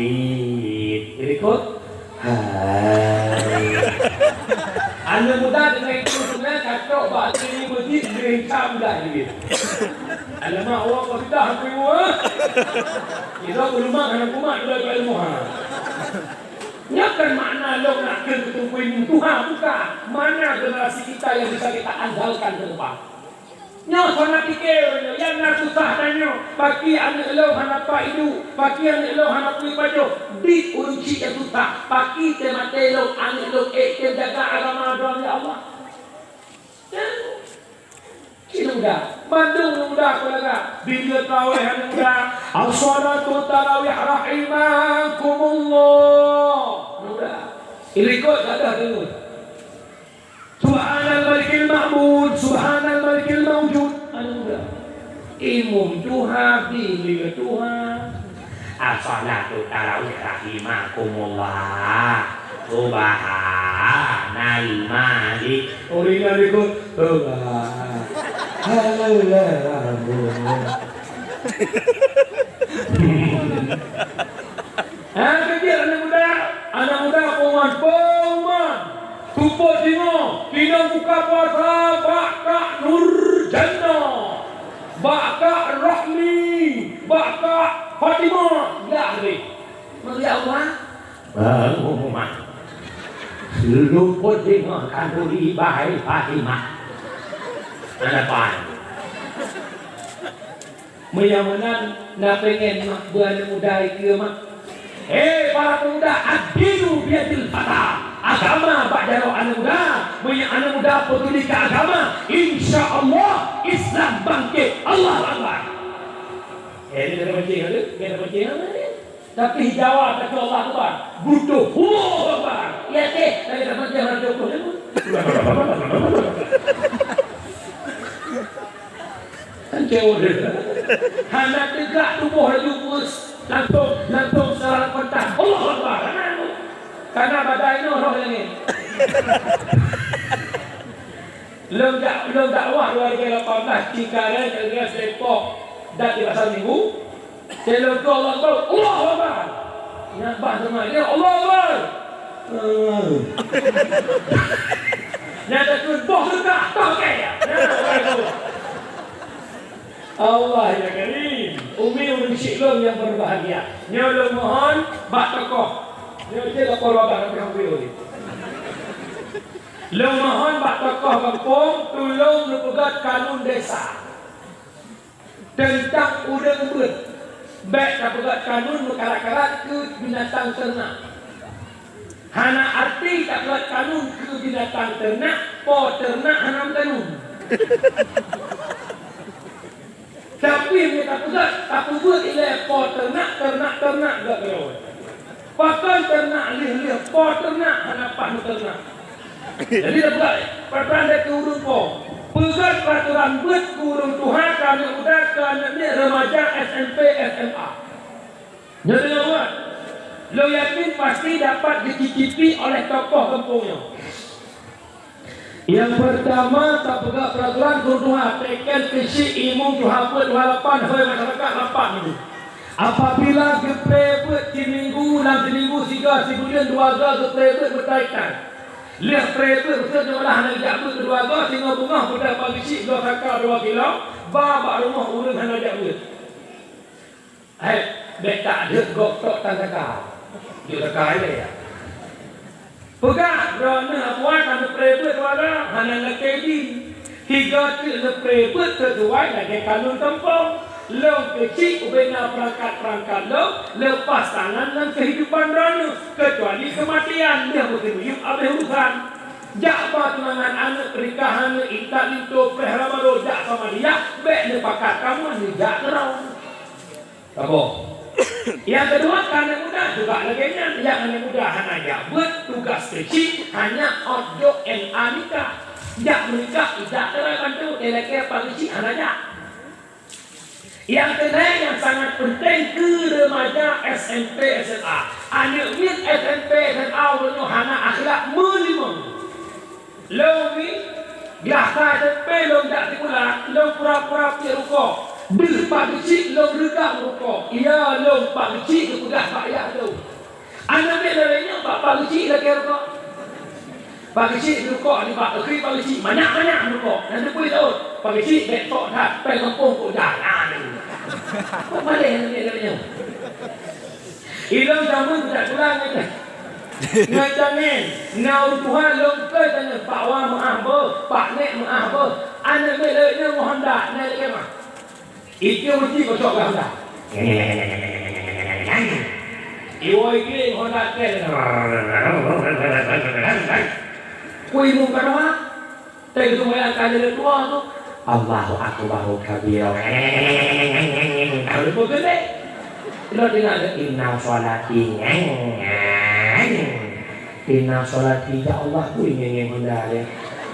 Jadi kot. Hai. Aneuk muda deungon itu sungai katok bak sini meuji leucam dah jeuet. Alamak, awak kau sudah aku ibu, ha? Kita ulama hana kumat dua kali muha. Nyoe kan makna lôn nak keu Teungku Ibu tuha bukan. Mana generasi kita yang bisa kita andalkan ke depan? Nyoe hana pike ureueng nyoe, nyang na susah tanyoe, pakri aneuk lôn hana pat iduek, pakri aneuk lôn hana peue pajoh. Di ureueng chik nyang susah, pakri teuh maté lôn, aneuk lôn ék teuh jaga agama droe, ya Allah. Nyan. Cit muda, mandum muda peulaga, bila tarawih aneuk muda, as-salatu tarawih rahimakumullah. Muda. Ilikot dadah deungon. Subhanal Malikil Ma'bud, Subhanal Malikil Maujud. Anu dah. Imum tuha, bini tuha. As-salatu tarawih rahimakumullah. Subhanal Malik. Ureueng nyan ikut. Subhanallah. Ha, keu jeuet aneuk muda, aneuk muda peuman, peuman. Tupot singoh, inong buka puasa bak Kak Nurjannah, bak Kak Rahmi, bak Kak Fatimah. Yak deh. Meuliak Allah. Bangun rumah. Luput singoh kanduri bahai Fatimah. Aneuk pan. Meunyoe meunan, na pengen mak beu aneuk muda ikeu mak. Hei, para pemuda, ad-dinu biyadil fata. Agama bak jaroe aneuk muda. Meunyoe aneuk muda peutuli keu agama, insya Allah Islam bangkit. Allahu Akbar. Eh, ni kena pancing ada? Kena pancing ada ni? Tapi Jawa kata Allahu Akbar. Butuh. Allahu Akbar. Ya, teh. Lagi tak pancing ada tu. Kan jauh dia. Hana tegak tuboh laju bus. Langsung, langsung serangan kontak. Allahu Akbar. Karena badai ni roh lagi. Lôn dak-, lôn dakwah dua ribu lapan belas, Cengkareng, Elgas, Depok, dan di Pasar Minggu. Saya lôn Allahu Akbar. Allahu Akbar. Nyan bah sama dia, Allahu Akbar. Nyan takheun boh teuka, toh ke? Nyan, Allah ya Karim. Umi ureueng syik lôn yang berbahagia. Nyoe lôn mohon bak tokoh. Nyoe je lapor babah nanti hang buyuh ni. Lôn mohon bak tokoh gampông tulông neupeugöt kanun desa. Teuntang ureueng beuet, bèk tapeugöt kanun meukarat-karat keu binatang teunak. Hana arti tapeugöt kanun keu binatang teunak, po teunak hana meukanun. Tapi meunyoe tapeugöt, tapeubuet ilèe po teunak, teunak, teunak geuh keudroe. Pakon teunak lheueh-lheueh po teunak hana paih meuteunak. Jadi, tapeugöt peraturan dari ureueng po. Peugöt peraturan beuet keu ureueng tuha, keu aneuk muda, keu aneuk miet, remaja, S M P, S M A. Nyoe deungon buet. Lôn yakin pasti dapat dicicipi oleh tokoh gampông nyoe. Nyang peurtama, tapeugah peraturan keu ureueng tuha, teken keuchik imum tuha peuet, tuha lapan, hôi masyarakat lapan nyoe. Apabila geupré beuet siminggu, lam siminggu siga, sibuleuen dua ga geupré beuet beutaitai. Lheueh pré beuet beutôi nyoe lah hana jak beuet keudua ga, singoh beungoh beutaitai bak geuchik dua saka dua kilo, ba bak rumoh ureueng hana jak beuet. Hai, bèk tak deuek gok tok tan saka. Jeuet saka ilèe ya. Peugah, droeneuh Abuan ka neupré beuet wala hana lakèe idin. Tiga teuk neupré beuet sisuai lagèe kanun gampông. Lôn keuchik ubena peurangkat-peurangkat lôn leupah tangan lam keuhidupan droeneuh, keucuali keumatian lheueh meuteumiyueb abéh urusan. Jak ba tunangan aneuk, pernikahan aneuk, intat linto, preh Ramadan, jak sama dia, bék neupakat kamoe neujak keudroe. Saboh. Nyang keudua, keu aneuk muda juga lagée nyan, nyang aneuk muda hana jak beuet, tugaih keuchik hanya ot jok N A nikah. Jak meunikah, ijak keudroe bantu, ilakée pageuchik hana jak. Nyang keulhée nyang sangat peunteng keu remaja S M P, S M A. Aneuk miet S M P, S M A uroe nyoe hana akhlak meulimong. Lôn ni, glah ka S M P lôn jak sikula, lôn pura-pura piep rukok. Deuh pageuchik lôn reugam rukok. Iya lôn pageuchik geupeugah bak yah lôn. Aneuk miet lagée nyoe bak pageuchik lakée rukok. Pageuchik rukok nibak keukrip pageuchik manyak-manyak rukok. Nyan teupeu tahu. Pageuchik bék tok that, péng gampông kok jalan. Kok malée aneuk miet lagée nyoe? Ilôn jameun budak tulang nyan. Ngon tangen, na ureueng tuha lôn keu tangen, pak wa meuah beuh, pak nek meuah beuh. Aneuk miet lagée nyoe ngon honda, na lagée mah. Itu mesti kocok dah dah. Iwoe geng honda tel. Kui mungkar wah. Teng sumbayang ka lheueh dua tu. Allahu akbar kabira. Kalau beugedek. Lo dengar inna sholati. Inna sholati, ya Allah, kui ngieng-ngieng honda lé.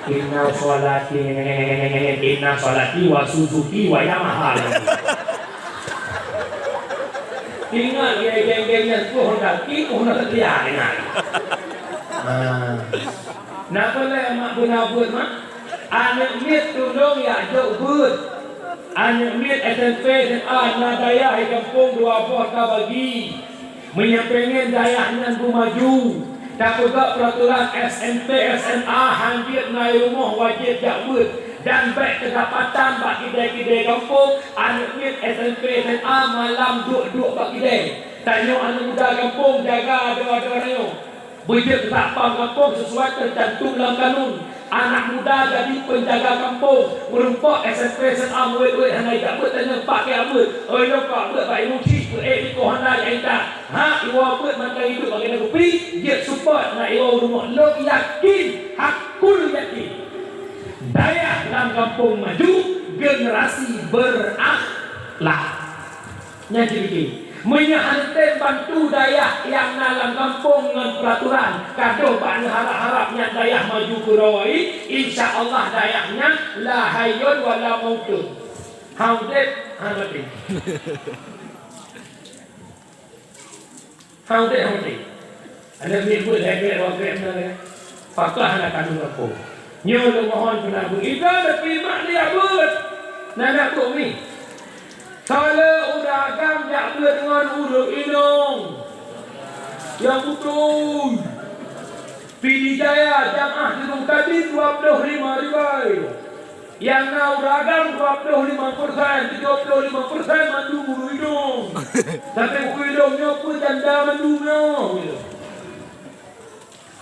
Inna sholati, inna sholati wa Suzuki wa Yamaha. Ingat ya, geng-geng nyan pun honda ki, pun honda setia, ingat. Ah. Napa lé mak beuna beuet, mak? Aneuk miet tulông jak jok beuet. Aneuk miet S M P, S M A na dayah di gampông dua boh tabagi. Meunyoe pengen dayah nyan beumaju, tapeugah peuraturan S M P, S M A han jeuet na i rumoh wajéb jak beuet dan bék keudapatan bak kidai-kidai gampông aneuk miet S M P, S M A malam duek-duek bak kidai. Tanyoe aneuk muda gampông jaga adoe-adoe tanyoe. Beujeuet keu satpam gampông sisuai teucantum lam kanun. Anak muda jadi penjaga kampung, meurumpok S M P, S M A, murit-murit hana ijak beuet, tanyong pak keu beuet. Oi lôn pak beuet bak imeum chik, beuet di koh hana jak intat. Ha, iwoe beuet mantong iduek bak keunan kupi, jeuet support na iwoe u rumoh. Lôn yakin, hakul yakin. Dayah lam kampung maju, generasi berakhlak. Nyan cit pike. Meunyoe hana tem bantu dayah nyang na lam gampông ngon peuraturan, ka deuh bak neuharab-harab nyan dayah maju keudroe, insya Allah dayah nyan la hayyun wa la mautun. Hana udeb, hana maté. Hana udeb, hana maté. Aneuk miet buet lagée wakée meunan lagée. Pakah hana kandung lakoe. Nyoe lôn mohon keunan beuiba leupie mak liya beuet. Na aneuk buet mi. Salah ureueng agam jak beuet ngon ureueng inong. Nyang beutôi. Pidie Jaya jamaah Sidung Tadin dua ploh lima ribai. Nyang na ureueng agam dua ploh lima persen, tujoh ploh lima persen mandum ureueng inong. Tapi ureueng inong nyoe peue janda mandum nyoe.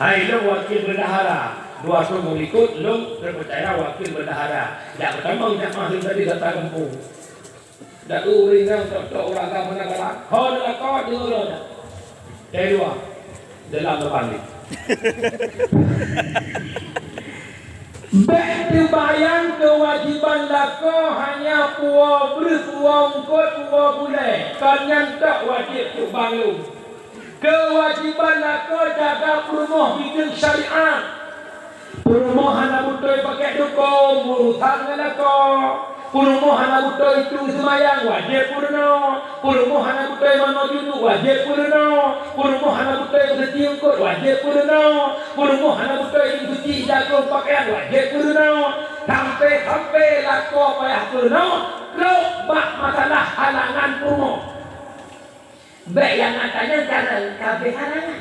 Hai lôn wakil bendahara, dua thôn meulikot lôn teupeucaya wakil bendahara. Jak peutamong jamaah lôn tadi datang gampông. Dak ureueng inong tok-tok ureueng agam meunan galak. Ho neulakot deungoe lôn. Kedua, dalam leubang ni. Bék teubayang keuwajéban lakoe hanya puwoe breueh, puwoe eungkot, puwoe bulée. Kon nyan tok wajéb keu banmandum. Keuwajéban lakoe jaga peurumoh bideueng syariat. Peurumoh hana beutôi pakék dukong, urusan ngon lakoe. Peurumoh hana beutôi tueng seumayang, wajéb peurunoe. Peurumoh hana beutôi manoe junub, wajéb peurunoe. Peurumoh hana beutôi meusuci eungkot, wajéb peurunoe. Peurumoh hana beutôi meusuci ija glông pakaian, wajéb peurunoe. Sampai-sampai lakoe payah peurunoe, trok bak masalah halangan peurumoh. Bék nyang gata nyan ka na, ka habéh halangan.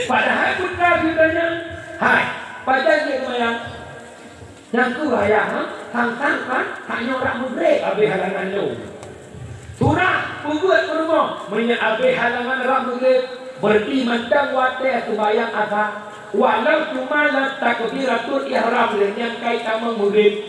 Padahai putra geutanyoe, hai, pajan jeuet seumayang? Nyang keuh ayah, ha? Sang-sang kan, tanyoe rab Maghrib habéh halangan lôn. Surah, peubuet peurumoh, meunyoe habéh halangan rab Maghrib, beureuti mantong watée seumayang Asar. Walau cuma lam takbiratul ihram lé nyang kai tamong Maghrib,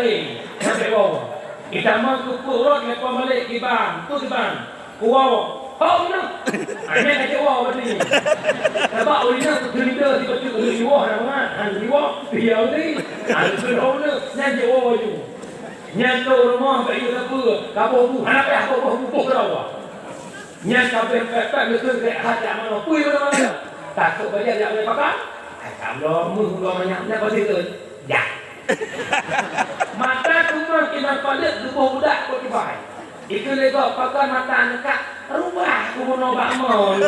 Saleh, sampai woe. Itamong keu peuet uroe telepon balik, "Iban, peue Iban?" "Kuwoe." "Hok nyoe." Ah, nyan ka cit woe berarti. Sabab ureueng nyan keukeulide sibacut ureueng jiwoe hana mangat, han jiwoe, piôh lé. Ah, keu hok nyoe, nyan cit woe laju. Nyan trok rumoh bak yue sapeue, ka boh bu, hana payah boh bu, boh keudroe. Nyan ka beuh pek-pek geukheun keu hati amanah pui mana-mana. Takot bajèe jak lé pakai. Hai, ka bloe meuh bloe manyak, nyan pasti geukheun. Jak. Mata teuma inong paleuet geuboh budak keu tibai. Ikheun lé gob, pakon mata neukat, rubah keu bunoe bak mon.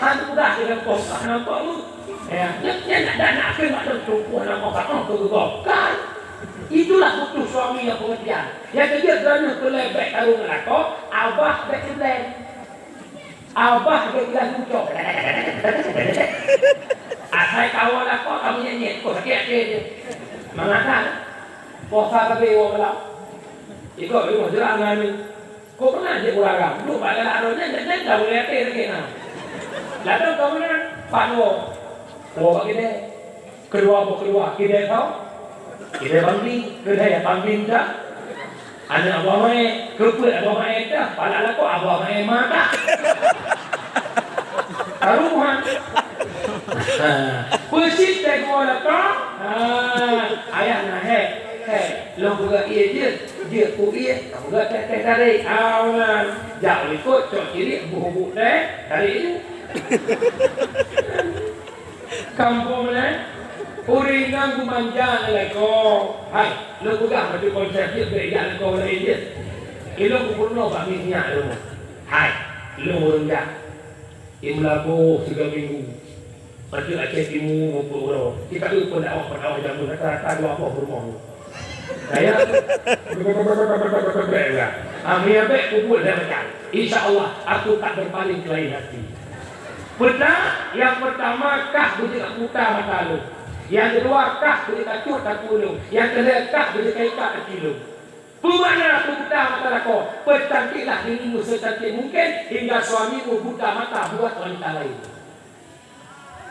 Han mudah keu gampông, tak nampak mu. Ya, nyan, nyan nak, nak kheun mak lôn tumpu aneuk moh ka, oh, keu geugob. Kan? Itulah butuh suami nyang pengertian. Nyang keujeuet droeneuh peureulèe bèk karu ngon lakoe, abah bèk iblèh. Abah bèk iblèh muncok. Asai kawoe lakoe, kamoe nyèt-nyèt, oh, sakét até jih. Mangat that. Poh sa sabe woe malam. Ikot rumoh jeurak ngon aneuk. Kok pernah jeuet ureueng agam? Duek bak dalam aneuk nyan, nyan, nyan dah mulai até sakét na. Ladôm ka meunan, pat woe. Woe bak keudè. Keudua boh keudua, keudè tho. Keudè Bang Bling, keudè Bang Bling dah. Aneuk Abah Maé, keupeuet Abah Maé dah, palak lakoe Abah Maé ma dah. Taruhan. Ha. Peusit teuh geuwoe lakoe. Ha. Ayah na hék. Hék. Lôn peugah ié jeuet. Jeuet ku ié. Ka peugah teuh-teuh tarék. Ah, meunan. Jak u likot, cok ciriek, buh buet teuh, tarék ju. Kampông laén, ureueng inong geumanja ngon lakoe. Hai, lôn peugah bacut konsep jeuet bèk jak lakoe laén jeuet. Ilôn kupeurunoe bak miet nyak lôn. Hai, lôn ureueng jak. Imeulaboh sigoe minggu. Bacut Aceh Timu mupeue uroe. Tika eu pendakwah-pendakwah jameun rata-rata dua boh peurumoh. Saya, ah, meunyo bèk kubuet lé macam. Insya Allah, aku tak berpaling ke lain hati. Peue that, nyang peurtama kah beujeuet buta mata lôn. Nyang keudua kah beujeuet kacut takue lôn. Nyang keulhèe kah beujeuet ka ikat kaki lôn. Peue makna buta mata lakoe? Peucantiklah dirimu secantik mungkin hingga suamimu buta mata buat wanita lain.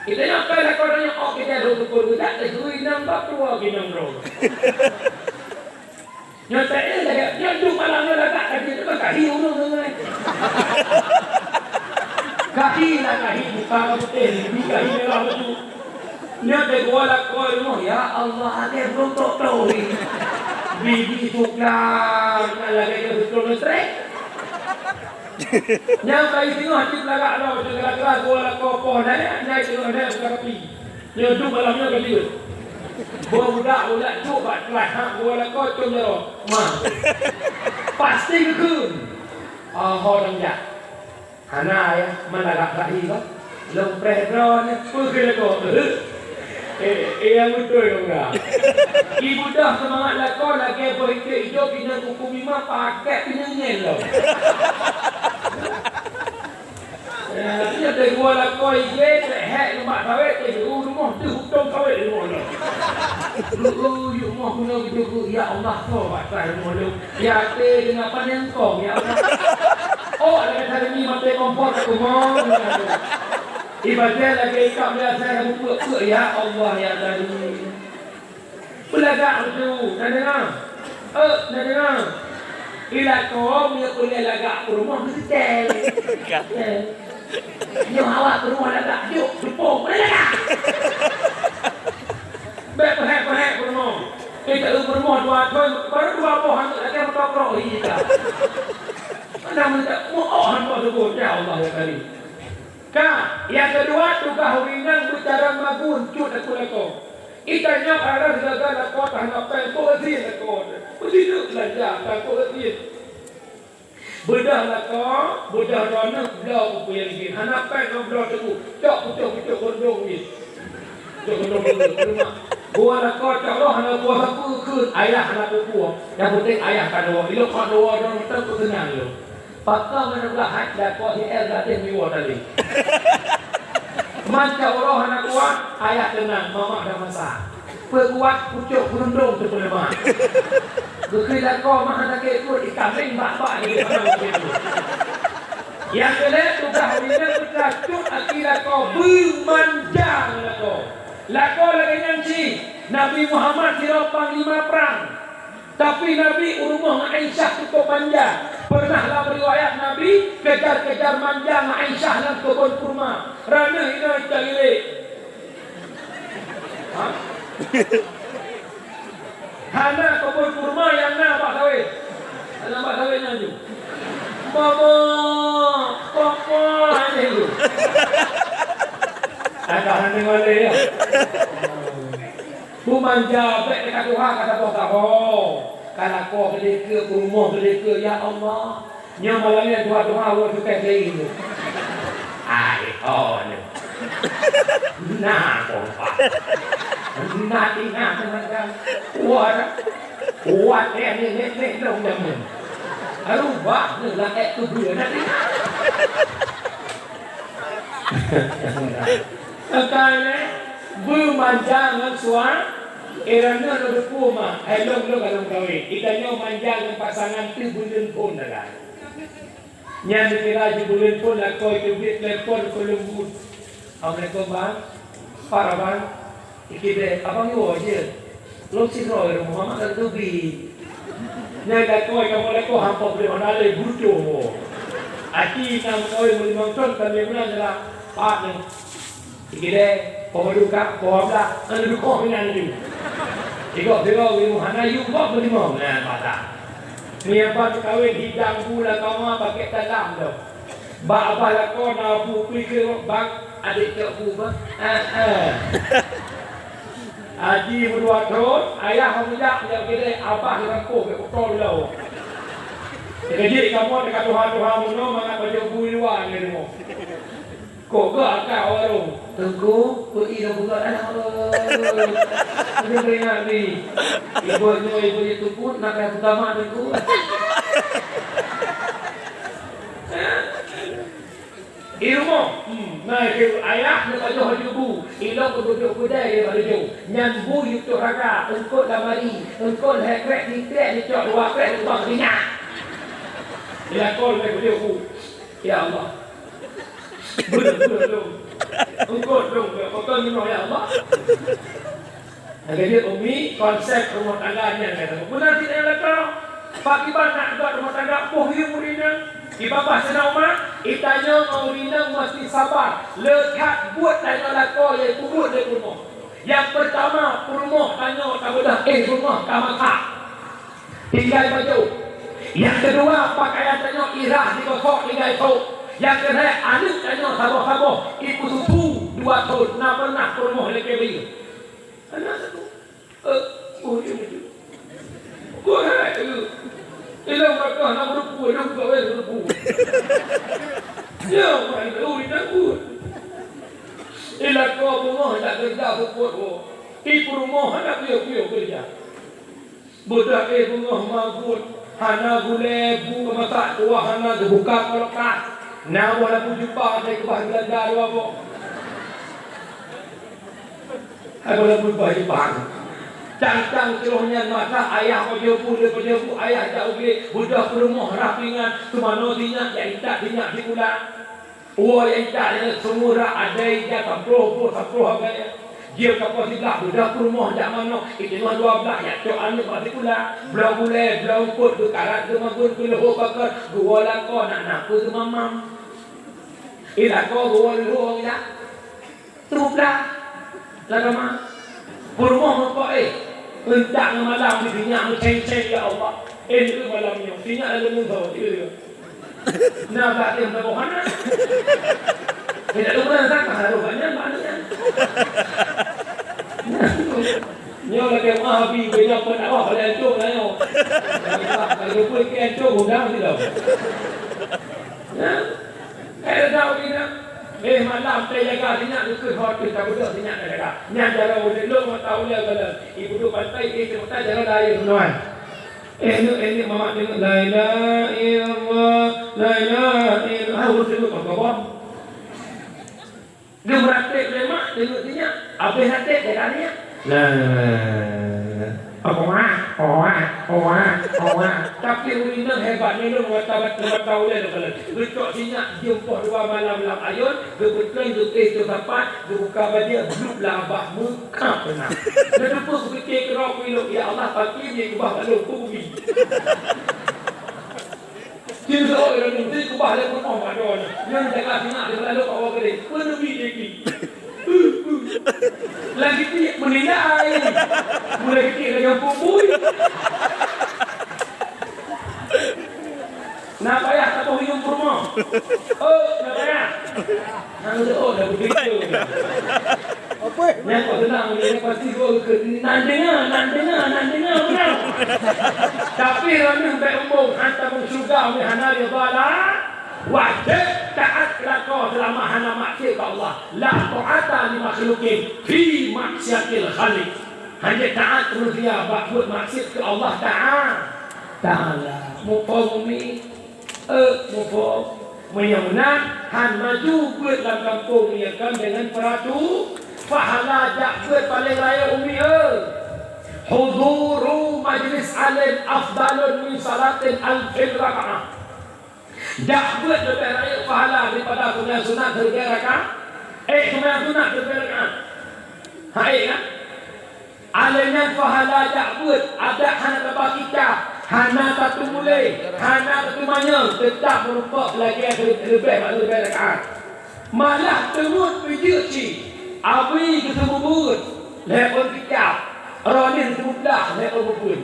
Kita nyoe kai lakoe tanyoe, oh, kita duduk pun budak, eh, ui, nang bak tua ginong dong. Nyoe tak eh, lagak, nyoe tu malam nyoe lagak, kaji tu kan kahi ureueng nyoe. Kahi lah kahi, bukan kaputéh, kahi merah tu. Nyoe teuh geuwoe lakoe rumoh, ya Allah, lagèe beureutok-tok ni. Bibi tukang, lagèe nyoe beutôi leutrek. Nyang kai singoh cit lagak droe, teuh gara-gara geuwoe lakoe poh nyan, nyan singoh nyan buka kapi. Nyoe duek malam nyoe ka jeuet. Boh budak ulak duek bak kelas, ha, geuwoe lakoe com jaroe. Ma. Pasti geukheun. Oh, ho dong jak. Hana, ya, meulaga bak hi kah? Lôn preh droeneuh, peugah lé gob. Eh, eh, nyang beutôi dong dah. Ibudah seumangat lakoe lagèe boh iték ijo pineung kuku mima pakék pineung nyen lom. Ya, nyoe teuh geuwoe lakoe igé, teuh hék nibak sawét, teuh geuwoe rumoh, teuh utông sawét rumoh nyoe. Geuwoe yue rumoh keunoe geuteupeu, ya Allah, soe bak rumoh lôn. Ya, até deungon paneuk kong, ya Allah. Oh, lagèe tadi ni maté kompor ka tumong. Ibadah lagèe ikab biasa nyang beupeuet-peuet, ya Allah, ya Karim. Beulagak beutôi, na deungoe? Eh, na deungoe? Ilakon, ya, ulèe lagak peurumoh meuseutèl. Ka. Eh. Nyoe awak peurumoh lagak, jok, jepong, ulèe lagak. Bèk peuhèk-peuhèk peurumoh. Kita peurumoh dua thôn, baru dua boh aneuk lagèe meutokrok hi kita. Mana minta mu'oh hamba sebut, ya Allah ya Karim. Ka, nyang keudua tugaih ureueng inong beucarông magun cut takue lakoe. Itanyoe arah gaga lakoe teuh hana péng, kok zi lakoe. Meusidroe beulanja, takot zi. Beudôh lakoe, beudôh droeneuh bloe peue-peue nyang jih. Hana péng ngon bloe teungku, cok pucôh-pucôh rundong jih. Cok rundong teungku, geuwoe lakoe cok roh hana peue sapeue kheun, ayah hana peue-peue. Nyang penting ayah ka deungoe. Ilôn kon deungoe droeneuh mantong keuh seunang ilôn. Pakon hana peue hai lakoe hi er gadeh miwoe tali. Man cok roh hana kuat, ayah teunang, mamah dah masak. Peukuat pucôk beurundong teupeuleumak. Geukheun lakoe mah hana keu ikot ikameng bak-bak di depan pintoe. Nyang keulhèe tugaih ureueng inong peutracut aki lakoe beumanja lakoe. Lakoe lagèe nyan cit, Nabi Muhammad sidroe panglima prang. Tapi Nabi u rumoh ngon Aisyah cukup manja. Pernah lam riwayat Nabi kejar-kejar manja ngon Aisyah lam keubon kurma. Raneuh inoe cak gilek. Ha? Hana keubon kurma nyang na bak sawét. Hana bak sawét nyan ju. Mama, Apa ni tu? Ada hana malée ya. Beumanja bék teuka tuha ka saboh-saboh. Ka lakoe keudeh keue, peurumoh keudeh keue, ya Allah. Nyoe malam nyan tuha-tuha woe sukée keuieng tu. Ai, oh, nyoe. Nah, kompak. Nah, tingah teuma kan. Wah, wah, eh, ni, ni, ni, dong jameun. Aduh, bah, ni, lah, eh, tu dua, nah, tingah. Makanya, beumanja ngon sua-, eh, rana lo depu ma, eh, long, long, long kawin. Itanyoe manja ngon pasangan tu buleuen phon dah. Nyan dikira jibuleuen phon lakoe teubiet telepon keu leumbut. "Assalamualaikum, Bang." "Para, Bang?" "Ikideh, abang yo aja. Lôn sidroe rumoh, mak ka teubi." Nyan lakoe kamoe lakoe hampa boleh mana lé butoh. Aki nam kawin meulimong thon ka lheueh meunan adalah pat nyoe. Ikideh, poh madu ka, poh blah, anu dukoh inan tu. Igok sidroe rumoh hana yue bak meulimong. Nah, patah. Meunyoe ban kawin hidang bu lam kama pakai talam tu. Bak abah lakoe na bu pike bang, adik cok bu bang. Ah, ah. Haji meudua thon, ayah meujak jak keudè abah di kampung, di Kuto Beulau. Teukeujeuet kamoe teuka tuha-tuha meunoe mangat pajoh bu i luwa ngon rumoh. Kok gak ka warong. Teungku, peue i lôn peugah, alah, alah, alah. Aduh, teuingat ni. Ibu nyoe, ibu nyoe tuput, nak kaya peugama, Teungku. I rumoh, hmm, na keu ayah neupajoh laju bu, ilong keutujoh keudai lé bak leujoh. Nyan bu yue tuh raga, eungkot lamari, eungkot lhèe krek, di krek dicok dua krek, dua keudinyang. Ilakol lé beujoh bu. Ya Allah. Beutôi, beutôi, dong. Eungkot, dong, beutôi, beutôi, ya Allah. Lagèe nyan, Umi, konsep rumah tangga nyan kata, beuna cit nyang lakoe. Pakriban nak buet rumah tangga, poh yue ureueng inong. Kiban bah Saidina Umar, geutanyoe ngon ureueng inong meusti sabar. Le that buet tanyoe lakoe nyang peubuet lé peurumoh. Nyang peurtama, peurumoh tanyoe tabeudôh éh beungoh ka masak. Tinggai bajoe. Nyang keudua, pakaian tanyoe irah digosok tinggai sôk. Nyang keulhèe, aneuk tanyoe saboh-saboh ipeususu dua thon, na pernah peurumoh lé keu bri. Hana satu. Eh, oh, iya betul. Kok hai tu? Ilang bakah nak meureupu, ilang bakah meureupu. Ya, orang itu, oh, ilang pun. Ilang kau bunga nak kerja support kau. Di rumah nak piye-piye kerja. Beudôh éh beungoh maguen, hana gulèe bu masak kuah, hana geubuka kulkas. Na boh lampu jeupang, asai keubah Beulanda dua boh. Hai boh lampu jeupang. Tang-tang troh nyan masak, ayah pajoh bu, le pajoh bu, ayah jak u glé, beudôh peurumoh rhah pingan, teumanoe sinyak, jak intat sinyak sikula. Woe nyang jak nyan seumura adai jak samploh boh, samploh agak nyan. Jeuem kapoh siblah, beudôh peurumoh jak manoe, iteungoh dua blah, jak cok aneuk bak sikula. Bloe gulèe, bloe eungkot, geukarat, geumaguen, geuleuho bakar, geuwoe lakoe, nak na peue geumamam. I lakoe geuwoe leuho nyan. Tublah. Lam kama. Peurumoh meupok, eh. Euntak ngon malam di sinyak meuceng-ceng, ya Allah. Eh, itu malam nyoe. Sinyak lalu muntah, itu dia. Nah, tak ada yang tahu mana. Tidak ada orang tak harus banyak maknanya. Nyoe lagèe meuah api, beda pun Allah pada antum lah nyoe. Kalau pun ke antum, undang tidak. Ya. Eh, dah tahu kita. Eh, malam teujaga sinyak, dikeue hot teuh tabeudôh sinyak teujaga. Nyan jaroe ulèe lôn mata ulèe galak. Ibu tu pantai, eh, teuh mata jaroe laén nuan. Eh, nyoe, eh, nyoe, mamak deungoe, "La ilaha illallah, la ilaha illallah." Ah, ureueng deungoe, kok gobong. Dia meuratéb lé mak, deungoe sinyak. Habéh ratéb, dia tanya. Nah, owa, owa, owa, owa. Tapi ureueng inong hebat, nyoe mata, mata ulèe lôn kalon. Geucok sinyak, jeuem poh dua malam lam ayôn, geupeutreun, geuéh cok sapat, geubuka bajèe, blub lam babah, meukab teunang. Neuteupeue geupiké keudroe ilok, "Ya Allah, pakri jih keubah bak lôn peubri." Cit seuôt lôn, cit keubah lé peunoh bak droeneuh. Nyan jaga sinyak, jaga lôn awak geude. Peue neubi jih ki? Lagi tiek meuninggai. Mulai tiek lagi gampông bui. Nah, payah taboh Minum kurma. Oh, nak banyak. Hang tu, oh, dah begitu. Apa? Nyang kau tenang, dia pasti gol ke. Nan dengar, nan dengar, nan dengar, benar. Tapi ranih baik umbung, hantar syurga, hana dia bala. Wajib taat keu lakoe seulama hana maksiat keu Allah. La ta'ata li makhluqin fi maksiatil khaliq. Hana taat manusia bak buet maksiat keu Allah Ta'a-, Ta'ala. Muphom umi? Eh, muphom? Meunyoe meunan, han maju beuet lam gampông nyoe kan deungon peuratu, pahala jak beuet paleng rayeuk umi, eh. Huduru majlis alim afdalun min salatin alfin rakaah. Jak beuet leubeh rayeuk pahala daripada seumayang sunat siribèe rakaat. Eh, seumayang sunat siribèe rakaat. Hai, kan? Alèh nyan pahala jak beuet, adak hana taba kitab, hana tateumulèe, hana tateumanyong, teutap meurumpok lagèe leubeh bak siribèe rakaat. Malah teungeut peujeuet cit, abri geuseumeubeuet lhèe ôn kitab, roh nyan geuseumeublah lhèe ôn beupeuen.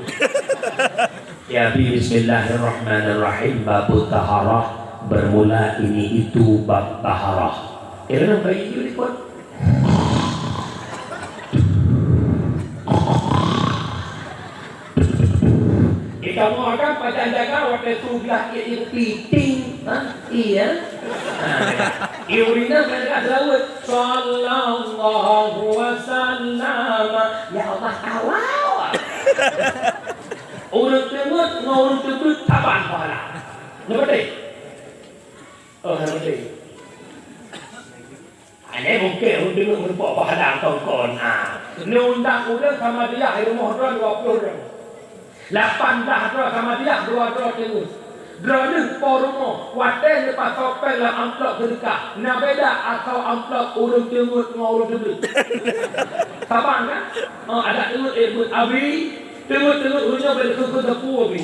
Ya, bi-, bismillahirrahmanirrahim. Babu taharah, bermula ini itu bab taharah. Kira bayi itu ikut. Kita mau akan pajan jaga waktu tu belah ia piting, ha? Iya. Ha. Iurina mereka selawat. Sallallahu wasallam. Ya Allah, awal. Ureueng teungeut ngon ureueng teubiet saban pahala. Nyoe beutôi? Oh, nyoe beutôi. Hana mungken ureueng teungeut meurumpok pahala kon-kon. Ah, neuundang ureueng Samadiyah di rumoh droe dua ploh droe. Lapan blah droe Samadiyah, dua droe teungeut. Droeneuh po rumoh, watèe neupasoe péng lam amplop seudeukah, na beda asoe amplop ureueng teungeut ngon ureueng teubiet. Saban kan? Oh, adak teungeut, eh, beuet abri, teungeut-teungeut ureueng nyoe bèk neukheun-kheun sapeue abri.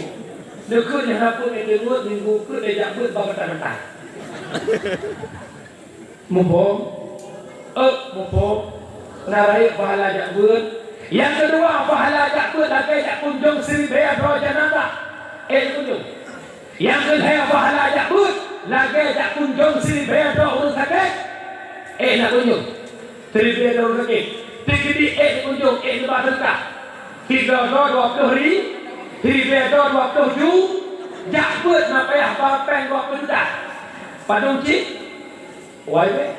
Neukheun nyang sapeue, eh, teungeut minggu keue lé jak beuet ba mantah-mantah. Muphom? Eh, muphom? Na rayeuk pahala jak beuet. Nyang keudua, pahala jak beuet lagèe jak kunjong siribèe droe janazah. Eh, kunjong. Nyang keulhèe, pahala jak beuet lagèe jak kunjong siribèe droe ureueng sakét. Eh, na kunjong. Siribèe droe ureueng sakét. Sikeudéh eh kunjong, eh neuba seudeukah. Sidroe droe dua ploh ri-, siribèe droe dua ploh ju, jak beuet na payah ba péng dua ploh juta. Padum cit? Wai bèe.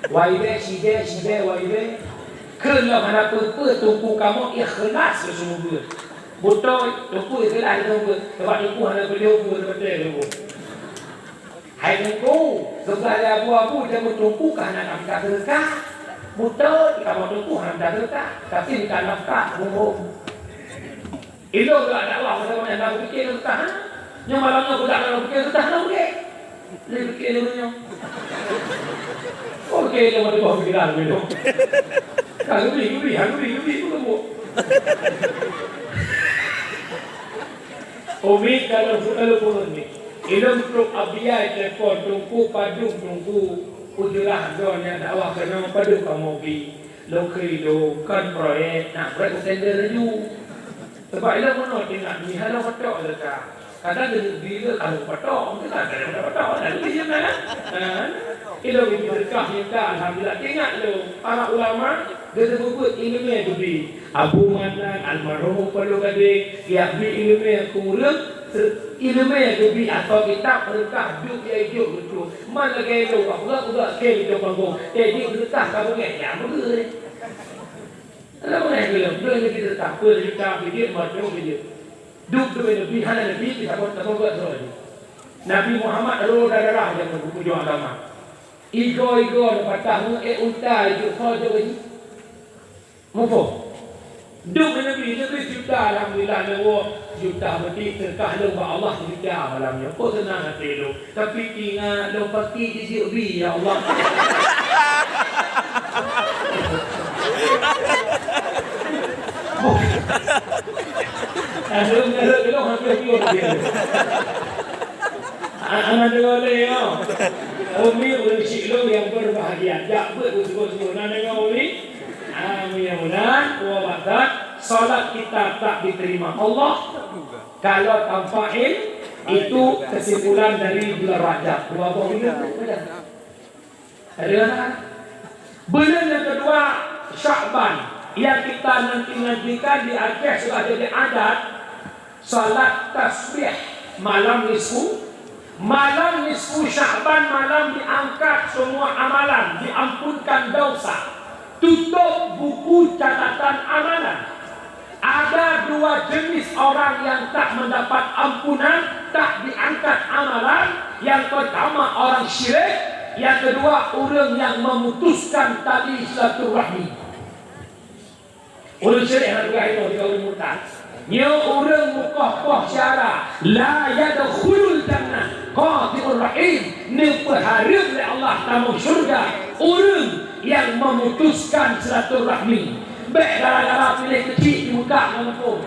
Wai bèe, sidèe, sidèe, wai bèe. Kheun lom hana peue-peue, teungku kamoe ikhlas geuseumeubeuet. Beutôi, teungku ikhlas geuseumeubeuet. Sabab teungku hana peue-peue, beutôi teungku. Hai teungku, geupeugah lé abu-abu, jameun teungku ka hana mita seudeukah. Beutôi, kamoe teungku hana mita seudeukah, tapi mita nafkah, muphom. Ilôn galak dakwah masa nyan na kupike lôn tah, ha? Nyoe malam nyoe kudak na kupike lôn tah, na kupike. Lé pike lôn nyoe. Oh, pike lôn ada buah pikiran lôn nyoe. Ka geubri, geubri, ha, geubri, geubri, geubri, geubri. Umi, kalau, kalau pun ni. Ilôn trok abiyai telepon, Teungku padum, Teungku. Ujeurah droeneuh dakwah keunoe padum kamoe bi. Lôn keu ilôn, kon proyek, na proyek tender laju. Sabab ilôn meunoe teuingat, meuhana patok leuka. Kadang geubri lé ka lôn patok, mungken ka lôn patok, na lôn jeuem na. Ha. Ilôn geubri leuka, leuka, alhamdulillah, teuingat lôn. Para ulama, geuteupeue ileumèe geubri. Abu Manan, almarhum Paloh Gadeng, geubri ileumèe keu ureueng, se-, ileumèe geubri atau kitab, reukah, duek, ya, ijok, beutôi. Man lagèe lôn, ka peugah-peugah kèe di panggong. Eh, di reukah ka beungèh, ya, beungèh. Alah, beungèh keu lôn, lôn geubri reukah, peureukah, peureukah, peureukah. Duek, duek, Nabi, hana Nabi, kita pun, kita pun buat droe. Nabi Muhammad, roh darah, dia pun, pun juang agama. Igoe-igoe patah meu, eh, unta, ijok, ho, jok, ijok. Muphom? Duek ngon Nabi, Nabi sijuta, alhamdulillah, leuwoe sijuta, berarti seudeukah lôn bak Allah sijuta malam nyoe. Peue seunang até lôn. Tapi ingat lôn pasti jijeuek bi, ya Allah. Aduh, ngarep lôn hampir piôh dia. A-, anak deungoe lé, yo. Umi ureueng syik lôn nyang berbahagia. Jak beuet beusungguh-sungguh. Na deungoe, Umi? Ah, mudah-mudahan, wa ba'da, salat kita tak diterima Allah kalau tanpa il-, Itu kesimpulan dari bulan Rajab. Dua boh bulan Rajab. Ada kan? Bulan yang kedua, Sya'ban, yang kita nanti-nantikan di Aceh sudah jadi adat, salat tasbih malam nisfu. Malam nisfu Sya'ban malam diangkat semua amalan, diampunkan dosa. Tutup buku catatan amalan. Ada dua jenis orang yang tak mendapat ampunan, tak diangkat amalan. Yang pertama orang syirik, yang kedua ureuëng yang memutuskan tali silaturahmi. Ureuëng syirik hana tugaih inoe di kaum murtad. Nyoe ureuëng mukoh-koh syara, la yadkhulul jannah qati'ur rahim, neupeuhareuem lé Allah tamong syurga ureuëng nyang memutuskan silaturahmi. Bék gara-gara piléh keuchik jimeugah lam gampông,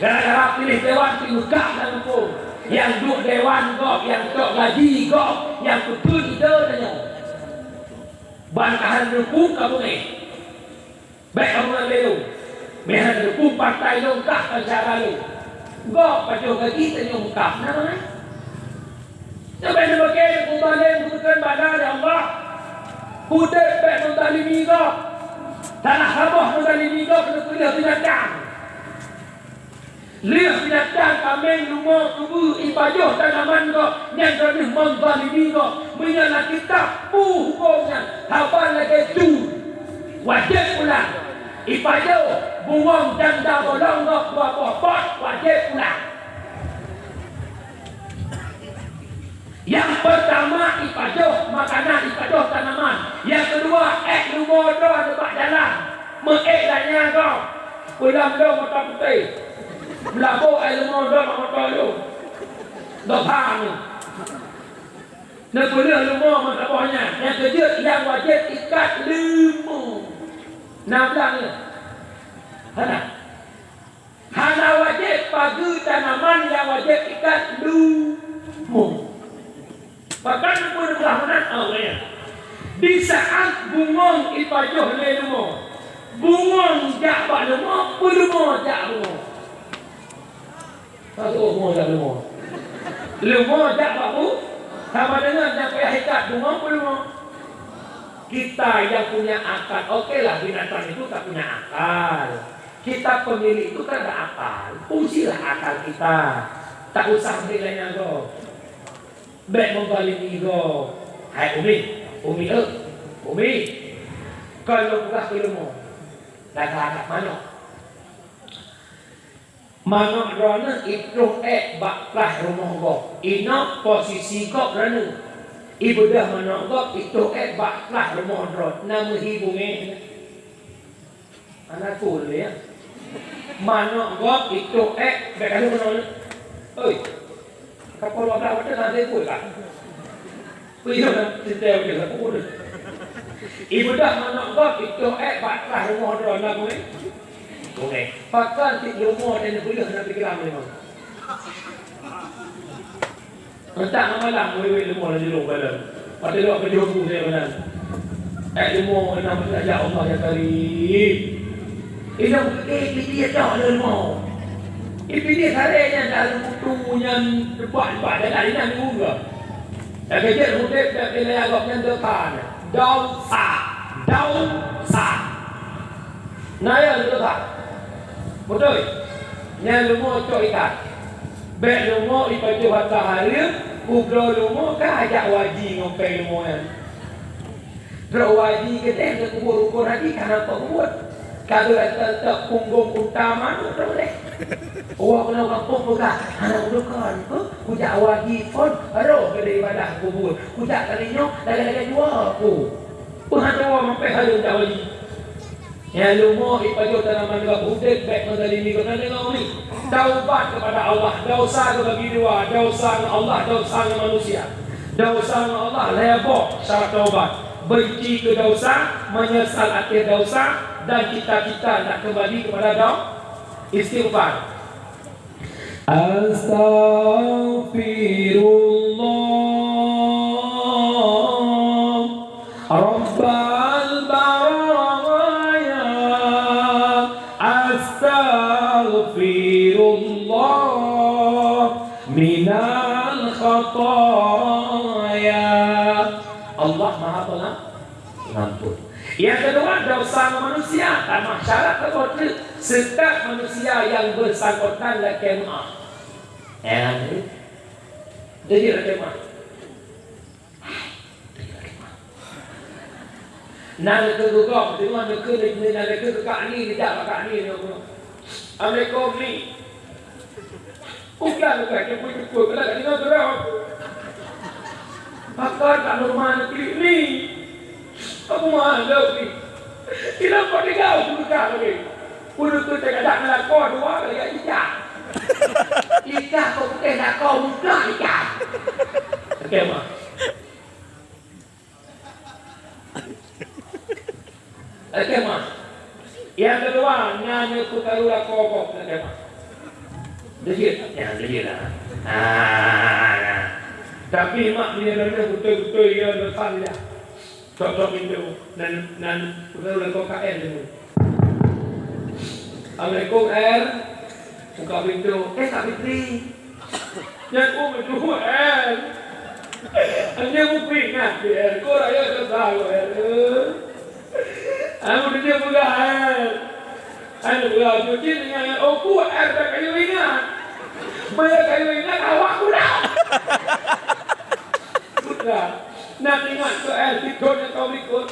gara-gara piléh dewan jimeugah lam gampông, nyang duek dewan gob, nyang tok gaji gob, nyang peuteun ide tanyoe. Ban ka hana neupeu ka beungéh. Bék kamoe lé lôn. Meuhana teupeu partai lôn kah syedara lôn. Gob pajoh gaji tanyoe mukam na bangai. Nyoe bék neubeuke neupeubaleng neupeuteun bala lé Allah. Udeb bék meuzalimi gob. Salah saboh meuzalimi gob neupeuleueh binatang. Lheueh binatang kaméng leumo tubeue ipajoh tanaman gob, nyan droeneueh meuzalimi gob. Meunyoe na kitab peue hukôm nyan, haba lagée tu wajéb pulang. Ipajoh bungöng janda bolong gob dua boh pot wajéb pulang. Nyang peurtama ipajoh makanan, ipajoh tanaman. Nyang keudua ék leumo droe nibak jalan. Meuék lagée nyan gob. Peulam lom mata putéh. Meulabô ék leumo droe bak moto lôn. Gob ha nyoe. Neupeuleueh leumo meusaboh nyan. Nyang keujeuet nyang wajéb ikat leumo. Na blang nyoe? Hana. Hana wajéb pageue tanaman nyang wajéb ikat leumo. Pakon peue neupeugah meunan? Awaknyan disaát bungöng ipajoh lé leumo, bungöng jak bak leumo, peuleumo jak bungöng. Ka tuwoe bungöng jak leumo. Leumo jak bak bu-, sama dengan nyang payah ikat bungöng peuleumo. Kita yang punya akal, okelah binatang itu tak punya akal. Kita pemilik itu kan ada akal. Ujilah akal kita. Tak usah bri lagée nyan gob. Bék meubalimi gob. Hai Umi, Umi eu, Umi. Kon lôn peugah keu leumo. Lagak-lagak manok. Manok droeneueh itroh ék bak plah rumoh gob. Inoe posisi gob droeneueh. Ibeudôh manok gob itroh ék bak plah rumoh droe. Na meuhi beungéh. Hana peue lé, ya. Manok gob itroh ék, bék kadu keunoe. Oi. Kapol wablah watée na lé peue ka. Peue na sitée watée ka peue. Ibeudôh manok gob itroh ék bak plah rumoh droe na beungéh. Beungéh. Pakon cit leumo dan beuleuh na pikiran memang. Retak malam, wéwék leumo lam jurông badan. Watée lewat bajôh bu saya badan. Eh, leumo, nama saja Allah ya Karim. Ilong pike, pike tok leumo. Ipike saré nyan dah leumo tu nyan depak-depak jalan inan dua. Dah kejek udeb dah kena agak nyan depan. Dosa. Dosa. Na ya leumo that. Beutôi. Nyan leumo cok ikat. Bék leumo ipajoh hareuem, kubloe leumo ka ajak waji ngon péng leumo nyan. Trok waji keudeh keu kubur rukon haji ka nampak buet. Ka geutantok punggong unta manok trok deh. Awak keunoe gampông peugah, hana ulôn kon, kujak waji phon, roh keudeh ibadah kubur. Kujak kali nyoe lagée-lagée dua ku. Peue hana woe mampéh hareuem jak waji. Nyang leumo ipajoh tanaman gob udeb bék meuzalimi geutanyoe ngon ureuëng. Taubat kepada Allah, dosa geubagi dua, dosa ngon Allah, dosa ngon manusia. Dosa ngon Allah lhée boh syarat taubat. Benci keu dosa, menyesal akhir dosa, dan cita-cita nak kembali kepada do-, istighfar. Astaghfirullah Rabbal baraya. Astaghfirullah minal Khataya. Allah Maha Penga-, Pengampun. Nyang keudua, dosa manusia, tamah syarat teubeuteuk seukat manusia nyang beusangkottan lakée meu'ah. Eh, jadi lakée meu'ah. Na neukeuh gugom, teuma neukeuh, na neukeuh keu kak ni, neujak bak kak ni, neukeuh. Assalamualaikum, Ni. Udah, udah, jemput-jemput, keunan ka deungoe keudroe. Pakon tak normal neuklik, Ni. Kamu mahal, Ni. Kira kau tinggal, aku dekat lagi. Ureueng keu teuka dak meulakoe dua kali ka ijak. Ijak kok putih lakoe mudah ijak. Oke, mah. Oke, mah. Nyang keudua, na nyoe peukaru lakoe kok, oke, mah. Deuh jeuet, ya, deuh jeuet lah. Ah, nah. Tapi mak punya dana betul-betul ya lepas ya. Tok-tok pintu. Nan, nan, udah udah kau K L tu. Assalamualaikum, R. Buka pintu. Eh, Kak Fitri. Nyan, oh, betul, R. Hanya mungkin nak, R. Kau raya dah tahu, R. Aku dia pegang, R. Anu, ya, cuci dengan, oh, kuat, eh, tak kayu ingat. Banyak kayu ingat, awak kurang. Putra, nak ingat tu, eh, tidur yang kau ikut.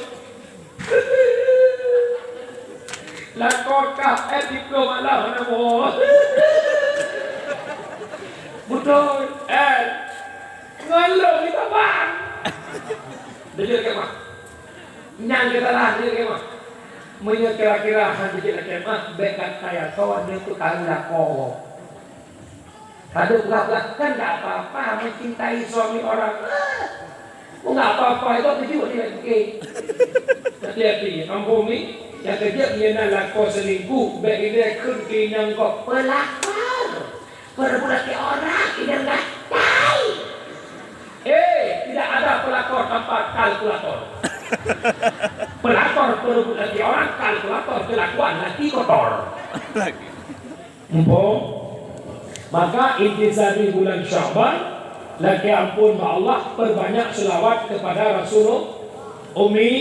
Lah kau kah, eh, tidur malam, mana mau? Betul, eh. Ngalor kita, Bang. Betul ke, Bang? Nyang geusalah diri mah. Meunyoe kira-kira hana jeuet lakée meu'ah, bék gata yasoe nyoe peukaru lakoe. Padub gah-gah kan enggak apa-apa mencintai suami orang. Ah, enggak apa-apa, itu tujuan dia, oke. Hati-hati, ampun ni, nyang keujeuet nyan lakoe selingkuh, bék ilée kheun keu inong gob. Pelakor. Peureubeut laki orang inong gatai. Eh, tidak ada pelakor tanpa kalkulator. Pelakor peureubeut laki orang, kalkulator kelakuan laki kotor. Mumpung, maka intisari bulan Sya'ban, lakée ampun bak Allah, perbanyak selawat kepada Rasulullah. Umi,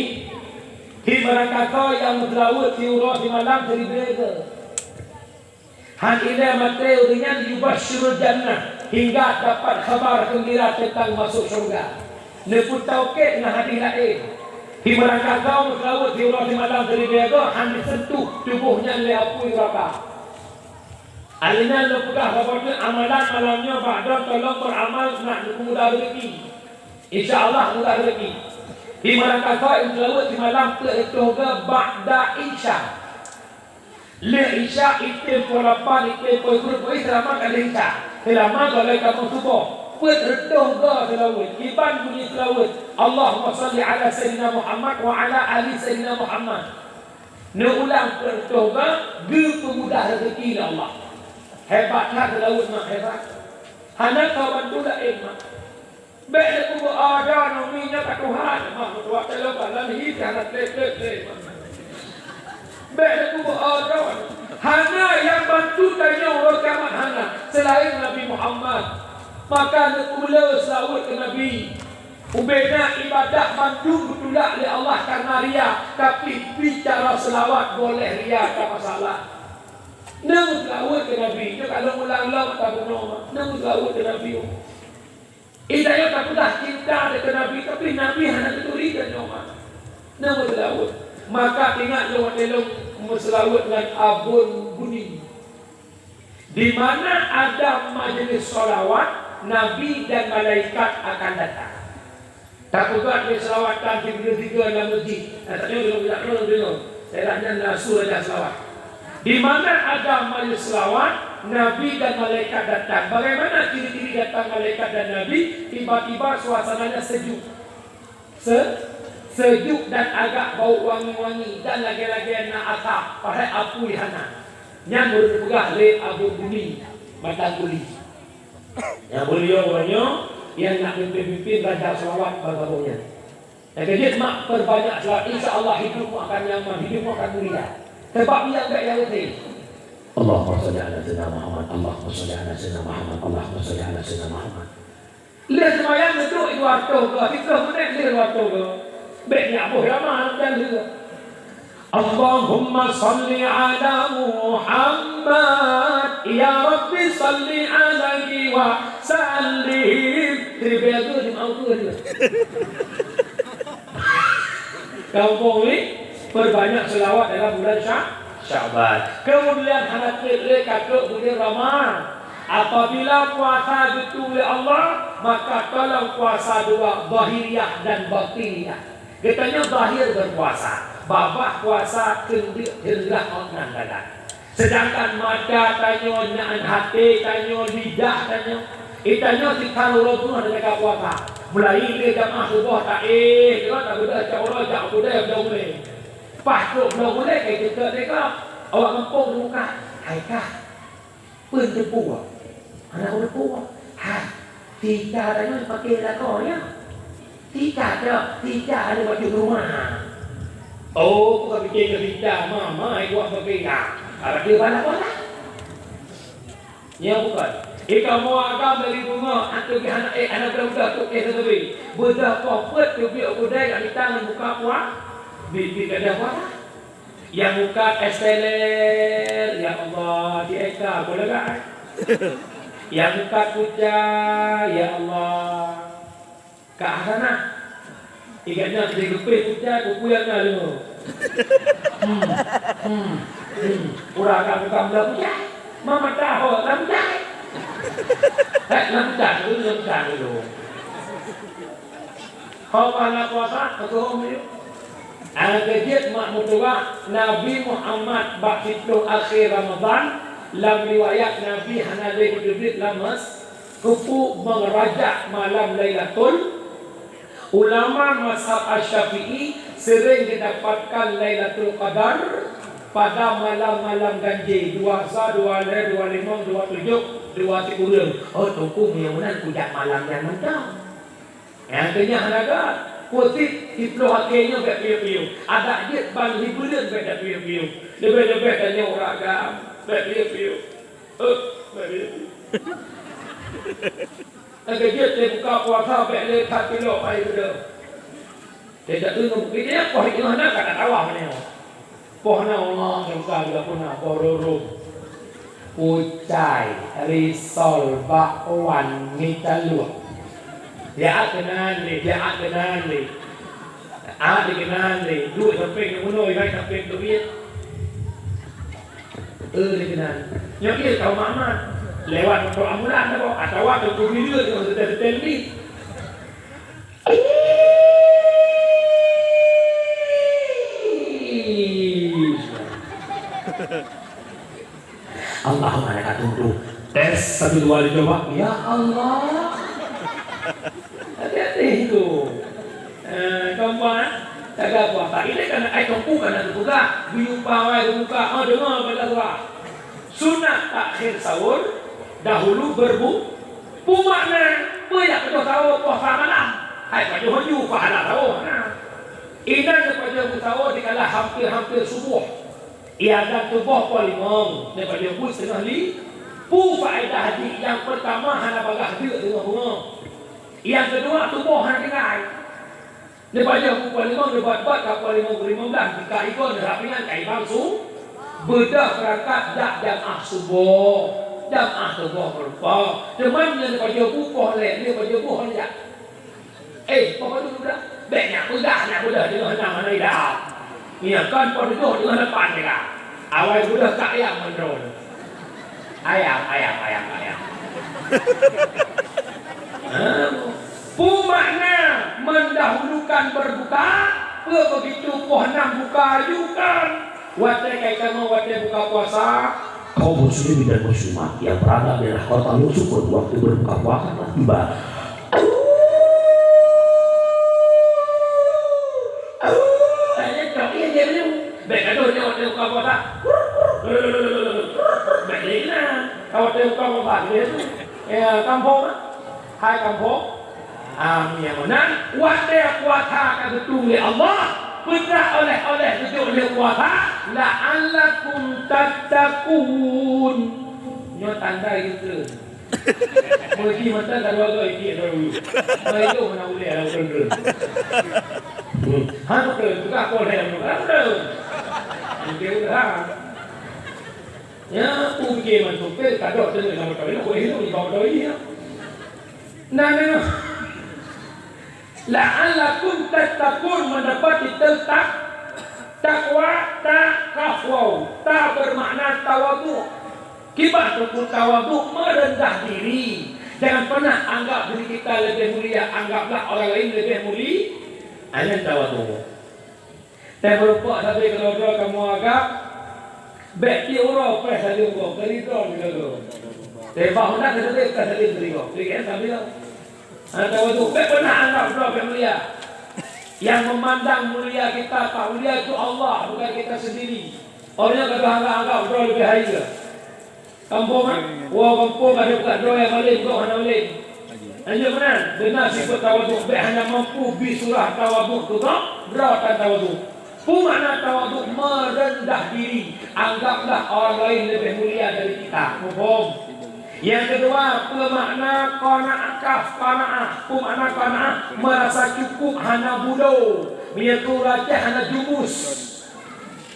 di meurangkasoe nyang meuseulaweuet siuroe simalam siribée geuh. Han ilée maté ureuëng nyan yubasyirul jannah, hingga dapat khabar geumbira teuntang masôk syeuruga. Neupeutoket ngon hadih laén, di meurangkasoe meuseulaweuet siuroe simalam siribée geuh han jiseuntuh tuboh nyan lé apui neuraka. Aleunan lôn peugah saboh teuk amalan malam nyoe bak droe, tolong beuramal nak neupeumudah rezeki. Insya Allah mudah rezeki. Di meurangkasoe meuseulaweuet simalam peuet reutôh geuh ba'da Isya. Lheueh Isya, item poh lapan, item poh sikureueng, pokokjih seulama ka lheueh Isya. Seulama golai kamoe suboh. Peuet reutôh goe seulaweuet. Kiban bunyi seulaweuet, "Allahumma shalli ala Sayyidina Muhammad wa ala ali Sayyidina Muhammad." Neuulang peuet reutôh goe, geupeumudah rezeki lé Allah. Hebat that seulaweuet, mak, hebat. Hana kawan tu laén, mak. Bék lé kubu ada nyoe minyeuk ka Tuhan, mah meutuah teuloh balan hi hana treb-treb lé. Bék lé kubu ada. Hana nyang bantu tanyoe uroe kiamat hana, seulaén Nabi Muhammad. Maka neupeumeuleueh seulaweuet keu Nabi. Ubena ibadah mandum geutulak lé Allah kareuna ria, tapi bicara seulaweuet boleh ria ka masalah. Neumeuseulaweuet keu Nabi, nyoe ka lôn ulang lom tabunoe, neumeuseulaweuet keu Nabi. Di tanyoe tapeugah cinta keu Nabi, tapi Nabi hana geuturi tanyoe, mak. Neumeuseulaweuet. Maka ingat lôn watée lôn meuseulaweuet ngon Abon Buni. Di mana ada majelis shalawat, Nabi dan malaikat akan datang. Tapeugah lé seulawatan sigoe-sigoe lam meuseujid. Nah, tanyoe lôn, lôn, lôn, lôn. Daerah nyan na su raja seulawat. Di mana ada majelis seulawat, Nabi dan malaikat datang. Bagaimana ciri-ciri datang malaikat dan Nabi? Tiba-tiba suasananya sejuk. Se-, sejuk dan agak bau wangi-wangi dan lagée-lagée na asap, padahai apui hana. Nyan baru teupeugah lé Abu Buni Matang Kuli. Nyang beuliau uroe nyoe nyang nak pimpin-pimpin raja seulawat bak gampông nyan. Nyang keujeuet mak, perbanyak seulaweuet, insya Allah hidupmu akan nyaman, hidupmu akan mulia. Sebab nyang baik nyang beutôi. Allahumma shalli ala sayyidina Muhammad, Allahumma shalli ala sayyidina Muhammad, Allahumma shalli ala sayyidina Muhammad. Lheueh seumayang neuduek dua reutôh goe, siplôh menit lheueh dua reutôh goe. Bèk nyak boh lama lam daleuh. Allahumma shalli ala Muhammad, ya Rabbi shalli alaihi wa sallim. Jadi, bèk geue di meu'ah geue. Kamoe ni perbanyak selawat dalam bulan Sya-, Sya'ban. Kemudian hana trép lé ka trok buleuen Rama-, Apabila puasa geuturi lé Allah, maka tolong puasa dua, zahiriyah dan batiniyah. Geutanyoe zahir berpuasa, babah puasa keuneuk teulah ôk nan dalam. Sedangkan mata tanyoe, nan até tanyoe, lidah tanyoe, geutanyoe sitang uroe beungoh teuka puasa. Mulai lé jamaah suboh taéh, keudroe tabeudôh cot uroe jak u keudè bloe gulèe. Paih trok bloe gulèe ka jeuet teuka, awak gampông teuka, hai kah. Peue teupeu? Hana peue teupeu. Hai, tika tanyoe paké lakoe nyan. Tika dak, tika ada baju rumah. Oh, bukan bikin ke tika, mama ai buat paké. Ha, ada dia balak-balak. Ya, bukan. Eh, kamoe agam dari bunga, atau di anak, eh, anak budak-budak tu, eh, tetapi. Bedah kau pet, tu biar aku dai, nak minta, nak buka puas. Bi, bi, kada puasa. Nyang mukat es teler, ya Allah, di eka, boleh tak? Nyang mukat kucai, ya Allah. Kak Hasanah, ingat nyan, di gepih kucai, kuku yang nyan, lima. Hmm, hmm, hmm. Urang akan buka mula kucai. Mama tahu, lam kucai. Eh, lam kucai dulu, lam kucai dulu. Ho pahala puasa, keutuhom yuk. Nyang keujeuet mak meutuwah, Nabi Muhammad bak siplôh akhé Ramadhan, lam riwayat Nabi hana lé geuteubiet lam mes-, keupeue meurajak malam Lailatul. Ulama mazhab Asy-Syafi'i sering geudapatkan Lailatul Qadar pada malam-malam ganjil, dua sa, dua lhèe, dua limong, dua tujoh, dua sikureueng. Oh, teungku, meunyoe meunan kujak malam nyan mantong. Nyang keunyan hana gèt, peue cit siplôh akhé nyoe bèk piôh-piôh. Adak jeuet ban hiburan bèk tapiôh-piôh. Leubèh-leubèh tanyoe ureueng agam, bèk piôh-piôh. Eh, bèk piôh-piôh. Nyang keujeuet lé buka puasa bèk lé that kilok hai beudôh. Teuka teungoh bukit nyan, poh teungoh na ka tatawa meunyoe. Poh na Allah teuka geupeuna poh rurung. Kucai, risol, bakwan, mie taluek. Siat keunan lé, siat keunan lé. Ah, dikeunan lé. Duek sampéng nyang bunoe, ibai sampéng duek. Eh, dikeunan. Nyoe ié tau mamat. Lewat moto ambulan tabo, atawa teungku bileue nyang seutén-seutén li. Allahumma laka tuntu. Tes satu dua dicoba. Ya Allah. Hati-hati tu. Eh, keempat, jaga puasa. Ini kan ai teungku kan ada peugah. Geuyue pawai geubuka. Oh, deungoe bela surah. Sunat takhir sahur, dahulu berbu-, peue makna? Peue jak pajoh sahur poh sa malam? Hai pajoh laju pahala sahur na. Inan pajoh sahur dikala hampir-hampir suboh. Ia dan tuboh poh limong, pajoh buet seungoh li-, peue faedah jih? Nyang peurtama hana bagaih deuk teungoh beungoh. Nyang keudua tuboh hana tinggai. Neupajoh buet poh limong, neubat-bat ka poh limong, poh limong blah, ka igoe neurap ringan, ka ibang su-, beudôh beurangkat jak jamaah suboh, jamaah suboh meurumpok. Teuma nyan neupajoh buet poh lhèe, neupajoh buet lhèe. Eh, poh padum blah? Bèk nyak peugah, nyak peugah, teungoh nam hana idap. Nyan kon poh tujoh teungoh lapan teuka. Awai beudôh ka ayam mandrol. Ayam, ayam, ayam, ayam. Ha? Peue makna mendahulukan berbuka? Peue begitu poh nam buka laju kan? Watèe kai kamoe watèe buka puasa. Kaum muslimin dan muslimat yang berada di daerah kota Lusukan, waktu berbuka puasa telah tiba. Bèk gadoh nyoe, nyoe buka puasa. Bèk lé na. Kawan teuka buka puasa, ya, kampung. Hai kampung. Am, nyang meunan, watèe puasa ka geuturi lé Allah, peugah oleh-oleh geujok lé puasa, "La'allakum tattaqun." Nyoe tanda geukheun. Meuji mantong ka dua goe, ié droe. Meuidoh na ulèe lam keudroe. Hmm. Han beutôi, peugah po lhèe, han beutôi. Oke, udah. Ya, oke, mantong. Pé kadok teungoh sama kali, nak buat hidup di bawah kali, ya. Nah, nah. La'allakum tattaqun, mendapati teutak-, takwa, taqwa, ta bermakna tawadhu. Kiban teungku tawadhu, merendah diri. Jangan pernah anggap diri kita lebih mulia, anggaplah orang lain lebih muli-, nyan tawadhu. Teuh meurumpok sabe keudroe-droe kamoe agam, bèk tiep uroe preh saleuem gob, keudroe keudroe. Teuh bah honda keudroe preh saleuem keudroe. Jadi kan sabe lah. Hana tawadhu, bèk pernah anggap droe bèk mulia. Yang memandang mulia kita, tak mulia itu Allah, bukan kita sendiri. Orang yang kadang anggap-anggap droe lebih hai. Kampung, ah? Woe kampung ada bukan doa yang malem, kau hana malem. Hanya benar, benar sifat tawaduk, baik hanya mampu bi surah tawaduk tu, kau droe tan tawaduk. Peue makna tawaduk? Merendah diri, anggaplah orang lain lebih mulia dari kita. Muphom? Yang kedua, peue makna qanaah, kaf, qanaah? Peue makna qanaah? Merasa cukup, hana bulo. Meunyoe tu racah, hana jumus.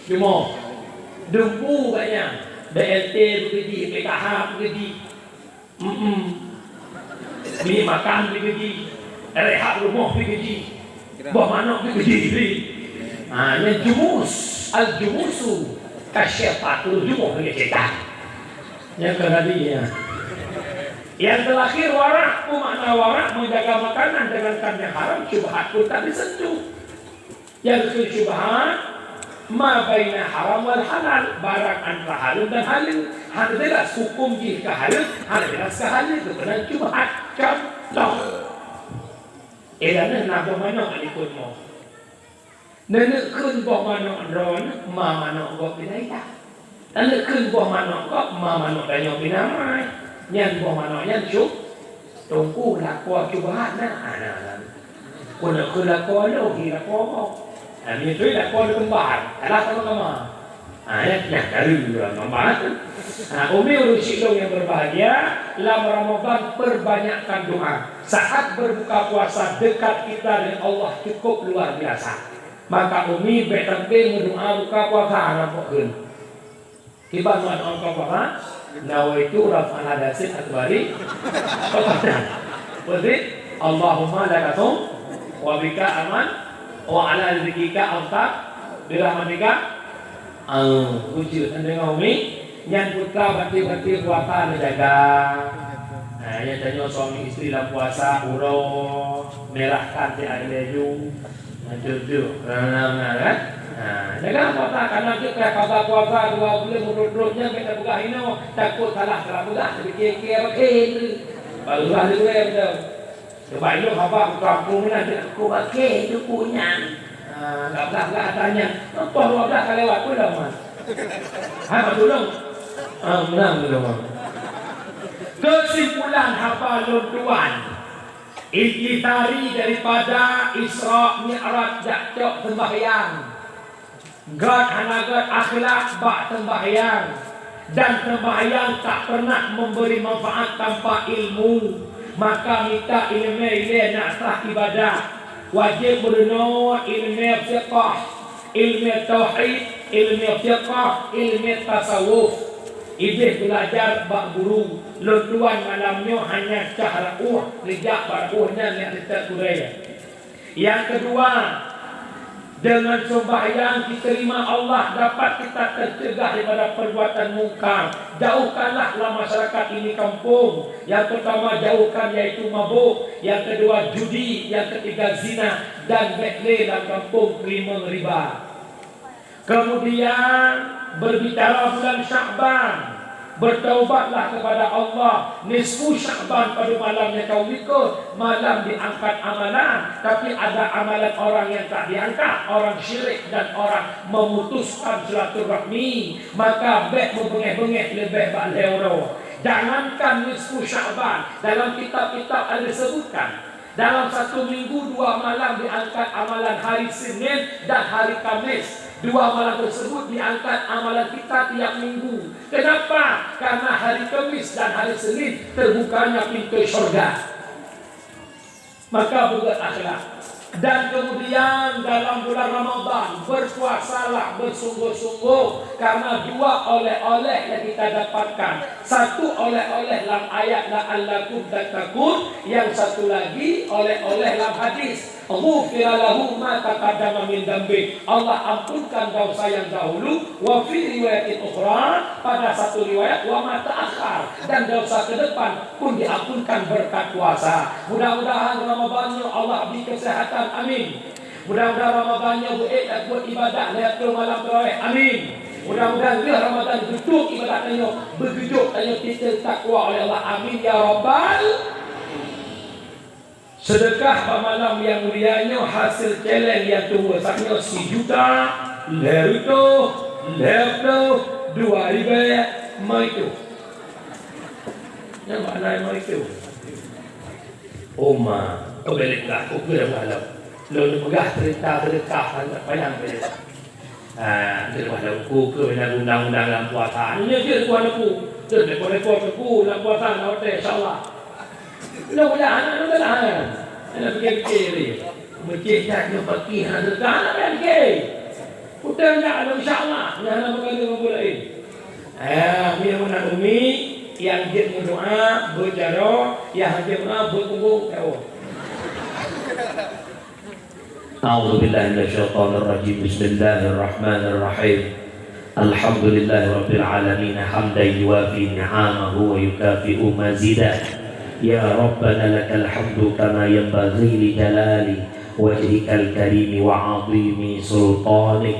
Cuma dumpu katnya, B L T beugiji, P K H beugiji. Mm-mm. Beli makan beugiji, rehab rumoh beugiji, boh manok beugiji. Ha, nyan jumus, al-jumusu, kasyafatu, jumus dengan setan. Yang tadi ya. Yang terakhir, warak. Peue makna warak? Menjaga makanan, jangankan yang haram, syubhat pun tak disentuh. Nyang keu syubhat, ma baina haram wal halal, barang antara haram dan halal. Hana jelas hukum jih ka halal, hana jelas ka halal, keupeue nan syubhat. Contoh, eh, na boh manok likot mo. Neuneuk kheun boh manok droeneuh, ma manok gob pinah ilah. Taneuk kheun boh manok gob, ma manok tanyoe pinah mai. Nyan boh manok nyan syub-, teungku lakoe syubhat na, ana lom. Keuneuk kheun lakoe lôn, hi lakoe gob. Ha, meunyoe lakoe lôn kembar, kalah sama-sama. Ha, nyan, nyan, dari ureueng kembar tu. Ha, umi ureueng syik lôn yang berbahagia, lam Ramadan perbanyakkan doa. Saat berbuka puasa, dekat kita dengan Allah cukup luar biasa. Maka umi bèk sampé meudoa buka puasa hana pokon. Kiban meudoa buka puasa, nawaitu raf'al hadasil akbari. Betul? Allahumma laka sum, wa bika aman, wa ala rizqika aftar, bi rahmatika. Ah, lucu, kan dengar umi? Nyan putra batil-batil puasa neujaga. Ha, nyan tanyoe suami isteri lam puasa, uroe, merahkan siat laju. Nah, tu, tu. Nah, nah, nah, kan? Ha, jangan patah karena kita kata puasa dua bulan berturut-turut nyan kita peugah inoe, takut salah, salah peugah, tapi kira-kira pakai tu. Barulah dia boleh betul. Sebab itu haba kampung ni ada aku pakai tu punya. Ha, enggak belah-belah tanya. Apa dua belas kali lewat pun dah, Mas? Ha, betul dong. Ha, menang tu, Mas. Kesimpulan haba lôn tuan. Intisari daripada Isra Mi'raj jak cok sembahyang. Gét hana gét akhlak bak sembahyang, dan sembahyang tak pernah memberi manfaat tanpa ilmu. Maka mita ileumèe ilèe na sah ibadah. Wajéb meurunoe ileumèe fiqah, ileumèe tauhid, ileumèe fiqah, ileumèe tasawuf. Idéh beulajar bak guru. Lôn tuan malam nyoe hanya cah reuôh, neujak bak reuôh nyan nyang seutôt gurèe. Yang kedua, dengan sembahyang diterima Allah, dapat kita tercegah daripada perbuatan mungkar. Jauhkanlah lam masyarakat ini kampung. Yang pertama jauhkan yaitu mabuk, yang kedua judi, yang ketiga zina, dan bèk lé lam kampung teurimong riba. Kemudian, berbicara bulan Sya'ban, bertaubatlah kepada Allah. Nisfu Sya'ban pada malam nyang ka ulikot, malam diangkat amalan, tapi ada amalan orang yang tak diangkat, orang syirik dan orang memutuskan silaturahmi. Maka bèk meubeungèh-beungèh leubeh bak lhèe uroe. Jangankan nisfu Sya'ban, dalam kitab-kitab ada disebutkan, dalam satu minggu dua malam diangkat amalan hari Senin dan hari Kamis. Dua malam tersebut diangkat amalan kita tiap minggu. Kenapa? Karena hari Kamis dan hari Senin terbukanya pintu syurga. Maka beugét akhlak. Dan kemudian dalam bulan Ramadan, berpuasalah bersungguh-sungguh karena dua oleh-oleh yang kita dapatkan. Satu oleh-oleh lam ayat la'allakum tattaqun, yang satu lagi oleh-oleh lam hadis. Ghufira lahu ma taqaddama min dzanbih. Allah ampunkan dosa yang dahulu, wa fi riwayatin ukhra, pada satu riwayat, wa ma ta'akhkhar, dan dosa ke depan pun diampunkan berkat puasa. Mudah-mudahan Ramadan nyoe Allah beri kesehatan, amin. Mudah-mudahan Ramadan nyoe beuék buet ibadah lhèe ploh malam tarawih, amin. Mudah-mudahan lheuh Ramadan beutôi ibadah tanyoe, beugeujok tanyoe titel takwa oleh Allah, amin ya rabbal. Seudeukah bak malam nyang mulia nyoe hasé céléng nyang tuwoe, saat nyoe sijuta, lhèe reutôh, lhèe ploh, dua ribèe, meuitu. Nyan makna meuitu. Oma, oh, bèk lé peugah, oh, keu dah malam. Lôn peugah cerita seudeukah, panyang bèk lé. Ah, teurimong lam buku keu bina undang-undang lam puasa. Nyoe jeuet kuah neupeu. Teurimong repot-repot buku lam puasa, na watèe, insya Allah. Mudah-mudahan, mudah-mudahan. Hana pikir-pikir lé. Meucéh that nyoe paki hana teuka, hana payah pikir. Udah ndak ada, insya Allah. Nyan hana meugadoh ngon ureueng laén. Ah, mi meunan umi, nyang jeuet meudoa, beujaroe, nyang hana jeuet meudoa, beukubu, jauh. أعوذ بالله من الشيطان الرجيم. بسم الله الرحمن الرحيم. الحمد لله رب العالمين، حمدا يوافي نعمه ويكافئ مزيده. يا ربنا لك الحمد كما ينبغي لجلال وجهك الكريم وعظيم سلطانك.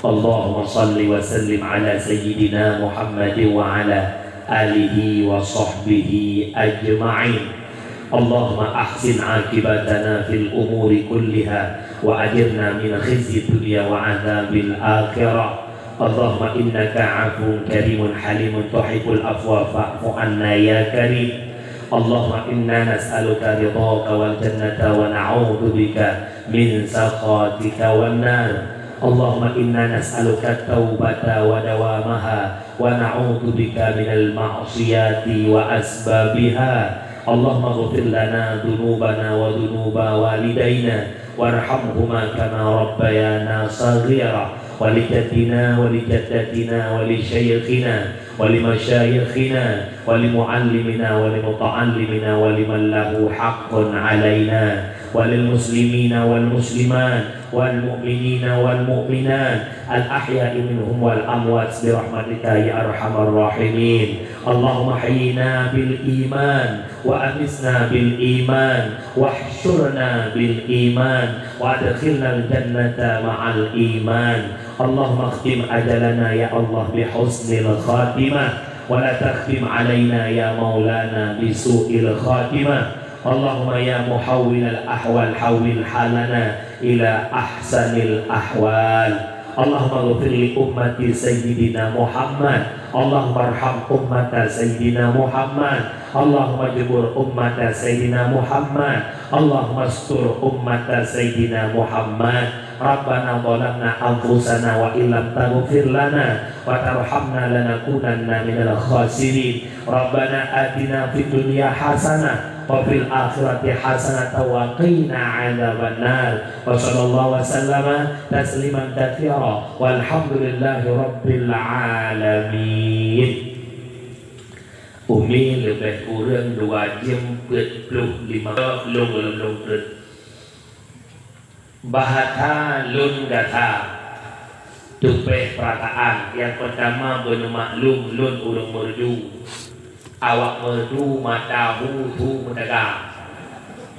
اللهم صل وسلم على سيدنا محمد وعلى آله وصحبه أجمعين. اللهم أحسن عاقبتنا في الأمور كلها وأجرنا من خزي الدنيا وعذاب الآخرة. اللهم إنك عفو كريم حليم تحب العفو فاعف عنا يا كريم. اللهم إنا نسألك رضاك والجنة ونعوذ بك من سخطك والنار. اللهم إنا نسألك التوبة ودوامها ونعوذ بك من المعصية وأسبابها. اللهم اغفر لنا ذنوبنا وذنوب والدينا وارحمهما كما ربيانا صغيرا ولجدنا ولجدتنا ولشيخنا ولمشايخنا ولمعلمنا ولمتعلمنا ولمن له حق علينا وللمسلمين والمسلمات والمؤمنين والمؤمنات الأحياء منهم والأموات برحمتك يا أرحم الراحمين. اللهم أحينا بالإيمان وأمتنا بالإيمان واحشرنا بالإيمان وأدخلنا الجنة مع الإيمان. اللهم اختم أجلنا يا الله بحسن الخاتمة ولا تختم علينا يا مولانا بسوء الخاتمة. اللهم يا محول الأحوال حول حالنا إلى أحسن الأحوال. اللهم اغفر لأمة سيدنا محمد. اللهم ارحم أمة سيدنا محمد. اللهم اجبر أمة سيدنا محمد. اللهم استر أمة سيدنا محمد. ربنا ظلمنا أنفسنا وإن لم تغفر لنا وترحمنا لنكونن من الخاسرين. ربنا آتنا في الدنيا حسنة وفي الآخرة حسنة وقنا عذاب النار. وصلى الله وسلم تسليما كثيرا والحمد لله رب العالمين. Umi leubeh kureueng dua jeuem peuet ploh lima lôn lôn lôn treuk. Bahasa lôn gata, tupéh peurataan. Nyang peurtama beuneumaklum lôn ureueng meureuju, awak meureuju mata hu su meutaga.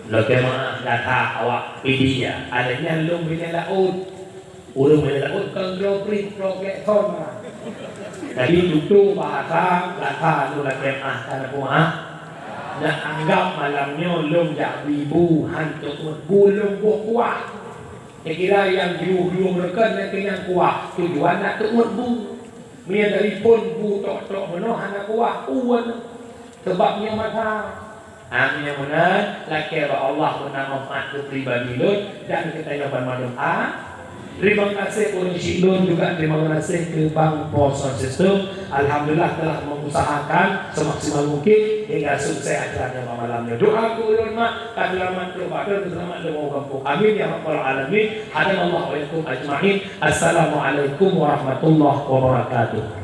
Lakée meuáh gata awak Pidie, adak nyan lôn binéh laôt. Ureueng binéh laôt kon droe print, droe klekson. Jadi tutoe bahasa gata lôn lakée meuáh, kana peumeuáh. Neuanggab malam nyoe lôn jak bri bu, han teuôt bu lôn boh kuah. Nyang kira nyang jiyue-yue meureukan nyang keunyang kuah, tujuan nak teuôt bu. Meunyoe dari phon bu tok-tok meunoe hana kuah, uwan. Sabab nyoe masa. Amin ya meunan, lakée bak Allah beuna manfaat keu pribadi lôn dan keu tanyoe banmandum. A- Terima kasih ureuëng syiek lôn juga terima kasih keu Bang Po Sound System. Alhamdulillah telah mengusahakan semaksimal mungkin hingga sukses acara nyoe malam nyoe. Doa keu ulôn mak, ka seulamat keu badan, seulamat lewat gampông. Amin ya rabbal alamin. Hadanallahu wa iyyakum ajmain. Assalamualaikum warahmatullahi wabarakatuh.